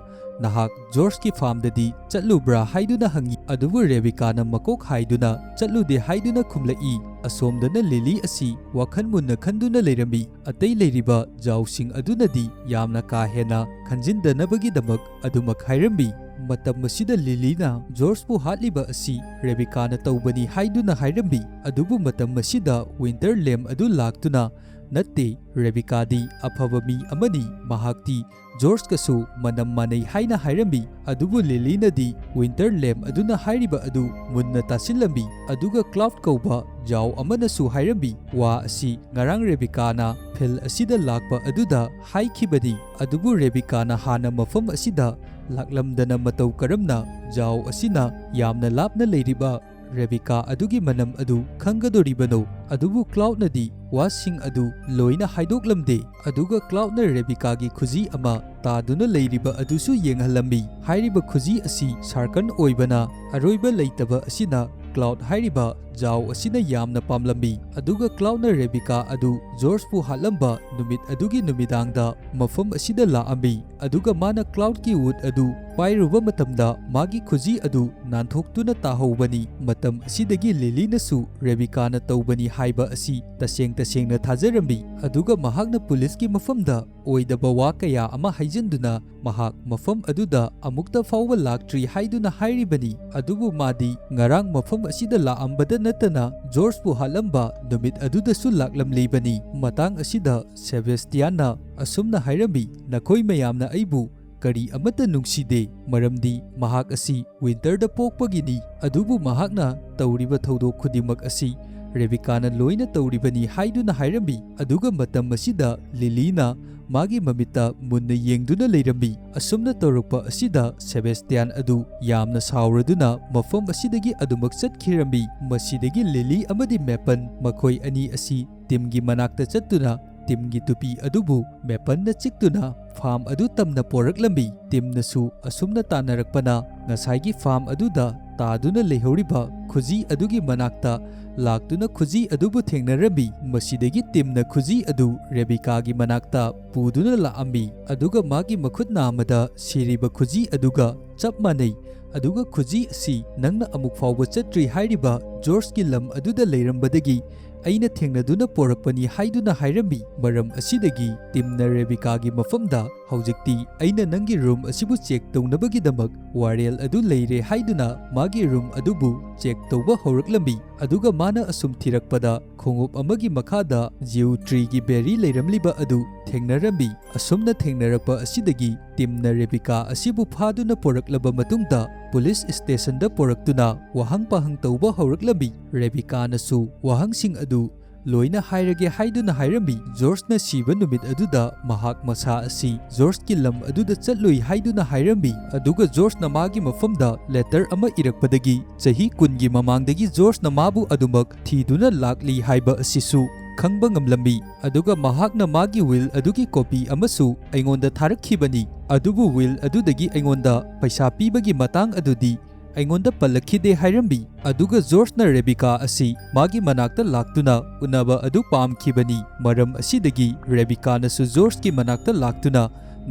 "ꯅꯍꯥꯛ ꯖꯣꯔꯖꯀꯤ ꯐꯥꯔꯝꯗꯗꯤ ꯆꯠꯂꯨꯕ꯭ꯔꯥ?" ꯍꯥꯏꯗꯨꯅ ꯍꯪꯉꯤ꯫ ꯑꯗꯨꯕꯨ ꯔꯦꯕꯤꯀꯥꯅ ꯃꯀꯣꯛ ꯍꯥꯏꯗꯨꯅ ꯆꯠꯂꯨꯗꯦ ꯍꯥꯏꯗꯨꯅ ꯈꯨꯝꯂꯛꯏ꯫ ꯑꯁꯣꯝꯗꯅ ꯂꯤꯂꯤ ꯑꯁꯤ ꯋꯥꯈꯜ ꯃꯨꯟꯅ ꯈꯟꯗꯨꯅ ꯂꯩꯔꯝꯃꯤ꯫ ꯑꯇꯩ ꯂꯩꯔꯤꯕ ꯖꯥꯎꯁꯤꯡ ꯑꯗꯨꯅꯗꯤ ꯌꯥꯝꯅ ꯀꯥ ꯍꯦꯟꯅ ꯈꯟꯖꯤꯟꯗꯅꯕꯒꯤꯗꯃꯛ ꯑꯗꯨꯃꯛ ꯍꯥꯏꯔꯝꯃꯤ꯫ ꯃꯇꯝ ꯑꯁꯤꯗ ꯂꯤꯂꯤꯅ ꯖꯣꯔꯖꯄꯨ ꯍꯥꯠꯂꯤꯕ ꯑꯁꯤ ꯔꯦꯕꯤꯀꯥꯅ ꯇꯧꯕꯅꯤ ꯍꯥꯏꯗꯨꯅ ꯍꯥꯏꯔꯝꯃꯤ꯫ ꯑꯗꯨꯕꯨ ꯃꯇꯝ ꯑꯁꯤꯗ ꯋꯤꯟꯇꯔ ꯂꯦꯝ ꯑꯗꯨ ꯂꯥꯛꯇꯨꯅ, "ꯅꯠꯇꯦ, ꯔꯦꯕꯤꯀꯥꯗꯤ ꯑꯐꯕ ꯃꯤ ꯑꯃꯅꯤ, ꯃꯍꯥꯛꯇꯤ ꯖꯣꯔꯖꯀꯁꯨ ꯃꯅꯝ ꯃꯥꯟꯅꯩ" ꯍꯥꯏꯅ ꯍꯥꯏꯔꯝꯃꯤ꯫ ꯑꯗꯨꯕꯨ ꯂꯤꯂꯤꯅꯗꯤ ꯋꯤꯟꯇꯔ ꯂꯦꯝ ꯑꯗꯨꯅ ꯍꯥꯏꯔꯤꯕ ꯑꯗꯨ ꯃꯨꯟꯅ ꯇꯥꯁꯤꯜꯂꯝꯃꯤ꯫ ꯑꯗꯨꯒ ꯀ꯭ꯂꯥꯎꯗ ꯀꯧꯕ ꯖꯥꯎ ꯑꯃꯅꯁꯨ ꯍꯥꯏꯔꯝꯃꯤ, "ꯋꯥ ꯑꯁꯤ ꯉꯔꯥꯡ ꯔꯦꯕꯤꯀꯥꯅ ꯐꯤꯜ ꯑꯁꯤꯗ ꯂꯥꯛꯄ ꯑꯗꯨꯗ ꯍꯥꯏꯈꯤꯕꯅꯤ꯫ ꯑꯗꯨꯕꯨ ꯔꯦꯕꯤꯀꯥꯅ ꯍꯥꯟꯅ ꯃꯐꯝ ꯑꯁꯤꯗ ꯂꯥꯛꯂꯝꯗꯅ ꯃꯇꯧ ꯀꯔꯝꯅ ꯖꯥꯎ ꯑꯁꯤꯅ ꯌꯥꯝꯅ ꯂꯥꯞꯅ ꯂꯩꯔꯤꯕ ꯔꯦꯕꯤꯀꯥ ꯑꯗꯨꯒꯤ ꯃꯅꯝ ꯑꯗꯨ ꯈꯪꯒꯗꯧꯔꯤꯕꯅꯣ?" ꯑꯗꯨꯕꯨ ꯀ꯭ꯂꯥꯎꯗꯅꯗꯤ ꯋꯥꯁꯤꯡ ꯑꯗꯨ ꯂꯣꯏꯅ ꯍꯥꯏꯗꯣꯛꯂꯝꯗꯦ꯫ ꯑꯗꯨꯒ ꯀ꯭ꯂꯥꯎꯗꯅ ꯔꯦꯕꯤꯀꯥꯒꯤ ꯈꯨꯖꯤ ꯑꯃ ꯇꯥꯗꯨꯅ ꯂꯩꯔꯤꯕ ꯑꯗꯨꯁꯨ ꯌꯦꯡꯍꯜꯂꯝꯃꯤ꯫ ꯍꯥꯏꯔꯤꯕ ꯈꯨꯖꯤ ꯑꯁꯤ ꯁꯥꯔꯀꯟ ꯑꯣꯏꯕꯅ ꯑꯔꯣꯏꯕ ꯂꯩꯇꯕ ꯑꯁꯤꯅ ꯀ꯭ꯂꯥꯎꯗ ꯍꯥꯏꯔꯤꯕ ꯖꯥꯎ ꯑꯁꯤꯅ ꯌꯥꯝꯅ ꯄꯥꯝꯂꯝꯃꯤ꯫ ꯑꯗꯨꯒ ꯀ꯭ꯂꯥꯎꯗꯅ ꯔꯦꯕꯤꯀꯥ ꯑꯗꯨ ꯖꯣꯔꯖꯄꯨ ꯍꯥꯠꯂꯝꯕ ꯅꯨꯃꯤꯠ ꯑꯗꯨꯒꯤ ꯅꯨꯃꯤꯗꯥꯡꯗ ꯃꯐꯝ ꯑꯁꯤꯗ ꯂꯥꯛꯑꯝꯃꯤ꯫ ꯑꯗꯨꯒ ꯃꯥꯅ ꯀ꯭ꯂꯥꯎꯗꯀꯤ ꯋꯨꯗ ꯑꯗꯨ ꯄꯥꯏꯔꯨꯕ ꯃꯇꯝꯗ ꯃꯥꯒꯤ ꯈꯨꯖꯤ ꯑꯗꯨ ꯅꯥꯟꯊꯣꯛꯇꯨꯅ ꯇꯥꯍꯧꯕꯅꯤ꯫ ꯃꯇꯝ ꯑꯁꯤꯗꯒꯤ ꯂꯤꯂꯤꯅꯁꯨ ꯔꯦꯕꯤꯀꯥꯅ ꯇꯧꯕꯅꯤ ꯍꯥꯏꯕ ꯑꯁꯤ ꯇꯁꯦꯡ ꯇꯁꯦꯡꯅ ꯊꯥꯖꯔꯝꯃꯤ꯫ ꯑꯗꯨꯒ ꯃꯍꯥꯛꯅ ꯄꯨꯂꯤꯁꯀꯤ ꯃꯐꯝꯗ ꯑꯣꯏꯗꯕ ꯋꯥ ꯀꯌꯥ ꯑꯃ ꯍꯥꯏꯖꯤꯟꯗꯨꯅ ꯃꯍꯥꯛ ꯃꯐꯝ ꯑꯗꯨꯗ ꯑꯃꯨꯛꯇ ꯐꯥꯎꯕ ꯂꯥꯛꯇ꯭ꯔꯤ ꯍꯥꯏꯗꯨꯅ ꯍꯥꯏꯔꯤꯕꯅꯤ꯫ ꯑꯗꯨꯕꯨ ꯃꯥꯗꯤ ꯉꯔꯥꯡ ꯃꯐꯝ ꯑꯁꯤꯗ ꯂꯥꯛꯑꯝꯕꯗ ꯅꯠꯇꯅ ꯖꯣꯔꯖꯄꯨ ꯍꯥꯠꯂꯝꯕ ꯅꯨꯃꯤꯠ ꯑꯗꯨꯗꯁꯨ ꯂꯥꯛꯂꯝꯂꯤꯕꯅꯤ꯫ ꯃꯇꯥꯡ ꯑꯁꯤꯗ ꯁꯦꯕꯦꯁꯇꯤꯌꯥꯟꯅ ꯑꯁꯨꯝꯅ ꯍꯥꯏꯔꯝꯃꯤ, "ꯅꯈꯣꯏ ꯃꯌꯥꯝꯅ ꯑꯩꯕꯨ ꯀꯔꯤ ꯑꯃꯠꯇ ꯅꯨꯡꯁꯤꯗꯦ, ꯃꯔꯝꯗꯤ ꯃꯍꯥꯛ ꯑꯁꯤ ꯋꯤꯟꯇꯔꯗ ꯄꯣꯛꯄꯒꯤꯅꯤ꯫ ꯑꯗꯨꯕꯨ ꯃꯍꯥꯛꯅ ꯇꯧꯔꯤꯕ ꯊꯧꯗꯣꯛ ꯈꯨꯗꯤꯡꯃꯛ ꯑꯁꯤ ꯔꯦꯕꯤꯀꯥꯅ ꯂꯣꯏꯅ ꯇꯧꯔꯤꯕꯅꯤ" ꯍꯥꯏꯗꯨꯅ ꯍꯥꯏꯔꯝꯃꯤ꯫ ꯑꯗꯨꯒ ꯃꯇꯝ ꯑꯁꯤꯗ ꯂꯤꯂꯤꯅ ꯃꯥꯒꯤ ꯃꯃꯤꯠꯇ ꯃꯨꯟꯅ ꯌꯦꯡꯗꯨꯅ ꯂꯩꯔꯝꯃꯤ꯫ ꯑꯁꯨꯝꯅ ꯇꯧꯔꯛꯄ ꯑꯁꯤꯗ ꯁꯦꯕꯦꯁꯇꯤꯌꯥꯟ ꯑꯗꯨ ꯌꯥꯝꯅ ꯁꯥꯎꯔꯗꯨꯅ ꯃꯐꯝ ꯑꯁꯤꯗꯒꯤ ꯑꯗꯨꯃꯛ ꯆꯠꯈꯤꯔꯝꯃꯤ꯫ ꯃꯁꯤꯗꯒꯤ ꯂꯤꯂꯤ ꯑꯃꯗꯤ ꯃꯦꯄꯟ ꯃꯈꯣꯏ ꯑꯅꯤ ꯑꯁꯤ ꯇꯤꯝꯒꯤ ꯃꯅꯥꯛꯇ ꯆꯠꯇꯨꯅ ꯇꯤꯝꯒꯤ ꯇꯨꯄꯤ ꯑꯗꯨꯕꯨ ꯃꯦꯄꯟꯅ ꯆꯤꯛꯇꯨꯅ ꯐꯥꯝ ꯑꯗꯨ ꯇꯝꯅ ꯄꯣꯔꯛꯂꯝꯃꯤ꯫ ꯇꯤꯝꯅꯁꯨ ꯑꯁꯨꯝꯅ ꯇꯥꯟꯅꯔꯛꯄꯅ ꯉꯁꯥꯏꯒꯤ ꯐꯥꯝ ꯑꯗꯨꯗ ꯇꯥꯗꯨꯅ ꯂꯩꯍꯧꯔꯤꯕ ꯈꯨꯖꯤ ꯑꯗꯨꯒꯤ ꯃꯅꯥꯛꯇ ꯂꯥꯛꯇꯨꯅ ꯈꯨꯖꯤ ꯑꯗꯨꯕꯨ ꯊꯦꯡꯅꯔꯝꯃꯤ꯫ ꯃꯁꯤꯗꯒꯤ ꯇꯤꯝꯅ ꯈꯨꯖꯤ ꯑꯗꯨ ꯔꯦꯕꯤꯀꯥꯒꯤ ꯃꯅꯥꯛꯇ ꯄꯨꯗꯨꯅ ꯂꯥꯛꯑꯝꯃꯤ, ꯑꯗꯨꯒ ꯃꯥꯒꯤ ꯃꯈꯨꯠ ꯅꯥꯝꯃꯗ ꯁꯤꯔꯤꯕ ꯈꯨꯖꯤ ꯑꯗꯨꯒ ꯆꯞ ꯃꯥꯟꯅꯩ꯫ ꯑꯗꯨꯒ ꯈꯨꯖꯤ ꯑꯁꯤ ꯅꯪꯅ ꯑꯃꯨꯛ ꯐꯥꯎꯕ ꯆꯠꯇ꯭ꯔꯤ ꯍꯥꯏꯔꯤꯕ ꯖꯣꯔꯖꯀꯤ ꯂꯝ ꯑꯗꯨꯗ ꯂꯩꯔꯝꯕꯗꯒꯤ ꯑꯩꯅ ꯊꯦꯡꯅꯗꯨꯅ ꯄꯣꯔꯛꯄꯅꯤ ꯍꯥꯏꯗꯨꯅ ꯍꯥꯏꯔꯝꯃꯤ꯫ ꯃꯔꯝ ꯑꯁꯤꯗꯒꯤ ꯇꯤꯝꯅ ꯔꯦꯕꯤꯀꯥꯒꯤ ꯃꯐꯝꯗ, "ꯍꯧꯖꯤꯛꯇꯤ ꯑꯩꯅ ꯅꯪꯒꯤ ꯔꯨꯝ ꯑꯁꯤꯕꯨ ꯆꯦꯛ ꯇꯧꯅꯕꯒꯤꯗꯃꯛ ꯋꯥꯔꯦꯜ ꯑꯗꯨ ꯂꯩꯔꯦ" ꯍꯥꯏꯗꯨꯅ ꯃꯥꯒꯤ ꯔꯨꯝ ꯑꯗꯨꯕꯨ ꯆꯦꯛ ꯇꯧꯕ ꯍꯧꯔꯛꯂꯝꯃꯤ꯫ ꯑꯗꯨꯒ ꯃꯥꯅ ꯑꯁꯨꯝ ꯊꯤꯔꯛꯄꯗ ꯈꯣꯡꯎꯞ ꯑꯃꯒꯤ ꯃꯈꯥꯗ ꯖꯤꯎ ꯇ꯭ꯔꯤꯒꯤ ꯕꯦꯔꯤ ꯂꯩꯔꯝꯂꯤꯕ ꯑꯗꯨ ꯊꯦꯡꯅꯔꯝꯃꯤ꯫ ꯑꯁꯨꯝꯅ ꯊꯦꯡꯅꯔꯛꯄ ꯑꯁꯤꯗꯒꯤ ꯇꯤꯝꯅ ꯔꯦꯕꯤꯀꯥ ꯑꯁꯤꯕꯨ ꯐꯥꯗꯨꯅ ꯄꯣꯔꯛꯂꯕ ꯃꯇꯨꯡꯗ ꯄꯨꯂꯤꯁ ꯁ꯭ꯇꯦꯁꯟꯗ ꯄꯣꯔꯛꯇꯨꯅ ꯋꯥꯍꯪ ꯄꯥꯍꯪ ꯇꯧꯕ ꯍꯧꯔꯛꯂꯝꯃꯤ꯫ ꯔꯦꯕꯤꯀꯥꯅꯁꯨ ꯋꯥꯍꯪꯁꯤꯡ ꯑꯗꯨ ꯂꯣꯏꯅ ꯍꯥꯏꯔꯒꯦ ꯍꯥꯏꯗꯨꯅ ꯍꯥꯏꯔꯝꯃꯤ꯫ ꯖꯣꯔꯖꯅ ꯁꯤꯕ ꯅꯨꯃꯤꯠ ꯑꯗꯨꯗ ꯃꯍꯥꯛ ꯃꯁꯥ ꯑꯁꯤ ꯖꯣꯔꯖꯀꯤ ꯂꯝ ꯑꯗꯨꯗ ꯆꯠꯂꯨꯏ ꯍꯥꯏꯗꯨꯅ ꯍꯥꯏꯔꯝꯃꯤ꯫ ꯑꯗꯨꯒ ꯖꯣꯔꯖꯅ ꯃꯥꯒꯤ ꯃꯐꯝꯗ ꯂꯦꯇꯔ ꯑꯃ ꯏꯔꯛꯄꯗꯒꯤ ꯆꯍꯤ ꯀꯨꯟꯒꯤ ꯃꯃꯥꯡꯗꯒꯤ ꯖꯣꯔꯖꯅ ꯃꯥꯕꯨ ꯑꯗꯨꯃꯛ ꯊꯤꯗꯨꯅ ꯂꯥꯛꯂꯤ ꯍꯥꯏꯕ ꯑꯁꯤꯁꯨ ꯈꯪꯕ ꯉꯝꯂꯝꯃꯤ꯫ ꯑꯗꯨꯒ ꯃꯍꯥꯛꯅ ꯃꯥꯒꯤ ꯋꯤꯜ ꯑꯗꯨꯒꯤ ꯀꯣꯄꯤ ꯑꯃꯁꯨ ꯑꯩꯉꯣꯟꯗ ꯊꯥꯔꯛꯈꯤꯕꯅꯤ꯫ ꯑꯗꯨꯕꯨ ꯋꯤꯜ ꯑꯗꯨꯗꯒꯤ ꯑꯩꯉꯣꯟꯗ ꯄꯩꯁꯥ ꯄꯤꯕꯒꯤ ꯃꯇꯥꯡ ꯑꯗꯨꯗꯤ ꯑꯩꯉꯣꯟꯗ ꯄꯜꯂꯛꯈꯤꯗꯦ ꯍꯥꯏꯔꯝꯃꯤ꯫ ꯑꯗꯨꯒ ꯖꯣꯔꯖꯅ ꯔꯦꯕꯤꯀꯥ ꯑꯁꯤ ꯃꯥꯒꯤ ꯃꯅꯥꯛꯇ ꯂꯥꯛꯇꯨꯅ ꯎꯅꯕ ꯑꯗꯨ ꯄꯥꯝꯈꯤꯕꯅꯤ꯫ ꯃꯔꯝ ꯑꯁꯤꯗꯒꯤ ꯔꯦꯕꯤꯀꯥꯅꯁꯨ ꯖꯣꯔꯖꯀꯤ ꯃꯅꯥꯛꯇ ꯂꯥꯛꯇꯨꯅ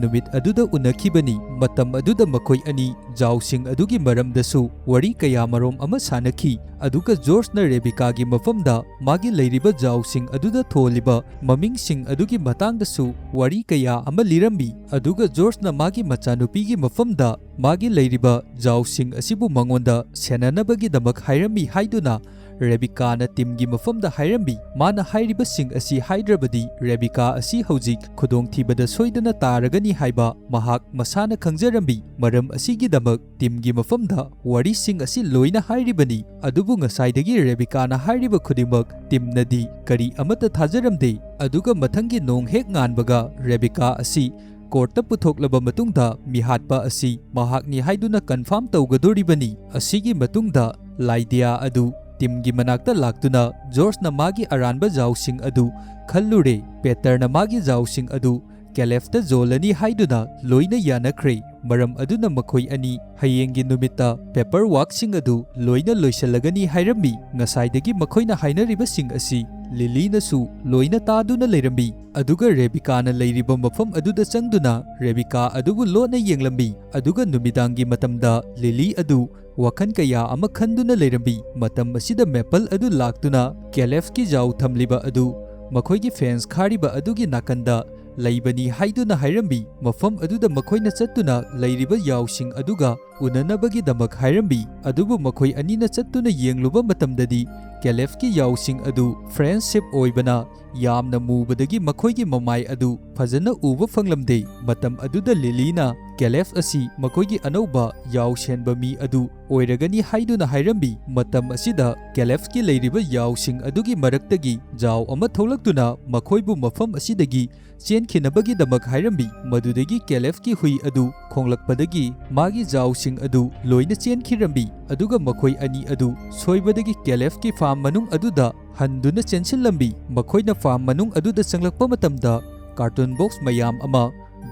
ꯅꯨꯃꯤꯠ ꯑꯗꯨꯗ ꯎꯅꯈꯤꯕꯅꯤ꯫ ꯃꯇꯝ ꯑꯗꯨꯗ ꯃꯈꯣꯏ ꯑꯅꯤ ꯖꯥꯎꯁꯤꯡ ꯑꯗꯨꯒꯤ ꯃꯔꯝꯗꯁꯨ ꯋꯥꯔꯤ ꯀꯌꯥ ꯃꯔꯣꯝ ꯑꯃ ꯁꯥꯅꯈꯤ꯫ ꯑꯗꯨꯒ ꯖꯣꯔꯖꯅ ꯔꯦꯕꯤꯀꯥꯒꯤ ꯃꯐꯝꯗ ꯃꯥꯒꯤ ꯂꯩꯔꯤꯕ ꯖꯥꯎꯁꯤꯡ ꯑꯗꯨꯗ ꯊꯣꯜꯂꯤꯕ ꯃꯃꯤꯡꯁꯤꯡ ꯑꯗꯨꯒꯤ ꯃꯇꯥꯡꯗꯁꯨ ꯋꯥꯔꯤ ꯀꯌꯥ ꯑꯃ ꯂꯤꯔꯝꯃꯤ꯫ ꯑꯗꯨꯒ ꯖꯣꯔꯖꯅ ꯃꯥꯒꯤ ꯃꯆꯥꯅꯨꯄꯤꯒꯤ ꯃꯐꯝꯗ ꯃꯥꯒꯤ ꯂꯩꯔꯤꯕ ꯖꯥꯎꯁꯤꯡ ꯑꯁꯤꯕꯨ ꯃꯉꯣꯟꯗ ꯁꯦꯟꯅꯅꯕꯒꯤꯗꯃꯛ ꯍꯥꯏꯔꯝꯃꯤ ꯍꯥꯏꯗꯨꯅ ꯔꯦꯕꯤꯀꯥꯅ ꯇꯤꯝꯒꯤ ꯃꯐꯝꯗ ꯍꯥꯏꯔꯝꯃꯤ꯫ ꯃꯥꯅ ꯍꯥꯏꯔꯤꯕꯁꯤꯡ ꯑꯁꯤ ꯍꯥꯏꯗ꯭ꯔꯕꯗꯤ ꯔꯦꯕꯤꯀꯥ ꯑꯁꯤ ꯍꯧꯖꯤꯛ ꯈꯨꯗꯣꯡꯊꯤꯕꯗ ꯁꯣꯏꯗꯅ ꯇꯥꯔꯒꯅꯤ ꯍꯥꯏꯕ ꯃꯍꯥꯛ ꯃꯁꯥꯅ ꯈꯪꯖꯔꯝꯃꯤ꯫ ꯃꯔꯝ ꯑꯁꯤꯒꯤꯗꯃꯛ ꯇꯤꯝꯒꯤ ꯃꯐꯝꯗ ꯋꯥꯔꯤꯁꯤꯡ ꯑꯁꯤ ꯂꯣꯏꯅ ꯍꯥꯏꯔꯤꯕꯅꯤ꯫ ꯑꯗꯨꯕꯨ ꯉꯁꯥꯏꯗꯒꯤ ꯔꯦꯕꯤꯀꯥꯅ ꯍꯥꯏꯔꯤꯕ ꯈꯨꯗꯤꯡꯃꯛ ꯇꯤꯝꯅꯗꯤ ꯀꯔꯤ ꯑꯃꯠꯇ ꯊꯥꯖꯔꯝꯗꯦ꯫ ꯑꯗꯨꯒ ꯃꯊꯪꯒꯤ ꯅꯣꯡ ꯍꯦꯛ ꯉꯥꯟꯕꯒ ꯔꯦꯕꯤꯀꯥ ꯑꯁꯤ ꯀꯣꯔꯠꯇ ꯄꯨꯊꯣꯛꯂꯕ ꯃꯇꯨꯡꯗ ꯃꯤꯍꯥꯠꯄ ꯑꯁꯤ ꯃꯍꯥꯛꯅꯤ ꯍꯥꯏꯗꯨꯅ ꯀꯟꯐꯥꯔꯝ ꯇꯧꯒꯗꯣꯔꯤꯕꯅꯤ꯫ ꯑꯁꯤꯒꯤ ꯃꯇꯨꯡꯗ ꯂꯥꯏꯗꯤꯌꯥ ꯑꯗꯨ ꯇꯤꯝꯒꯤ ꯃꯅꯥꯛꯇ ꯂꯥꯛꯇꯨꯅ ꯖꯣꯔꯖꯅ ꯃꯥꯒꯤ ꯑꯔꯥꯟꯕ ꯖꯥꯎꯁꯤꯡ ꯑꯗꯨ ꯈꯜꯂꯨꯔꯦ꯫ ꯄꯦꯇꯔꯅ ꯃꯥꯒꯤ ꯖꯥꯎꯁꯤꯡ ꯑꯗꯨ ꯀꯦꯂꯦꯐꯇ ꯌꯣꯜꯂꯅꯤ ꯍꯥꯏꯗꯨꯅ ꯂꯣꯏꯅ ꯌꯥꯅꯈ꯭ꯔꯦ꯫ ꯃꯔꯝ ꯑꯗꯨꯅ ꯃꯈꯣꯏ ꯑꯅꯤ ꯍꯌꯦꯡꯒꯤ ꯅꯨꯃꯤꯠꯇ ꯄꯦꯄꯔ ꯋꯥꯔꯛꯁꯤꯡ ꯑꯗꯨ ꯂꯣꯏꯅ ꯂꯣꯏꯁꯤꯜꯂꯒꯅꯤ ꯍꯥꯏꯔꯝꯃꯤ꯫ ꯉꯁꯥꯏꯗꯒꯤ ꯃꯈꯣꯏꯅ ꯍꯥꯏꯅꯔꯤꯕꯁꯤꯡ ꯑꯁꯤ ꯂꯤꯂꯤꯅꯁꯨ ꯂꯣꯏꯅ ꯇꯥꯗꯨꯅ ꯂꯩꯔꯝꯃꯤ꯫ ꯑꯗꯨꯒ ꯔꯦꯕꯤꯀꯥꯅ ꯂꯩꯔꯤꯕ ꯃꯐꯝ ꯑꯗꯨꯗ ꯆꯪꯗꯨꯅ ꯔꯦꯕꯤꯀꯥ ꯑꯗꯨꯕꯨ ꯂꯣꯠꯅ ꯌꯦꯡꯂꯝꯃꯤ꯫ ꯑꯗꯨꯒ ꯅꯨꯃꯤꯗꯥꯡꯒꯤ ꯃꯇꯝꯗ ꯂꯤꯂꯤ ꯑꯗꯨ ꯋꯥꯈꯜ ꯀꯌꯥ ꯑꯃ ꯈꯟꯗꯨꯅ ꯂꯩꯔꯝꯃꯤ꯫ ꯃꯇꯝ ꯑꯁꯤꯗ ꯃꯦꯄꯜ ꯑꯗꯨ ꯂꯥꯛꯇꯨꯅ ꯀꯦꯂꯦꯐꯀꯤ ꯌꯥꯎ ꯊꯝꯂꯤꯕ ꯑꯗꯨ ꯃꯈꯣꯏꯒꯤ ꯐꯦꯟꯁ ꯈꯥꯔꯤꯕ ꯑꯗꯨꯒꯤ ꯅꯥꯀꯟꯗ ꯂꯩꯕꯅꯤ ꯍꯥꯏꯗꯨꯅ ꯍꯥꯏꯔꯝꯃꯤ꯫ ꯃꯐꯝ ꯑꯗꯨꯗ ꯃꯈꯣꯏꯅ ꯆꯠꯇꯨꯅ ꯂꯩꯔꯤꯕ ꯌꯥꯎꯁꯤꯡ ꯑꯗꯨꯒ ꯎꯅꯅꯕꯒꯤꯗꯃꯛ ꯍꯥꯏꯔꯝꯃꯤ꯫ ꯑꯗꯨꯕꯨ ꯃꯈꯣꯏ ꯑꯅꯤꯅ ꯆꯠꯇꯨꯅ ꯌꯦꯡꯂꯨꯕ ꯃꯇꯝꯗꯗꯤ ꯀꯦꯂꯦꯐꯀꯤ ꯌꯥꯎꯁꯤꯡ ꯑꯗꯨ ꯐ꯭ꯔꯦꯟꯁꯤꯞ ꯑꯣꯏꯕꯅ ꯌꯥꯝꯅ ꯃꯨꯕꯗꯒꯤ ꯃꯈꯣꯏꯒꯤ ꯃꯃꯥꯏ ꯑꯗꯨ ꯐꯖꯅ ꯎꯕ ꯐꯪꯂꯝꯗꯦ꯫ ꯃꯇꯝ ꯑꯗꯨꯗ ꯂꯤꯂꯤꯅ ꯀꯦꯂꯦꯐ ꯑꯁꯤ ꯃꯈꯣꯏꯒꯤ ꯑꯅꯧꯕ ꯌꯥꯎ ꯁꯦꯟꯕ ꯃꯤ ꯑꯗꯨ ꯑꯣꯏꯔꯒꯅꯤ ꯍꯥꯏꯗꯨꯅ ꯍꯥꯏꯔꯝꯃꯤ꯫ ꯃꯇꯝ ꯑꯁꯤꯗ ꯀꯦꯂꯦꯐꯀꯤ ꯂꯩꯔꯤꯕ ꯌꯥꯎꯁꯤꯡ ꯑꯗꯨꯒꯤ ꯃꯔꯛꯇꯒꯤ ꯌꯥꯎ ꯑꯃ ꯊꯣꯛꯂꯛꯇꯨꯅ ꯃꯈꯣꯏꯕꯨ ꯃꯐꯝ ꯑꯁꯤꯗꯒꯤ ꯆꯦꯟꯈꯤꯅꯕꯒꯤꯗꯃꯛ ꯍꯥꯏꯔꯝꯃꯤ꯫ ꯃꯗꯨꯗꯒꯤ ꯀꯦꯂꯦꯐꯀꯤ ꯍꯨꯏ ꯑꯗꯨ ꯈꯣꯡꯂꯛꯄꯗꯒꯤ ꯃꯥꯒꯤ ꯖꯥꯎꯁꯤꯡ ꯑꯗꯨ ꯂꯣꯏꯅ ꯆꯦꯟꯈꯤꯔꯝꯃꯤ꯫ ꯑꯗꯨꯒ ꯃꯈꯣꯏ ꯑꯅꯤ ꯑꯗꯨ ꯁꯣꯏꯕꯗꯒꯤ ꯀꯦꯂꯦꯐꯀꯤ ꯐꯥꯔꯝ ꯃꯅꯨꯡ ꯑꯗꯨꯗ ꯍꯟꯗꯨꯅ ꯆꯦꯟꯁꯤꯜꯂꯝꯃꯤ꯫ ꯃꯈꯣꯏꯅ ꯐꯥꯔꯝ ꯃꯅꯨꯡ ꯑꯗꯨꯗ ꯆꯪꯂꯛꯄ ꯃꯇꯝꯗ ꯀꯥꯔꯇꯨꯟ ꯕꯣꯛꯁ ꯃꯌꯥꯝ ꯑꯃ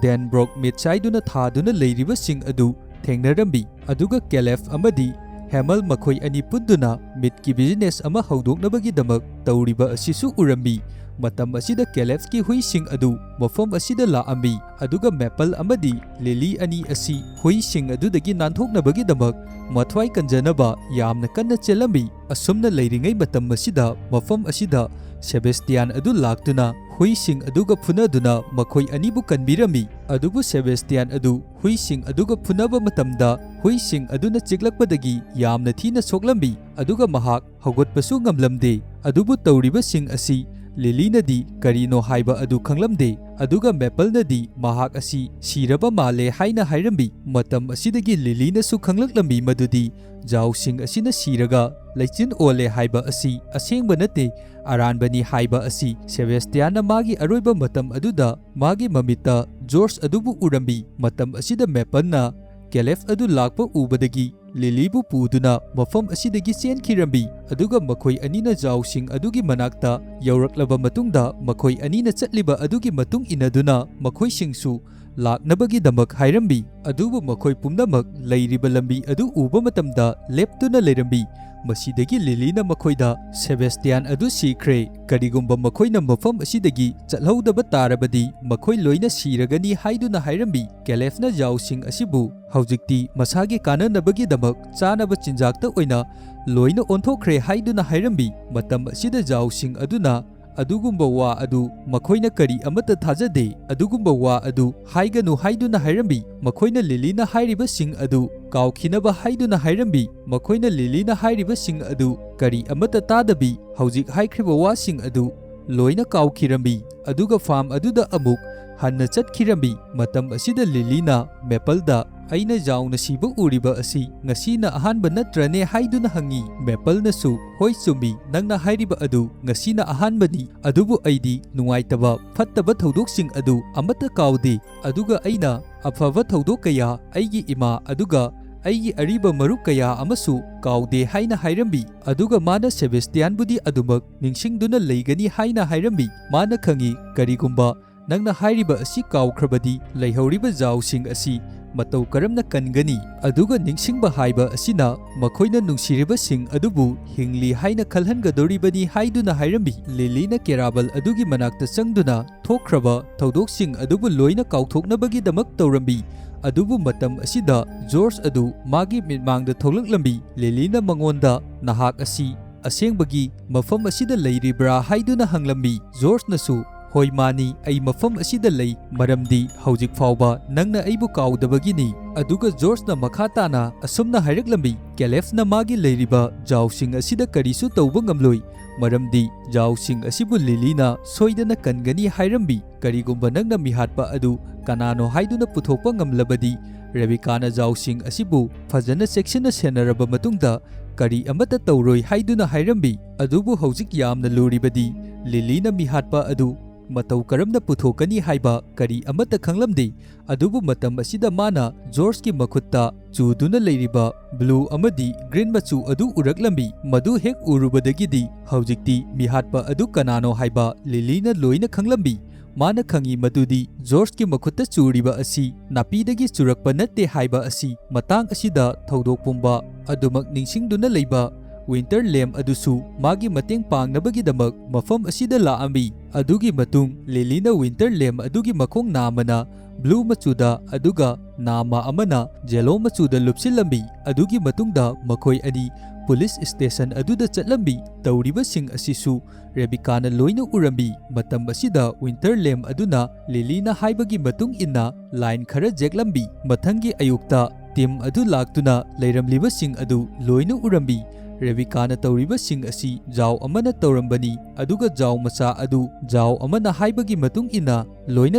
ꯗꯦꯟ ꯕ꯭ꯔꯣꯛ ꯃꯤꯠ ꯆꯥꯏꯗꯨꯅ ꯊꯥꯗꯨꯅ ꯂꯩꯔꯤꯕꯁꯤꯡ ꯑꯗꯨ ꯊꯦꯡꯅꯔꯝꯃꯤ꯫ ꯑꯗꯨꯒ ꯀꯦꯂꯦꯐ ꯑꯃꯗꯤ ꯍꯦꯃꯜ ꯃꯈꯣꯏ ꯑꯅꯤ ꯄꯨꯟꯗꯨꯅ ꯃꯤꯠꯀꯤ ꯕꯤꯖꯤꯅꯦꯁ ꯑꯃ ꯍꯧꯗꯣꯛꯅꯕꯒꯤꯗꯃꯛ ꯇꯧꯔꯤꯕ ꯑꯁꯤꯁꯨ ꯎꯔꯝꯃꯤ꯫ ꯃꯇꯝ ꯑꯁꯤꯗ ꯀꯦꯂꯦꯐꯀꯤ ꯍꯨꯏꯁꯤꯡ ꯑꯗꯨ ꯃꯐꯝ ꯑꯁꯤꯗ ꯂꯥꯛꯑꯝꯃꯤ꯫ ꯑꯗꯨꯒ ꯃꯦꯄꯜ ꯑꯃꯗꯤ ꯂꯤꯂꯤ ꯑꯅꯤ ꯑꯁꯤ ꯍꯨꯏꯁꯤꯡ ꯑꯗꯨꯗꯒꯤ ꯅꯥꯟꯊꯣꯛꯅꯕꯒꯤꯗꯃꯛ ꯃꯊ꯭ꯋꯥꯏ ꯀꯟꯖꯅꯕ ꯌꯥꯝꯅ ꯀꯟꯅ ꯆꯦꯜꯂꯝꯃꯤ꯫ ꯑꯁꯨꯝꯅ ꯂꯩꯔꯤꯉꯩ ꯃꯇꯝ ꯑꯁꯤꯗ ꯃꯐꯝ ꯑꯁꯤꯗ ꯁꯦꯕꯦꯁꯇꯤꯌꯥꯟ ꯑꯗꯨ ꯂꯥꯛꯇꯨꯅ ꯍꯨꯏꯁꯤꯡ ꯑꯗꯨꯒ ꯐꯨꯅꯗꯨꯅ ꯃꯈꯣꯏ ꯑꯅꯤꯕꯨ ꯀꯟꯕꯤꯔꯝꯃꯤ꯫ ꯑꯗꯨꯕꯨ ꯁꯦꯕꯦꯁꯇꯤꯌꯥꯟ ꯑꯗꯨ ꯍꯨꯏꯁꯤꯡ ꯑꯗꯨꯒ ꯐꯨꯅꯕ ꯃꯇꯝꯗ ꯍꯨꯏꯁꯤꯡ ꯑꯗꯨꯅ ꯆꯤꯛꯂꯛꯄꯗꯒꯤ ꯌꯥꯝꯅ ꯊꯤꯅ ꯁꯣꯛꯂꯝꯃꯤ꯫ ꯑꯗꯨꯒ ꯃꯍꯥꯛ ꯍꯧꯒꯠꯄꯁꯨ ꯉꯝꯂꯝꯗꯦ꯫ ꯑꯗꯨꯕꯨ ꯇꯧꯔꯤꯕꯁꯤꯡ ꯑꯁꯤ ꯂꯤꯂꯤꯅꯗꯤ ꯀꯔꯤꯅꯣ ꯍꯥꯏꯕ ꯑꯗꯨ ꯈꯪꯂꯝꯗꯦ꯫ ꯑꯗꯨꯒ ꯃꯦꯄꯜꯅꯗꯤ ꯃꯍꯥꯛ ꯑꯁꯤ ꯁꯤꯔꯕ ꯃꯥꯜꯂꯦ ꯍꯥꯏꯅ ꯍꯥꯏꯔꯝꯃꯤ꯫ ꯃꯇꯝ ꯑꯁꯤꯗꯒꯤ ꯂꯤꯂꯤꯅꯁꯨ ꯈꯪꯂꯛꯂꯝꯃꯤ ꯃꯗꯨꯗꯤ ꯖꯥꯎꯁꯤꯡ ꯑꯁꯤꯅ ꯁꯤꯔꯒ ꯂꯩꯆꯤꯟ ꯑꯣꯜꯂꯦ ꯍꯥꯏꯕ ꯑꯁꯤ ꯑꯁꯦꯡꯕ ꯅꯠꯇꯦ, ꯑꯔꯥꯟꯕꯅꯤ ꯍꯥꯏꯕ ꯑꯁꯤ ꯁꯦꯕꯦꯁꯇꯤꯌꯥꯟꯅ ꯃꯥꯒꯤ ꯑꯔꯣꯏꯕ ꯃꯇꯝ ꯑꯗꯨꯗ ꯃꯥꯒꯤ ꯃꯃꯤꯠꯇ ꯖꯣꯔꯖ ꯑꯗꯨꯕꯨ ꯎꯔꯝꯃꯤ꯫ ꯃꯇꯝ ꯑꯁꯤꯗ ꯃꯦꯄꯜꯅ ꯀꯦꯂꯦꯐ ꯑꯗꯨ ꯂꯥꯛꯄ ꯎꯕꯗꯒꯤ ꯂꯤꯂꯤꯕꯨ ꯄꯨꯗꯨꯅ ꯃꯐꯝ ꯑꯁꯤꯗꯒꯤ ꯆꯦꯟꯈꯤꯔꯝꯃꯤ꯫ ꯑꯗꯨꯒ ꯃꯈꯣꯏ ꯑꯅꯤꯅ ꯖꯥꯎꯁꯤꯡ ꯑꯗꯨꯒꯤ ꯃꯅꯥꯛꯇ ꯌꯧꯔꯛꯂꯕ ꯃꯇꯨꯡꯗ, ꯃꯈꯣꯏ ꯑꯅꯤꯅ ꯆꯠꯂꯤꯕ ꯑꯗꯨꯒꯤ ꯃꯇꯨꯡ ꯏꯟꯅꯗꯨꯅ ꯃꯈꯣꯏꯁꯤꯡꯁꯨ ꯂꯥꯛꯅꯕꯒꯤꯗꯃꯛ ꯍꯥꯏꯔꯝꯃꯤ꯫ ꯑꯗꯨꯕꯨ ꯃꯈꯣꯏ ꯄꯨꯝꯅꯃꯛ ꯂꯩꯔꯤꯕ ꯂꯝꯕꯤ ꯑꯗꯨ ꯎꯕ ꯃꯇꯝꯗ ꯂꯦꯞꯇꯨꯅ ꯂꯩꯔꯝꯃꯤ꯫ ꯃꯁꯤꯗꯒꯤ ꯂꯤꯂꯤꯅ ꯃꯈꯣꯏꯗ, "ꯁꯦꯕꯦꯁꯇꯤꯌꯥꯟ ꯑꯗꯨ ꯁꯤꯈ꯭ꯔꯦ꯫ ꯀꯔꯤꯒꯨꯝꯕ ꯃꯈꯣꯏꯅ ꯃꯐꯝ ꯑꯁꯤꯗꯒꯤ ꯆꯠꯍꯧꯗꯕ ꯇꯥꯔꯕꯗꯤ ꯃꯈꯣꯏ ꯂꯣꯏꯅ ꯁꯤꯔꯒꯅꯤ" ꯍꯥꯏꯗꯨꯅ ꯍꯥꯏꯔꯝꯃꯤ꯫ ꯀꯦꯂꯦꯐꯅ ꯖꯥꯎꯁꯤꯡ ꯑꯁꯤꯕꯨ ꯍꯧꯖꯤꯛꯇꯤ ꯃꯁꯥꯒꯤ ꯀꯥꯟꯅꯅꯕꯒꯤꯗꯃꯛ ꯆꯥꯅꯕ ꯆꯤꯟꯖꯥꯛꯇ ꯑꯣꯏꯅ ꯂꯣꯏꯅ ꯑꯣꯟꯊꯣꯛꯈ꯭ꯔꯦ ꯍꯥꯏꯗꯨꯅ ꯍꯥꯏꯔꯝꯃꯤ꯫ ꯃꯇꯝ ꯑꯁꯤꯗ ꯖꯥꯎꯁꯤꯡ ꯑꯗꯨꯅ ꯑꯗꯨꯒꯨꯝꯕ ꯋꯥ ꯑꯗꯨ ꯃꯈꯣꯏꯅ ꯀꯔꯤ ꯑꯃꯠꯇ ꯊꯥꯖꯗꯦ꯫ ꯑꯗꯨꯒꯨꯝꯕ ꯋꯥ ꯑꯗꯨ ꯍꯥꯏꯒꯅꯨ ꯍꯥꯏꯗꯨꯅ ꯍꯥꯏꯔꯝꯃꯤ꯫ ꯃꯈꯣꯏꯅ ꯂꯤꯂꯤꯅ ꯍꯥꯏꯔꯤꯕꯁꯤꯡ ꯑꯗꯨ ꯀꯥꯎꯈꯤꯅꯕ ꯍꯥꯏꯗꯨꯅ ꯍꯥꯏꯔꯝꯃꯤ꯫ ꯃꯈꯣꯏꯅ ꯂꯤꯂꯤꯅ ꯍꯥꯏꯔꯤꯕꯁꯤꯡ ꯑꯗꯨ ꯀꯔꯤ ꯑꯃꯠꯇ ꯇꯥꯗꯕꯤ, ꯍꯧꯖꯤꯛ ꯍꯥꯏꯈ꯭ꯔꯤꯕ ꯋꯥꯁꯤꯡ ꯑꯗꯨ ꯂꯣꯏꯅ ꯀꯥꯎꯈꯤꯔꯝꯃꯤ꯫ ꯑꯗꯨꯒ ꯐꯥꯔꯝ ꯑꯗꯨꯗ ꯑꯃꯨꯛ ꯍꯟꯅ ꯆꯠꯈꯤꯔꯝꯃꯤ꯫ ꯃꯇꯝ ꯑꯁꯤꯗ ꯂꯤꯂꯤꯅ ꯃꯦꯄꯜꯗ, "ꯑꯩꯅ ꯖꯥꯎꯅ ꯁꯤꯕ ꯎꯔꯤꯕ ꯑꯁꯤ ꯉꯁꯤꯅ ꯑꯍꯥꯟꯕ ꯅꯠꯇ꯭ꯔꯅꯦ?" ꯍꯥꯏꯗꯨꯅ ꯍꯪꯉꯤ꯫ ꯃꯦꯄꯜꯅꯁꯨ, "ꯍꯣꯏ, ꯆꯨꯝꯃꯤ, ꯅꯪꯅ ꯍꯥꯏꯔꯤꯕ ꯑꯗꯨ ꯉꯁꯤꯅ ꯑꯍꯥꯟꯕꯅꯤ, ꯑꯗꯨꯕꯨ ꯑꯩꯗꯤ ꯅꯨꯡꯉꯥꯏꯇꯕ, ꯐꯠꯇꯕ ꯊꯧꯗꯣꯛꯁꯤꯡ ꯑꯗꯨ ꯑꯃꯠꯇ ꯀꯥꯎꯗꯦ꯫ ꯑꯗꯨꯒ ꯑꯩꯅ ꯑꯐꯕ ꯊꯧꯗꯣꯛ ꯀꯌꯥ, ꯑꯩꯒꯤ ꯏꯃꯥ ꯑꯗꯨꯒ ꯑꯩꯒꯤ ꯑꯔꯤꯕ ꯃꯔꯨꯞ ꯀꯌꯥ ꯑꯃꯁꯨ ꯀꯥꯎꯗꯦ" ꯍꯥꯏꯅ ꯍꯥꯏꯔꯝꯃꯤ꯫ ꯑꯗꯨꯒ ꯃꯥꯅ ꯁꯦꯕꯦꯁꯇꯤꯌꯥꯟꯕꯨꯗꯤ ꯑꯗꯨꯃꯛ ꯅꯤꯡꯁꯤꯡꯗꯨꯅ ꯂꯩꯒꯅꯤ ꯍꯥꯏꯅ ꯍꯥꯏꯔꯝꯃꯤ꯫ ꯃꯥꯅ ꯈꯪꯏ, ꯀꯔꯤꯒꯨꯝꯕ ꯅꯪꯅ ꯍꯥꯏꯔꯤꯕ ꯑꯁꯤ ꯀꯥꯎꯈ꯭ꯔꯕꯗꯤ, ꯂꯩꯍꯧꯔꯤꯕ ꯖꯥꯎꯁꯤꯡ ꯑꯁꯤ ꯃꯇꯧ ꯀꯔꯝꯅ ꯀꯟꯒꯅꯤ? ꯑꯗꯨꯒ ꯅꯤꯡꯁꯤꯡꯕ ꯍꯥꯏꯕ ꯑꯁꯤꯅ ꯃꯈꯣꯏꯅ ꯅꯨꯡꯁꯤꯔꯤꯕꯁꯤꯡ ꯑꯗꯨꯕꯨ ꯍꯤꯡꯂꯤ ꯍꯥꯏꯅ ꯈꯜꯍꯟꯒꯗꯧꯔꯤꯕꯅꯤ ꯍꯥꯏꯗꯨꯅ ꯍꯥꯏꯔꯝꯃꯤ꯫ ꯂꯤꯂꯤꯅ ꯀꯦꯔꯥꯕꯜ ꯑꯗꯨꯒꯤ ꯃꯅꯥꯛꯇ ꯆꯪꯗꯨꯅ ꯊꯣꯛꯈ꯭ꯔꯕ ꯊꯧꯗꯣꯛꯁꯤꯡ ꯑꯗꯨꯕꯨ ꯂꯣꯏꯅ ꯀꯥꯎꯊꯣꯛꯅꯕꯒꯤꯗꯃꯛ ꯇꯧꯔꯝꯃꯤ꯫ ꯑꯗꯨꯕꯨ ꯃꯇꯝ ꯑꯁꯤꯗ ꯖꯣꯔꯖ ꯑꯗꯨ ꯃꯥꯒꯤ ꯃꯤꯠꯃꯥꯡꯗ ꯊꯣꯛꯂꯛꯂꯝꯃꯤ꯫ ꯂꯤꯂꯤꯅ ꯃꯉꯣꯟꯗ, "ꯅꯍꯥꯛ ꯑꯁꯤ ꯑꯁꯦꯡꯕꯒꯤ ꯃꯐꯝ ꯑꯁꯤꯗ ꯂꯩꯔꯤꯕ꯭ꯔꯥ?" ꯍꯥꯏꯗꯨꯅ ꯍꯪꯂꯝꯃꯤ꯫ ꯖꯣꯔꯖꯅꯁꯨ, "ꯍꯣꯏ, ꯃꯥꯅꯤ, ꯑꯩ ꯃꯐꯝ ꯑꯁꯤꯗ ꯂꯩ, ꯃꯔꯝꯗꯤ ꯍꯧꯖꯤꯛ ꯐꯥꯎꯕ ꯅꯪꯅ ꯑꯩꯕꯨ ꯀꯥꯎꯗꯕꯒꯤꯅꯤ"꯫ ꯑꯗꯨꯒ ꯖꯣꯔꯖꯅ ꯃꯈꯥ ꯇꯥꯅ ꯑꯁꯨꯝꯅ ꯍꯥꯏꯔꯛꯂꯝꯃꯤ, "ꯀꯦꯂꯦꯐꯅ ꯃꯥꯒꯤ ꯂꯩꯔꯤꯕ ꯖꯥꯎꯁꯤꯡ ꯑꯁꯤꯗ ꯀꯔꯤꯁꯨ ꯇꯧꯕ ꯉꯝꯂꯣꯏ, ꯃꯔꯝꯗꯤ ꯖꯥꯎꯁꯤꯡ ꯑꯁꯤꯕꯨ ꯂꯤꯂꯤꯅ ꯁꯣꯏꯗꯅ ꯀꯟꯒꯅꯤ ꯍꯥꯏꯔꯝꯃꯤ꯫ ꯀꯔꯤꯒꯨꯝꯕ ꯅꯪꯅ ꯃꯤꯍꯥꯠꯄ ꯑꯗꯨ ꯀꯅꯥꯅꯣ ꯍꯥꯏꯗꯨꯅ ꯄꯨꯊꯣꯛꯄ ꯉꯝꯂꯕꯗꯤ, ꯔꯦꯕꯤꯀꯥꯅ ꯖꯥꯎꯁꯤꯡ ꯑꯁꯤꯕꯨ ꯐꯖꯅ ꯆꯦꯛꯁꯤꯟꯅ ꯁꯦꯟꯅꯔꯕ ꯃꯇꯨꯡꯗ ꯀꯔꯤ ꯑꯃꯠꯇ ꯇꯧꯔꯣꯏ" ꯍꯥꯏꯗꯨꯅ ꯍꯥꯏꯔꯝꯃꯤ꯫ ꯑꯗꯨꯕꯨ ꯍꯧꯖꯤꯛ ꯌꯥꯝꯅ ꯂꯨꯔꯤꯕꯗꯤ, ꯂꯤꯂꯤꯅ ꯃꯤꯍꯥꯠꯄ ꯑꯗꯨ ꯃꯇꯧ ꯀꯔꯝꯅ ꯄꯨꯊꯣꯛꯀꯅꯤ ꯍꯥꯏꯕ ꯀꯔꯤ ꯑꯃꯠꯇ ꯈꯪꯂꯝꯗꯦ꯫ ꯑꯗꯨꯕꯨ ꯃꯇꯝ ꯑꯁꯤꯗ ꯃꯥꯅ ꯖꯣꯔꯖꯀꯤ ꯃꯈꯨꯠꯇ ꯆꯨꯗꯨꯅ ꯂꯩꯔꯤꯕ blue ꯑꯃꯗꯤ green ꯃꯆꯨ ꯑꯗꯨ ꯎꯔꯛꯂꯝꯃꯤ꯫ ꯃꯗꯨ ꯍꯦꯛ ꯎꯔꯨꯕꯗꯒꯤꯗꯤ ꯍꯧꯖꯤꯛꯇꯤ ꯃꯤꯍꯥꯠꯄ ꯑꯗꯨ ꯀꯅꯥꯅꯣ ꯍꯥꯏꯕ ꯂꯤꯂꯤꯅ ꯂꯣꯏꯅ ꯈꯪꯂꯝꯃꯤ꯫ ꯃꯥꯅ ꯈꯪꯏ ꯃꯗꯨꯗꯤ ꯖꯣꯔꯖꯀꯤ ꯃꯈꯨꯠꯇ ꯆꯨꯔꯤꯕ ꯑꯁꯤ ꯅꯥꯄꯤꯗꯒꯤ ꯆꯨꯔꯛꯄ ꯅꯠꯇꯦ ꯍꯥꯏꯕ ꯑꯁꯤ꯫ ꯃꯇꯥꯡ ꯑꯁꯤꯗ ꯊꯧꯗꯣꯛ ꯄꯨꯝꯕ ꯑꯗꯨꯃꯛ ꯅꯤꯡꯁꯤꯡꯗꯨꯅ ꯂꯩꯕ ꯋꯤꯟꯇꯔ ꯂꯦꯝ ꯑꯗꯨꯁꯨ ꯃꯥꯒꯤ ꯃꯇꯦꯡ ꯄꯥꯡꯅꯕꯒꯤꯗꯃꯛ ꯃꯐꯝ ꯑꯁꯤꯗ ꯂꯥꯛꯑꯝꯃꯤ꯫ ꯑꯗꯨꯒꯤ ꯃꯇꯨꯡ ꯂꯤꯂꯤꯅ ꯋꯤꯟꯇꯔ ꯂꯦꯝ ꯑꯗꯨꯒꯤ ꯃꯈꯣꯡ ꯅꯥꯝꯃꯅ blue ꯃꯆꯨꯗ ꯑꯗꯨꯒ ꯅꯥꯝꯃ ꯑꯃꯅ yellow ꯃꯆꯨꯗ ꯂꯨꯞꯁꯤꯜꯂꯝꯃꯤ꯫ ꯑꯗꯨꯒꯤ ꯃꯇꯨꯡꯗ ꯃꯈꯣꯏ ꯑꯅꯤ ꯄꯨꯂꯤꯁ ꯁ꯭ꯇꯦꯁꯟ ꯑꯗꯨꯗ ꯆꯠꯂꯝꯃꯤ꯫ ꯇꯧꯔꯤꯕꯁꯤꯡ ꯑꯁꯤꯁꯨ ꯔꯦꯕꯤꯀꯥꯅ ꯂꯣꯏꯅ ꯎꯔꯝꯃꯤ꯫ ꯃꯇꯝ ꯑꯁꯤꯗ ꯋꯤꯟꯇꯔ ꯂꯦꯝ ꯑꯗꯨꯅ ꯂꯤꯂꯤꯅ ꯍꯥꯏꯕꯒꯤ ꯃꯇꯨꯡ ꯏꯟꯅ line ꯈꯔ ꯖꯦꯛꯂꯝꯃꯤ꯫ ꯃꯊꯪꯒꯤ ꯑꯌꯨꯛꯇ ꯇꯤꯝ ꯑꯗꯨ ꯂꯥꯛꯇꯨꯅ ꯂꯩꯔꯝꯂꯤꯕꯁꯤꯡ ꯑꯗꯨ ꯂꯣꯏꯅ ꯎꯔꯝꯃꯤ꯫ ꯔꯦꯕꯤꯀꯥꯅ ꯇꯧꯔꯤꯕꯁꯤꯡ ꯑꯁꯤ ꯖꯥꯎ ꯑꯃꯅ ꯇꯧꯔꯝꯕꯅꯤ, ꯑꯗꯨꯒ ꯖꯥꯎ ꯃꯆꯥ ꯑꯗꯨ ꯖꯥꯎ ꯑꯃꯅ ꯍꯥꯏꯕꯒꯤ ꯃꯇꯨꯡ ꯏꯟꯅ ꯂꯣꯏꯅ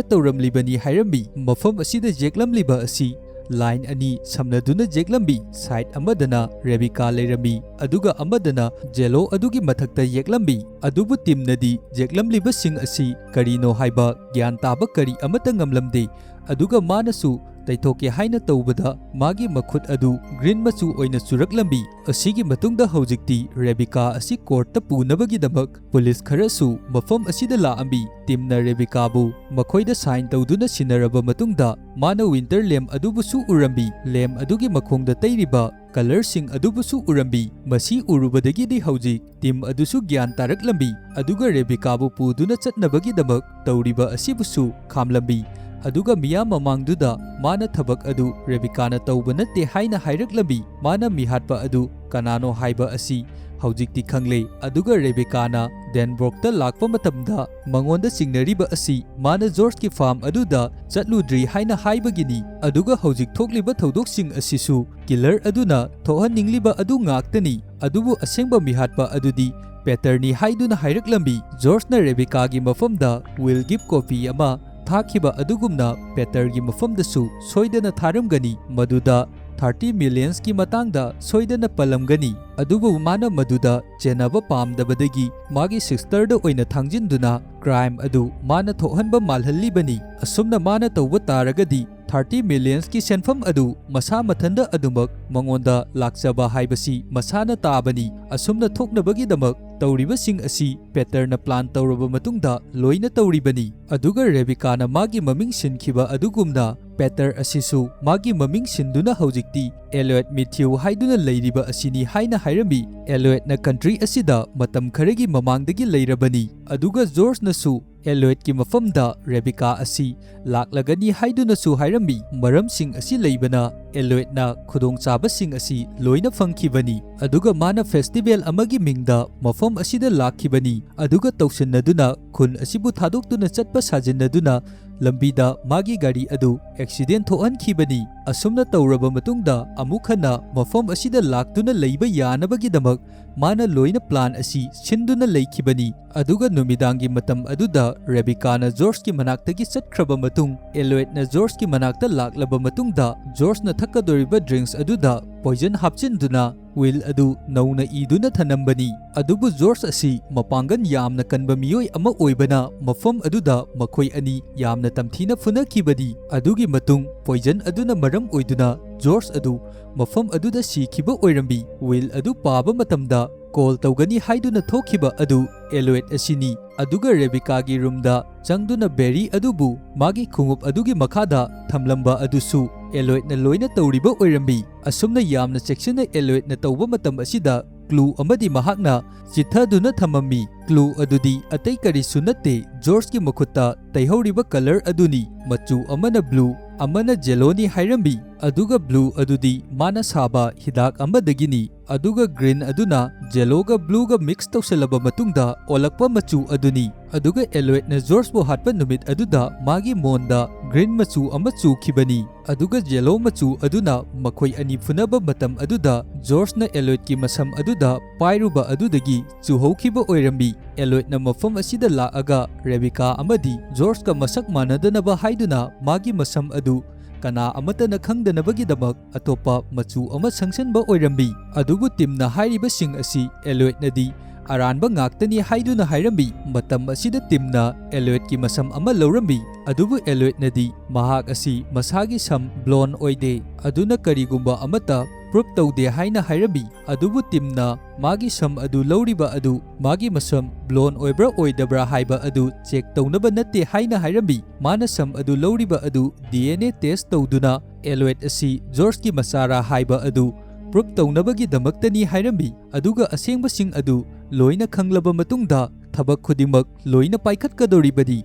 ꯇꯧꯔꯝꯂꯤꯕꯅꯤ ꯍꯥꯏꯔꯝꯃꯤ꯫ ꯃꯐꯝ ꯑꯁꯤꯗ ꯖꯦꯛꯂꯝꯂꯤꯕ ꯑꯁꯤ line ꯑꯅꯤ ꯁꯝꯅꯗꯨꯅ ꯖꯦꯛꯂꯝꯃꯤ꯫ Side ꯑꯃꯗꯅ ꯔꯦꯕꯤꯀꯥ ꯂꯩꯔꯝꯃꯤ, ꯑꯗꯨꯒ ꯑꯃꯗꯅ yellow ꯑꯗꯨꯒꯤ ꯃꯊꯛꯇ ꯌꯦꯛꯂꯝꯃꯤ꯫ ꯑꯗꯨꯕꯨ ꯇꯤꯝꯅꯗꯤ ꯖꯦꯛꯂꯝꯂꯤꯕꯁꯤꯡ ꯑꯁꯤ ꯀꯔꯤꯅꯣ ꯍꯥꯏꯕ ꯒ꯭ꯌꯥꯟ ꯇꯥꯕ ꯀꯔꯤ ꯑꯃꯠꯇ ꯉꯝꯂꯝꯗꯦ꯫ ꯑꯗꯨꯒ ꯃꯥꯅꯁꯨ ꯇꯩꯊꯣꯛꯀꯦ ꯍꯥꯏꯅ ꯇꯧꯕꯗ ꯃꯥꯒꯤ ꯃꯈꯨꯠ ꯑꯗꯨ green ꯃꯆꯨ ꯑꯣꯏꯅ ꯆꯨꯔꯛꯂꯝꯃꯤ꯫ ꯑꯁꯤꯒꯤ ꯃꯇꯨꯡꯗ ꯍꯧꯖꯤꯛꯇꯤ ꯔꯦꯕꯤꯀꯥ ꯑꯁꯤ courtꯇ ꯄꯨꯅꯕꯒꯤꯗꯃꯛ ꯄꯨꯂꯤꯁ ꯈꯔꯁꯨ ꯃꯐꯝ ꯑꯁꯤꯗ ꯂꯥꯛꯑꯝꯃꯤ꯫ ꯇꯤꯝꯅ ꯔꯦꯕꯤꯀꯥꯕꯨ ꯃꯈꯣꯏꯗ sign ꯇꯧꯗꯨꯅ ꯁꯤꯟꯅꯔꯕ ꯃꯇꯨꯡꯗ ꯃꯥꯅ ꯋꯤꯟꯇꯔ ꯂꯦꯝ ꯑꯗꯨꯕꯨꯁꯨ ꯎꯔꯝꯃꯤ꯫ ꯂꯦꯝ ꯑꯗꯨꯒꯤ ꯃꯈꯣꯡꯗ ꯇꯩꯔꯤꯕ colourꯁꯤꯡ ꯑꯗꯨꯕꯨꯁꯨ ꯎꯔꯝꯃꯤ꯫ ꯃꯁꯤ ꯎꯔꯨꯕꯗꯒꯤꯗꯤ ꯍꯧꯖꯤꯛ ꯇꯤꯝ ꯑꯗꯨꯁꯨ ꯒ꯭ꯌꯥꯟ ꯇꯥꯔꯛꯂꯝꯃꯤ, ꯑꯗꯨꯒ ꯔꯦꯕꯤꯀꯥꯕꯨ ꯄꯨꯗꯨꯅ ꯆꯠꯅꯕꯒꯤꯗꯃꯛ ꯇꯧꯔꯤꯕ ꯑꯁꯤꯕꯨꯁꯨ ꯈꯥꯝꯂꯝꯃꯤ꯫ ꯑꯗꯨꯒ ꯃꯤꯌꯥꯝ ꯃꯃꯥꯡꯗꯨꯗ ꯃꯥꯅ ꯊꯕꯛ ꯑꯗꯨ ꯔꯦꯕꯤꯀꯥꯅ ꯇꯧꯕ ꯅꯠꯇꯦ ꯍꯥꯏꯅ ꯍꯥꯏꯔꯛꯂꯝꯃꯤ꯫ ꯃꯥꯅ ꯃꯤꯍꯥꯠꯄ ꯑꯗꯨ ꯀꯅꯥꯅꯣ ꯍꯥꯏꯕ ꯑꯁꯤ ꯍꯧꯖꯤꯛꯇꯤ ꯈꯪꯂꯦ꯫ ꯑꯗꯨꯒ ꯔꯦꯕꯤꯀꯥꯅ ꯗꯦꯟꯕ꯭ꯔꯣꯛꯇ ꯂꯥꯛꯄ ꯃꯇꯝꯗ ꯃꯉꯣꯟꯗ ꯆꯤꯡꯅꯔꯤꯕ ꯑꯁꯤ ꯃꯥꯅ ꯖꯣꯔꯖꯀꯤ farm ꯑꯗꯨꯗ ꯆꯠꯂꯨꯗ꯭ꯔꯤ ꯍꯥꯏꯅ ꯍꯥꯏꯕꯒꯤꯅꯤ꯫ ꯑꯗꯨꯒ ꯍꯧꯖꯤꯛ ꯊꯣꯛꯂꯤꯕ ꯊꯧꯗꯣꯛꯁꯤꯡ ꯑꯁꯤꯁꯨ killer ꯑꯗꯨꯅ ꯊꯣꯛꯍꯟꯅꯤꯡꯂꯤꯕ ꯑꯗꯨ ꯉꯥꯛꯇꯅꯤ꯫ ꯑꯗꯨꯕꯨ ꯑꯁꯦꯡꯕ ꯃꯤꯍꯥꯠꯄ ꯑꯗꯨꯗꯤ ꯄꯦꯇꯔꯅꯤ ꯍꯥꯏꯗꯨꯅ ꯍꯥꯏꯔꯛꯂꯝꯃꯤ꯫ ꯖꯣꯔꯖꯅ ꯔꯦꯕꯤꯀꯥꯒꯤ ꯃꯐꯝꯗ will give copy ꯑꯃ ꯊꯥꯈꯤꯕ ꯑꯗꯨꯒꯨꯝꯅ ꯄꯦꯇꯔꯒꯤ ꯃꯐꯝꯗꯁꯨ ꯁꯣꯏꯗꯅ ꯊꯥꯔꯝꯒꯅꯤ꯫ ꯃꯗꯨꯗ ꯊꯥꯔꯇꯤ ꯃꯤꯂꯤꯌꯟꯁꯀꯤ ꯃꯇꯥꯡꯗ ꯁꯣꯏꯗꯅ ꯄꯜꯂꯝꯒꯅꯤ, ꯑꯗꯨꯕꯨ ꯃꯥꯅ ꯃꯗꯨꯗ ꯆꯦꯟꯅꯕ ꯄꯥꯝꯗꯕꯗꯒꯤ ꯃꯥꯒꯤ ꯁꯤꯁꯇꯔꯗ ꯑꯣꯏꯅ ꯊꯥꯡꯖꯤꯟꯗꯨꯅ ꯀ꯭ꯔꯥꯏꯝ ꯑꯗꯨ ꯃꯥꯅ ꯊꯣꯛꯍꯟꯕ ꯃꯥꯜꯍꯜꯂꯤꯕꯅꯤ꯫ ꯑꯁꯨꯝꯅ ꯃꯥꯅ ꯇꯧꯕ ꯇꯥꯔꯒꯗꯤ ꯊꯥꯔꯇꯤ ꯃꯤꯂꯤꯌꯟꯁꯀꯤ ꯁꯦꯟꯐꯝ ꯑꯗꯨ ꯃꯁꯥ ꯃꯊꯟꯗ ꯑꯗꯨꯃꯛ ꯃꯉꯣꯟꯗ ꯂꯥꯛꯆꯕ ꯍꯥꯏꯕꯁꯤ ꯃꯁꯥꯅ ꯇꯥꯕꯅꯤ꯫ ꯑꯁꯨꯝꯅ ꯊꯣꯛꯅꯕꯒꯤꯗꯃꯛ ꯇꯧꯔꯤꯕꯁꯤꯡ ꯑꯁꯤ ꯄꯦꯇꯔꯅ ꯄ꯭ꯂꯥꯟ ꯇꯧꯔꯕ ꯃꯇꯨꯡꯗ ꯂꯣꯏꯅ ꯇꯧꯔꯤꯕꯅꯤ꯫ ꯑꯗꯨꯒ ꯔꯦꯕꯤꯀꯥꯅ ꯃꯥꯒꯤ ꯃꯃꯤꯡ ꯁꯤꯟꯈꯤꯕ ꯑꯗꯨꯒꯨꯝꯅ ꯄꯦꯇꯔ ꯑꯁꯤꯁꯨ ꯃꯥꯒꯤ ꯃꯃꯤꯡ ꯁꯤꯟꯗꯨꯅ ꯍꯧꯖꯤꯛꯇꯤ ꯑꯦꯂꯣꯏꯠ ꯃꯤꯊ꯭ꯌꯨ ꯍꯥꯏꯗꯨꯅ ꯂꯩꯔꯤꯕ ꯑꯁꯤꯅꯤ ꯍꯥꯏꯅ ꯍꯥꯏꯔꯝꯃꯤ꯫ ꯑꯦꯂꯣꯏꯠꯅ ꯀꯟꯇ꯭ꯔꯤ ꯑꯁꯤꯗ ꯃꯇꯝ ꯈꯔꯒꯤ ꯃꯃꯥꯡꯗꯒꯤ ꯂꯩꯔꯕꯅꯤ꯫ ꯑꯗꯨꯒ ꯖꯣꯔꯖꯅꯁꯨ ꯑꯦꯂꯣꯏꯠꯀꯤ ꯃꯐꯝꯗ ꯔꯦꯕꯤꯀꯥ ꯑꯁꯤ ꯂꯥꯛꯂꯒꯅꯤ ꯍꯥꯏꯗꯨꯅꯁꯨ ꯍꯥꯏꯔꯝꯃꯤ꯫ ꯃꯔꯝꯁꯤꯡ ꯑꯁꯤ ꯂꯩꯕꯅ ꯑꯦꯂꯣꯏꯠꯅ ꯈꯨꯗꯣꯡꯆꯥꯕꯁꯤꯡ ꯑꯁꯤ ꯂꯣꯏꯅ ꯐꯪꯈꯤꯕꯅꯤ꯫ ꯑꯗꯨꯒ ꯃꯥꯅ ꯐꯦꯁꯇꯤꯚꯦꯜ ꯑꯃꯒꯤ ꯃꯤꯡꯗ ꯃꯐꯝ ꯑꯁꯤꯗ ꯂꯥꯛꯈꯤꯕꯅꯤ꯫ ꯑꯗꯨꯒ ꯇꯧꯁꯤꯟꯅꯗꯨꯅ ꯈꯨꯟ ꯑꯁꯤꯕꯨ ꯊꯥꯗꯣꯛꯇꯨꯅ ꯆꯠꯄ ꯁꯥꯖꯤꯟꯅꯗꯨꯅ ꯂꯝꯕꯤꯗ ꯃꯥꯒꯤ ꯒꯥꯔꯤ ꯑꯗꯨ ꯑꯦꯛꯁꯤꯗꯦꯟ ꯊꯣꯛꯍꯟꯈꯤꯕꯅꯤ꯫ ꯑꯁꯨꯝꯅ ꯇꯧꯔꯕ ꯃꯇꯨꯡꯗ ꯑꯃꯨꯛ ꯍꯟꯅ ꯃꯐꯝ ꯑꯁꯤꯗ ꯂꯥꯛꯇꯨꯅ ꯂꯩꯕ ꯌꯥꯅꯕꯒꯤꯗꯃꯛ ꯃꯥꯅ ꯂꯣꯏꯅ ꯄ꯭ꯂꯥꯟ ꯑꯁꯤ ꯁꯤꯟꯗꯨꯅ ꯂꯩꯈꯤꯕꯅꯤ꯫ ꯑꯗꯨꯒ ꯅꯨꯃꯤꯗꯥꯡꯒꯤ ꯃꯇꯝ ꯑꯗꯨꯗ ꯔꯦꯕꯤꯀꯥꯅ ꯖꯣꯔꯖꯀꯤ ꯃꯅꯥꯛꯇꯒꯤ ꯆꯠꯈ꯭ꯔꯕ ꯃꯇꯨꯡ, ꯑꯦꯂꯣꯏꯠꯅ ꯖꯣꯔꯖꯀꯤ ꯃꯅꯥꯛꯇ ꯂꯥꯛꯂꯕ ꯃꯇꯨꯡꯗ, ꯖꯣꯔꯖꯅ ꯊꯛꯀꯗꯧꯔꯤꯕ ꯗ꯭ꯔꯤꯡꯛꯁ ꯑꯗꯨꯗ ꯄꯣꯏꯖꯟ ꯍꯥꯞꯆꯤꯟꯗꯨꯅ ꯋꯤꯜ ꯑꯗꯨ ꯅꯧꯅ ꯏꯗꯨꯅ ꯊꯅꯝꯕꯅꯤ꯫ ꯑꯗꯨꯕꯨ ꯖꯣꯔꯖ ꯑꯁꯤ ꯃꯄꯥꯡꯒꯜ ꯌꯥꯝꯅ ꯀꯟꯕ ꯃꯤꯑꯣꯏ ꯑꯃ ꯑꯣꯏꯕꯅ ꯃꯐꯝ ꯑꯗꯨꯗ ꯃꯈꯣꯏ ꯑꯅꯤ ꯌꯥꯝꯅ ꯇꯝꯊꯤꯅ ꯐꯨꯅꯈꯤꯕꯅꯤ꯫ ꯑꯗꯨꯒꯤ ꯃꯇꯨꯡ ꯄꯣꯏꯖꯟ ꯑꯗꯨꯅ ꯃꯔꯝ ꯑꯣꯏꯗꯨꯅ ꯖꯣꯔꯖ ꯑꯗꯨ ꯃꯐꯝ ꯑꯗꯨꯗ ꯁꯤꯈꯤꯕ ꯑꯣꯏꯔꯝꯃꯤ꯫ ꯋꯤꯜ ꯑꯗꯨ ꯄꯥꯕ ꯃꯇꯝꯗ ꯀꯣꯜ ꯇꯧꯒꯅꯤ ꯍꯥꯏꯗꯨꯅ ꯊꯣꯛꯈꯤꯕ ꯑꯗꯨ ꯑꯦꯂꯣꯏꯠ ꯑꯁꯤꯅꯤ꯫ ꯑꯗꯨꯒ ꯔꯦꯕꯤꯀꯥꯒꯤ ꯔꯨꯝꯗ ꯆꯪꯗꯨꯅ ꯕꯦꯔꯤ ꯑꯗꯨꯕꯨ ꯃꯥꯒꯤ ꯈꯣꯡꯎꯞ ꯑꯗꯨꯒꯤ ꯃꯈꯥꯗ ꯊꯝꯂꯝꯕ ꯑꯗꯨꯁꯨ ꯑꯦꯂꯣꯏꯠꯅ ꯂꯣꯏꯅ ꯇꯧꯔꯤꯕ ꯑꯣꯏꯔꯝꯃꯤ꯫ ꯑꯁꯨꯝꯅ ꯌꯥꯝꯅ ꯆꯦꯛꯁꯤꯟꯅ ꯑꯦꯂꯣꯏꯠꯅ ꯇꯧꯕ ꯃꯇꯝ ꯑꯁꯤꯗ ꯀ꯭ꯂꯨ ꯑꯃꯗꯤ ꯃꯍꯥꯛꯅ ꯆꯤꯠꯊꯗꯨꯅ ꯊꯝꯃꯝꯃꯤ꯫ ꯀ꯭ꯂꯨ ꯑꯗꯨꯗꯤ ꯑꯇꯩ ꯀꯔꯤꯁꯨ ꯅꯠꯇꯦ, ꯖꯣꯔꯖꯀꯤ ꯃꯈꯨꯠꯇ ꯇꯩꯍꯧꯔꯤꯕ ꯀꯂꯔ ꯑꯗꯨꯅꯤ꯫ ꯃꯆꯨ ꯑꯃꯅ ꯕ꯭ꯂꯨ, ꯑꯃꯅ ꯖꯦꯂꯣꯅꯤ ꯍꯥꯏꯔꯝꯃꯤ꯫ ꯑꯗꯨꯒ ꯕ꯭ꯂꯨ ꯑꯗꯨꯗꯤ ꯃꯥꯅ ꯁꯥꯕ ꯍꯤꯗꯥꯛ ꯑꯃꯗꯒꯤꯅꯤ꯫ ꯑꯗꯨꯒ ꯒ꯭ꯔꯤꯟ ꯑꯗꯨꯅ ꯖꯦꯂꯣꯒ ꯕ꯭ꯂꯨꯒ ꯃꯤꯛꯁ ꯇꯧꯁꯜꯂꯕ ꯃꯇꯨꯡꯗ ꯑꯣꯜꯂꯛꯄ ꯃꯆꯨ ꯑꯗꯨꯅꯤ꯫ ꯑꯗꯨꯒ ꯑꯦꯂꯣꯏꯠꯅ ꯖꯣꯔꯖꯄꯨ ꯍꯥꯠꯄ ꯅꯨꯃꯤꯠ ꯑꯗꯨꯗ ꯃꯥꯒꯤ ꯃꯣꯟꯗ ꯒ꯭ꯔꯤꯟ ꯃꯆꯨ ꯑꯃ ꯆꯨꯈꯤꯕꯅꯤ꯫ ꯑꯗꯨꯒ ꯖꯦꯂꯣ ꯃꯆꯨ ꯑꯗꯨꯅ ꯃꯈꯣꯏ ꯑꯅꯤ ꯐꯨꯅꯕ ꯃꯇꯝ ꯑꯗꯨꯗ ꯖꯣꯔꯖꯅ ꯑꯦꯂꯣꯏꯠꯀꯤ ꯃꯁꯝ ꯑꯗꯨꯗ ꯄꯥꯏꯔꯨꯕ ꯑꯗꯨꯗꯒꯤ ꯆꯨꯍꯧꯈꯤꯕ ꯑꯣꯏꯔꯝꯃꯤ꯫ ꯑꯦꯂꯣꯏꯠꯅ ꯃꯐꯝ ꯑꯁꯤꯗ ꯂꯥꯛꯑꯒ ꯔꯦꯕꯤꯀꯥ ꯑꯃꯗꯤ ꯖꯣꯔꯖꯀ ꯃꯁꯛ ꯃꯥꯟꯅꯗꯅꯕ ꯍꯥꯏꯗꯨꯅ ꯃꯥꯒꯤ ꯃꯁꯝ ꯑꯗꯨ ꯀꯅꯥ ꯑꯃꯠꯇꯅ ꯈꯪꯗꯅꯕꯒꯤꯗꯃꯛ ꯑꯇꯣꯞꯄ ꯃꯆꯨ ꯑꯃ ꯁꯪꯁꯟꯕ ꯑꯣꯏꯔꯝꯃꯤ꯫ ꯑꯗꯨꯕꯨ ꯇꯤꯝꯅ ꯍꯥꯏꯔꯤꯕꯁꯤꯡ ꯑꯁꯤ ꯑꯦꯂꯣꯏꯗꯅꯗꯤ ꯑꯔꯥꯟꯕ ꯉꯥꯛꯇꯅꯤ ꯍꯥꯏꯗꯨꯅ ꯍꯥꯏꯔꯝꯃꯤ꯫ ꯃꯇꯝ ꯑꯁꯤꯗ ꯇꯤꯝꯅ ꯑꯦꯂꯣꯏꯗꯀꯤ ꯃꯁꯝ ꯑꯃ ꯂꯧꯔꯝꯃꯤ, ꯑꯗꯨꯕꯨ ꯑꯦꯂꯣꯏꯗꯅꯗꯤ ꯃꯍꯥꯛ ꯑꯁꯤ ꯃꯁꯥꯒꯤ ꯁꯝ ꯕ꯭ꯂꯣꯟ ꯑꯣꯏꯗꯦ, ꯑꯗꯨꯅ ꯀꯔꯤꯒꯨꯝꯕ ꯑꯃꯠꯇ ꯄ꯭ꯔꯨꯞ ꯇꯧꯗꯦ ꯍꯥꯏꯅ ꯍꯥꯏꯔꯝꯃꯤ꯫ ꯑꯗꯨꯕꯨ ꯇꯤꯝꯅ ꯃꯥꯒꯤ ꯁꯝ ꯑꯗꯨ ꯂꯧꯔꯤꯕ ꯑꯗꯨ ꯃꯥꯒꯤ ꯃꯁꯝ ꯕ꯭ꯂꯣꯟ ꯑꯣꯏꯕ꯭ꯔꯥ ꯑꯣꯏꯗꯕ꯭ꯔꯥ ꯍꯥꯏꯕ ꯑꯗꯨ ꯆꯦꯛ ꯇꯧꯅꯕ ꯅꯠꯇꯦ ꯍꯥꯏꯅ ꯍꯥꯏꯔꯝꯃꯤ꯫ ꯃꯥꯅ ꯁꯝ ꯑꯗꯨ ꯂꯧꯔꯤꯕ ꯑꯗꯨ ꯗꯤ ꯑꯦꯟ ꯑꯦ ꯇꯦꯁ ꯇꯧꯗꯨꯅ ꯑꯦꯂꯣꯏꯗ ꯑꯁꯤ ꯖꯣꯔꯖꯀꯤ ꯃꯆꯥꯔꯥ ꯍꯥꯏꯕ ꯑꯗꯨ ꯄ꯭ꯔꯨꯞ ꯇꯧꯅꯕꯒꯤꯗꯃꯛꯇꯅꯤ ꯍꯥꯏꯔꯝꯃꯤ꯫ ꯑꯗꯨꯒ ꯑꯁꯦꯡꯕꯁꯤꯡ ꯑꯗꯨ ꯂꯣꯏꯅ ꯈꯪꯂꯕ ꯃꯇꯨꯡꯗ ꯊꯕꯛ ꯈꯨꯗꯤꯡꯃꯛ ꯂꯣꯏꯅ ꯄꯥꯏꯈꯠꯀꯗꯧꯔꯤꯕꯅꯤ꯫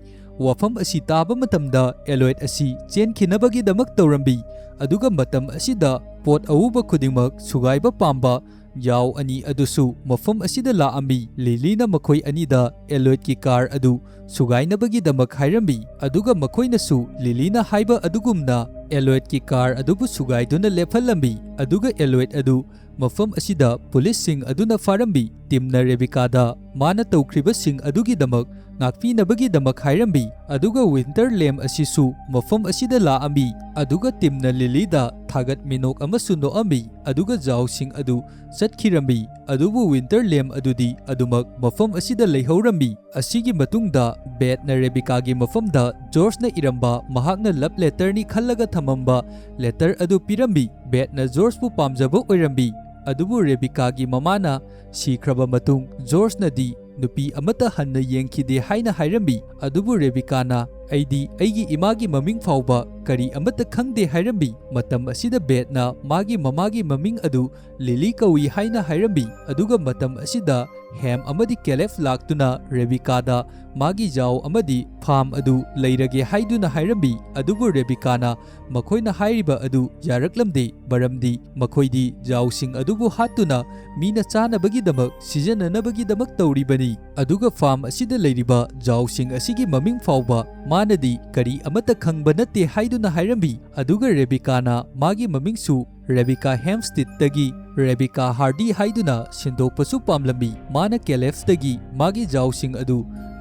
ꯋꯥꯐꯝ ꯑꯁꯤ ꯇꯥꯕ ꯃꯇꯝꯗ ꯑꯦꯂꯣꯏꯗ ꯑꯁꯤ ꯆꯦꯟꯈꯤꯅꯕꯒꯤꯗꯃꯛ ꯇꯧꯔꯝꯃꯤ꯫ ꯑꯗꯨꯒ ꯃꯇꯝ ꯑꯁꯤꯗ ꯄꯣꯠ ꯑꯎꯕ ꯈꯨꯗꯤꯡꯃꯛ ꯁꯨꯒꯥꯏꯕ ꯄꯥꯝꯕ ꯌꯥꯎ ꯑꯅꯤ ꯑꯗꯨꯁꯨ ꯃꯐꯝ ꯑꯁꯤꯗ ꯂꯥꯛꯑꯝꯃꯤ꯫ ꯂꯤꯂꯤꯅ ꯃꯈꯣꯏ ꯑꯅꯤꯗ ꯑꯦꯂꯣꯏꯗꯀꯤ ꯀꯥꯔ ꯑꯗꯨ ꯁꯨꯒꯥꯏꯅꯕꯒꯤꯗꯃꯛ ꯍꯥꯏꯔꯝꯃꯤ, ꯑꯗꯨꯒ ꯃꯈꯣꯏꯅꯁꯨ ꯂꯤꯂꯤꯅ ꯍꯥꯏꯕ ꯑꯗꯨꯒꯨꯝꯅ ꯑꯦꯂꯣꯏꯗꯀꯤ ꯀꯥꯔ ꯑꯗꯨꯕꯨ ꯁꯨꯒꯥꯏꯗꯨꯅ ꯂꯦꯞꯍꯜꯂꯝꯃꯤ꯫ ꯑꯗꯨꯒ ꯑꯦꯂꯣꯏꯗ ꯑꯗꯨ ꯃꯐꯝ ꯑꯁꯤꯗ ꯄꯨꯂꯤꯁꯁꯤꯡ ꯑꯗꯨꯅ ꯐꯥꯔꯝꯃꯤ꯫ ꯇꯤꯝꯅ ꯔꯦꯕꯤꯀꯥꯗ ꯃꯥꯅ ꯇꯧꯈ꯭ꯔꯤꯕꯁꯤꯡ ꯑꯗꯨꯒꯤꯗꯃꯛ ꯉꯥꯛꯄꯤꯅꯕꯒꯤꯗꯃꯛ ꯍꯥꯏꯔꯝꯃꯤ꯫ ꯑꯗꯨꯒ ꯋꯤꯟꯇꯔ ꯂꯦꯝ ꯑꯁꯤꯁꯨ ꯃꯐꯝ ꯑꯁꯤꯗ ꯂꯥꯛꯑꯝꯃꯤ꯫ ꯑꯗꯨꯒ ꯇꯤꯝꯅ ꯂꯤꯂꯤꯗ ꯊꯥꯒꯠ ꯃꯤꯅꯣꯛ ꯑꯃꯁꯨ ꯅꯣꯛꯑꯝꯃꯤ꯫ ꯑꯗꯨꯒ ꯖꯥꯎꯁꯤꯡ ꯑꯗꯨ ꯆꯠꯈꯤꯔꯝꯃꯤ꯫ ꯑꯗꯨꯕꯨ ꯋꯤꯟꯇꯔ ꯂꯦꯝ ꯑꯗꯨꯗꯤ ꯑꯗꯨꯃꯛ ꯃꯐꯝ ꯑꯁꯤꯗ ꯂꯩꯍꯧꯔꯝꯃꯤ꯫ ꯑꯁꯤꯒꯤ ꯃꯇꯨꯡꯗ ꯕꯦꯠꯅ ꯔꯦꯕꯤꯀꯥꯒꯤ ꯃꯐꯝꯗ ꯖꯣꯔꯖꯅ ꯏꯔꯝꯕ ꯃꯍꯥꯛꯅ ꯂꯚ ꯂꯦꯇꯔꯅꯤ ꯈꯜꯂꯒ ꯊꯝꯃꯝꯕ ꯂꯦꯇꯔ ꯑꯗꯨ ꯄꯤꯔꯝꯃꯤ꯫ ꯕꯦꯠꯅ ꯖꯣꯔꯖꯄꯨ ꯄꯥꯝꯖꯕ ꯑꯣꯏꯔꯝꯃꯤ꯫ ꯑꯗꯨꯕꯨ ꯔꯦꯕꯤꯀꯥꯒꯤ ꯃꯃꯥꯅ ꯁꯤꯈ꯭ꯔꯕ ꯃꯇꯨꯡ ꯖꯣꯔꯖꯅꯗꯤ ꯅꯨꯄꯤ ꯑꯃꯠꯇ ꯍꯟꯅ ꯌꯦꯡꯈꯤꯗꯦ ꯍꯥꯏꯅ ꯍꯥꯏꯔꯝꯃꯤ꯫ ꯑꯗꯨꯕꯨ ꯔꯦꯕꯤꯀꯥꯅ, "ꯑꯩꯗꯤ ꯑꯩꯒꯤ ꯏꯃꯥꯒꯤ ꯃꯃꯤꯡ ꯐꯥꯎꯕ ꯀꯔꯤ ꯑꯃꯠꯇ ꯈꯪꯗꯦ" ꯍꯥꯏꯔꯝꯃꯤ꯫ ꯃꯇꯝ ꯑꯁꯤꯗ ꯕꯦꯠꯅ ꯃꯥꯒꯤ ꯃꯃꯥꯒꯤ ꯃꯃꯤꯡ ꯑꯗꯨ ꯂꯤꯂꯤ ꯀꯧꯏ ꯍꯥꯏꯅ ꯍꯥꯏꯔꯝꯃꯤ꯫ ꯑꯗꯨꯒ ꯃꯇꯝ ꯑꯁꯤꯗ ꯍꯦꯝ ꯑꯃꯗꯤ ꯀꯦꯂꯦꯕ ꯂꯥꯛꯇꯨꯅ ꯔꯦꯕꯤꯀꯥꯗ ꯃꯥꯒꯤ ꯖꯥꯎ ꯑꯃꯗꯤ ꯐꯥꯔꯝ ꯑꯗꯨ ꯂꯩꯔꯒꯦ ꯍꯥꯏꯗꯨꯅ ꯍꯥꯏꯔꯝꯃꯤ꯫ ꯑꯗꯨꯕꯨ ꯔꯦꯕꯤꯀꯥꯅ ꯃꯈꯣꯏꯅ ꯍꯥꯏꯔꯤꯕ ꯑꯗꯨ ꯌꯥꯔꯛꯂꯝꯗꯦ, ꯃꯔꯝꯗꯤ ꯃꯈꯣꯏꯗꯤ ꯖꯥꯎꯁꯤꯡ ꯑꯗꯨꯕꯨ ꯍꯥꯠꯇꯨꯅ ꯃꯤꯅ ꯆꯥꯅꯕꯒꯤꯗꯃꯛ ꯁꯤꯖꯤꯟꯅꯅꯕꯒꯤꯗꯃꯛ ꯇꯧꯔꯤꯕꯅꯤ꯫ ꯑꯗꯨꯒ ꯐꯥꯔꯝ ꯑꯁꯤꯗ ꯂꯩꯔꯤꯕ ꯖꯥꯎꯁꯤꯡ ꯑꯁꯤꯒꯤ ꯃꯃꯤꯡ ꯐꯥꯎꯕ ꯃꯥꯅꯗꯤ ꯀꯔꯤ ꯑꯃꯠꯇ ꯈꯪꯕ ꯅꯠꯇꯦ ꯍꯥꯏꯗꯨꯅ ꯍꯥꯏꯔꯝꯃꯤ꯫ ꯑꯗꯨꯒ ꯔꯦꯕꯤꯀꯥꯅ ꯃꯥꯒꯤ ꯃꯃꯤꯡꯁꯨ ꯔꯦꯕꯤꯀꯥ ꯍꯦꯝꯁꯇꯤꯠꯇꯒꯤ ꯔꯦꯕꯤꯀꯥ ꯍꯥꯔꯗꯤ ꯍꯥꯏꯗꯨꯅ ꯁꯤꯟꯗꯣꯛꯄꯁꯨ ꯄꯥꯝꯂꯝꯃꯤ꯫ ꯃꯥꯅ ꯀꯦꯂꯦꯐꯇꯒꯤ ꯃꯥꯒꯤ ꯖꯥꯎꯁꯤꯡ ꯑꯗꯨ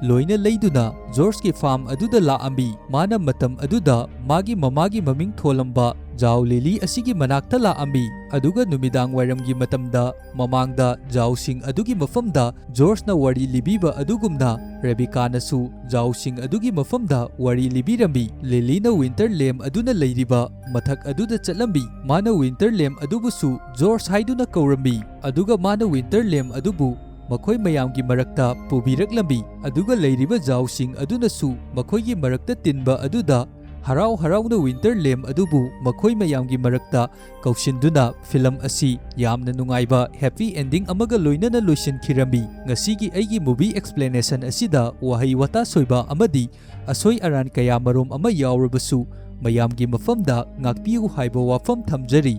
ꯂꯣꯏꯅ ꯂꯩꯗꯨꯅ ꯖꯣꯔꯖꯀꯤ ꯐꯥꯔꯝ ꯑꯗꯨꯗ ꯂꯥꯛꯑꯝꯃꯤ꯫ ꯃꯥꯅ ꯃꯇꯝ ꯑꯗꯨꯗ ꯃꯥꯒꯤ ꯃꯃꯥꯒꯤ ꯃꯃꯤꯡ ꯊꯣꯜꯂꯝꯕ ꯖꯥꯎ ꯂꯤꯂꯤ ꯑꯁꯤꯒꯤ ꯃꯅꯥꯛꯇ ꯂꯥꯛꯑꯝꯃꯤ꯫ ꯑꯗꯨꯒ ꯅꯨꯃꯤꯗꯥꯡ ꯋꯥꯏꯔꯝꯒꯤ ꯃꯇꯝꯗ ꯃꯃꯥꯡꯗ ꯖꯥꯎꯁꯤꯡ ꯑꯗꯨꯒꯤ ꯃꯐꯝꯗ ꯖꯣꯔꯖꯅ ꯋꯥꯔꯤ ꯂꯤꯕꯤꯕ ꯑꯗꯨꯒꯨꯝꯅ ꯔꯦꯕꯤꯀꯥꯅꯁꯨ ꯖꯥꯎꯁꯤꯡ ꯑꯗꯨꯒꯤ ꯃꯐꯝꯗ ꯋꯥꯔꯤ ꯂꯤꯕꯤꯔꯝꯃꯤ꯫ ꯂꯤꯂꯤꯅ ꯋꯤꯟꯇꯔ ꯂꯦꯝ ꯑꯗꯨꯅ ꯂꯩꯔꯤꯕ ꯃꯊꯛ ꯑꯗꯨꯗ ꯆꯠꯂꯝꯃꯤ꯫ ꯃꯥꯅ ꯋꯤꯟꯇꯔ ꯂꯦꯝ ꯑꯗꯨꯕꯨꯁꯨ ꯖꯣꯔꯖ ꯍꯥꯏꯗꯨꯅ ꯀꯧꯔꯝꯃꯤ꯫ ꯑꯗꯨꯒ ꯃꯥꯅ ꯋꯤꯟꯇꯔ ꯂꯦꯝ ꯑꯗꯨꯕꯨ ꯃꯈꯣꯏ ꯃꯌꯥꯝꯒꯤ ꯃꯔꯛꯇ ꯄꯨꯕꯤꯔꯛꯂꯝꯃꯤ꯫ ꯑꯗꯨꯒ ꯂꯩꯔꯤꯕ ꯖꯥꯎꯁꯤꯡ ꯑꯗꯨꯅꯁꯨ ꯃꯈꯣꯏꯒꯤ ꯃꯔꯛꯇ ꯇꯤꯟꯕ ꯑꯗꯨꯗ ꯍꯔꯥꯎ ꯍꯔꯥꯎꯅ ꯋꯤꯟꯇꯔ ꯂꯦꯝ ꯑꯗꯨꯕꯨ ꯃꯈꯣꯏ ꯃꯌꯥꯝꯒꯤ ꯃꯔꯛꯇ ꯀꯧꯁꯤꯟꯗꯨꯅ ꯐꯤꯂꯝ ꯑꯁꯤ ꯌꯥꯝꯅ ꯅꯨꯡꯉꯥꯏꯕ ꯍꯦꯄꯤ ꯑꯦꯟꯗꯤꯡ ꯑꯃꯒ ꯂꯣꯏꯅꯅ ꯂꯣꯏꯁꯤꯟꯈꯤꯔꯝꯃꯤ꯫ ꯉꯁꯤꯒꯤ ꯑꯩꯒꯤ movie explanation ꯑꯁꯤꯗ ꯋꯥꯍꯩ ꯋꯥꯇꯥ ꯁꯣꯏꯕ ꯑꯃꯗꯤ ꯑꯁꯣꯏ ꯑꯔꯥꯟ ꯀꯌꯥ ꯃꯔꯨꯝ ꯑꯃ ꯌꯥꯎꯔꯕꯁꯨ ꯃꯌꯥꯝꯒꯤ ꯃꯐꯝꯗ ꯉꯥꯛꯄꯤꯌꯨ ꯍꯥꯏꯕ ꯋꯥꯐꯝ ꯊꯝꯖꯔꯤ꯫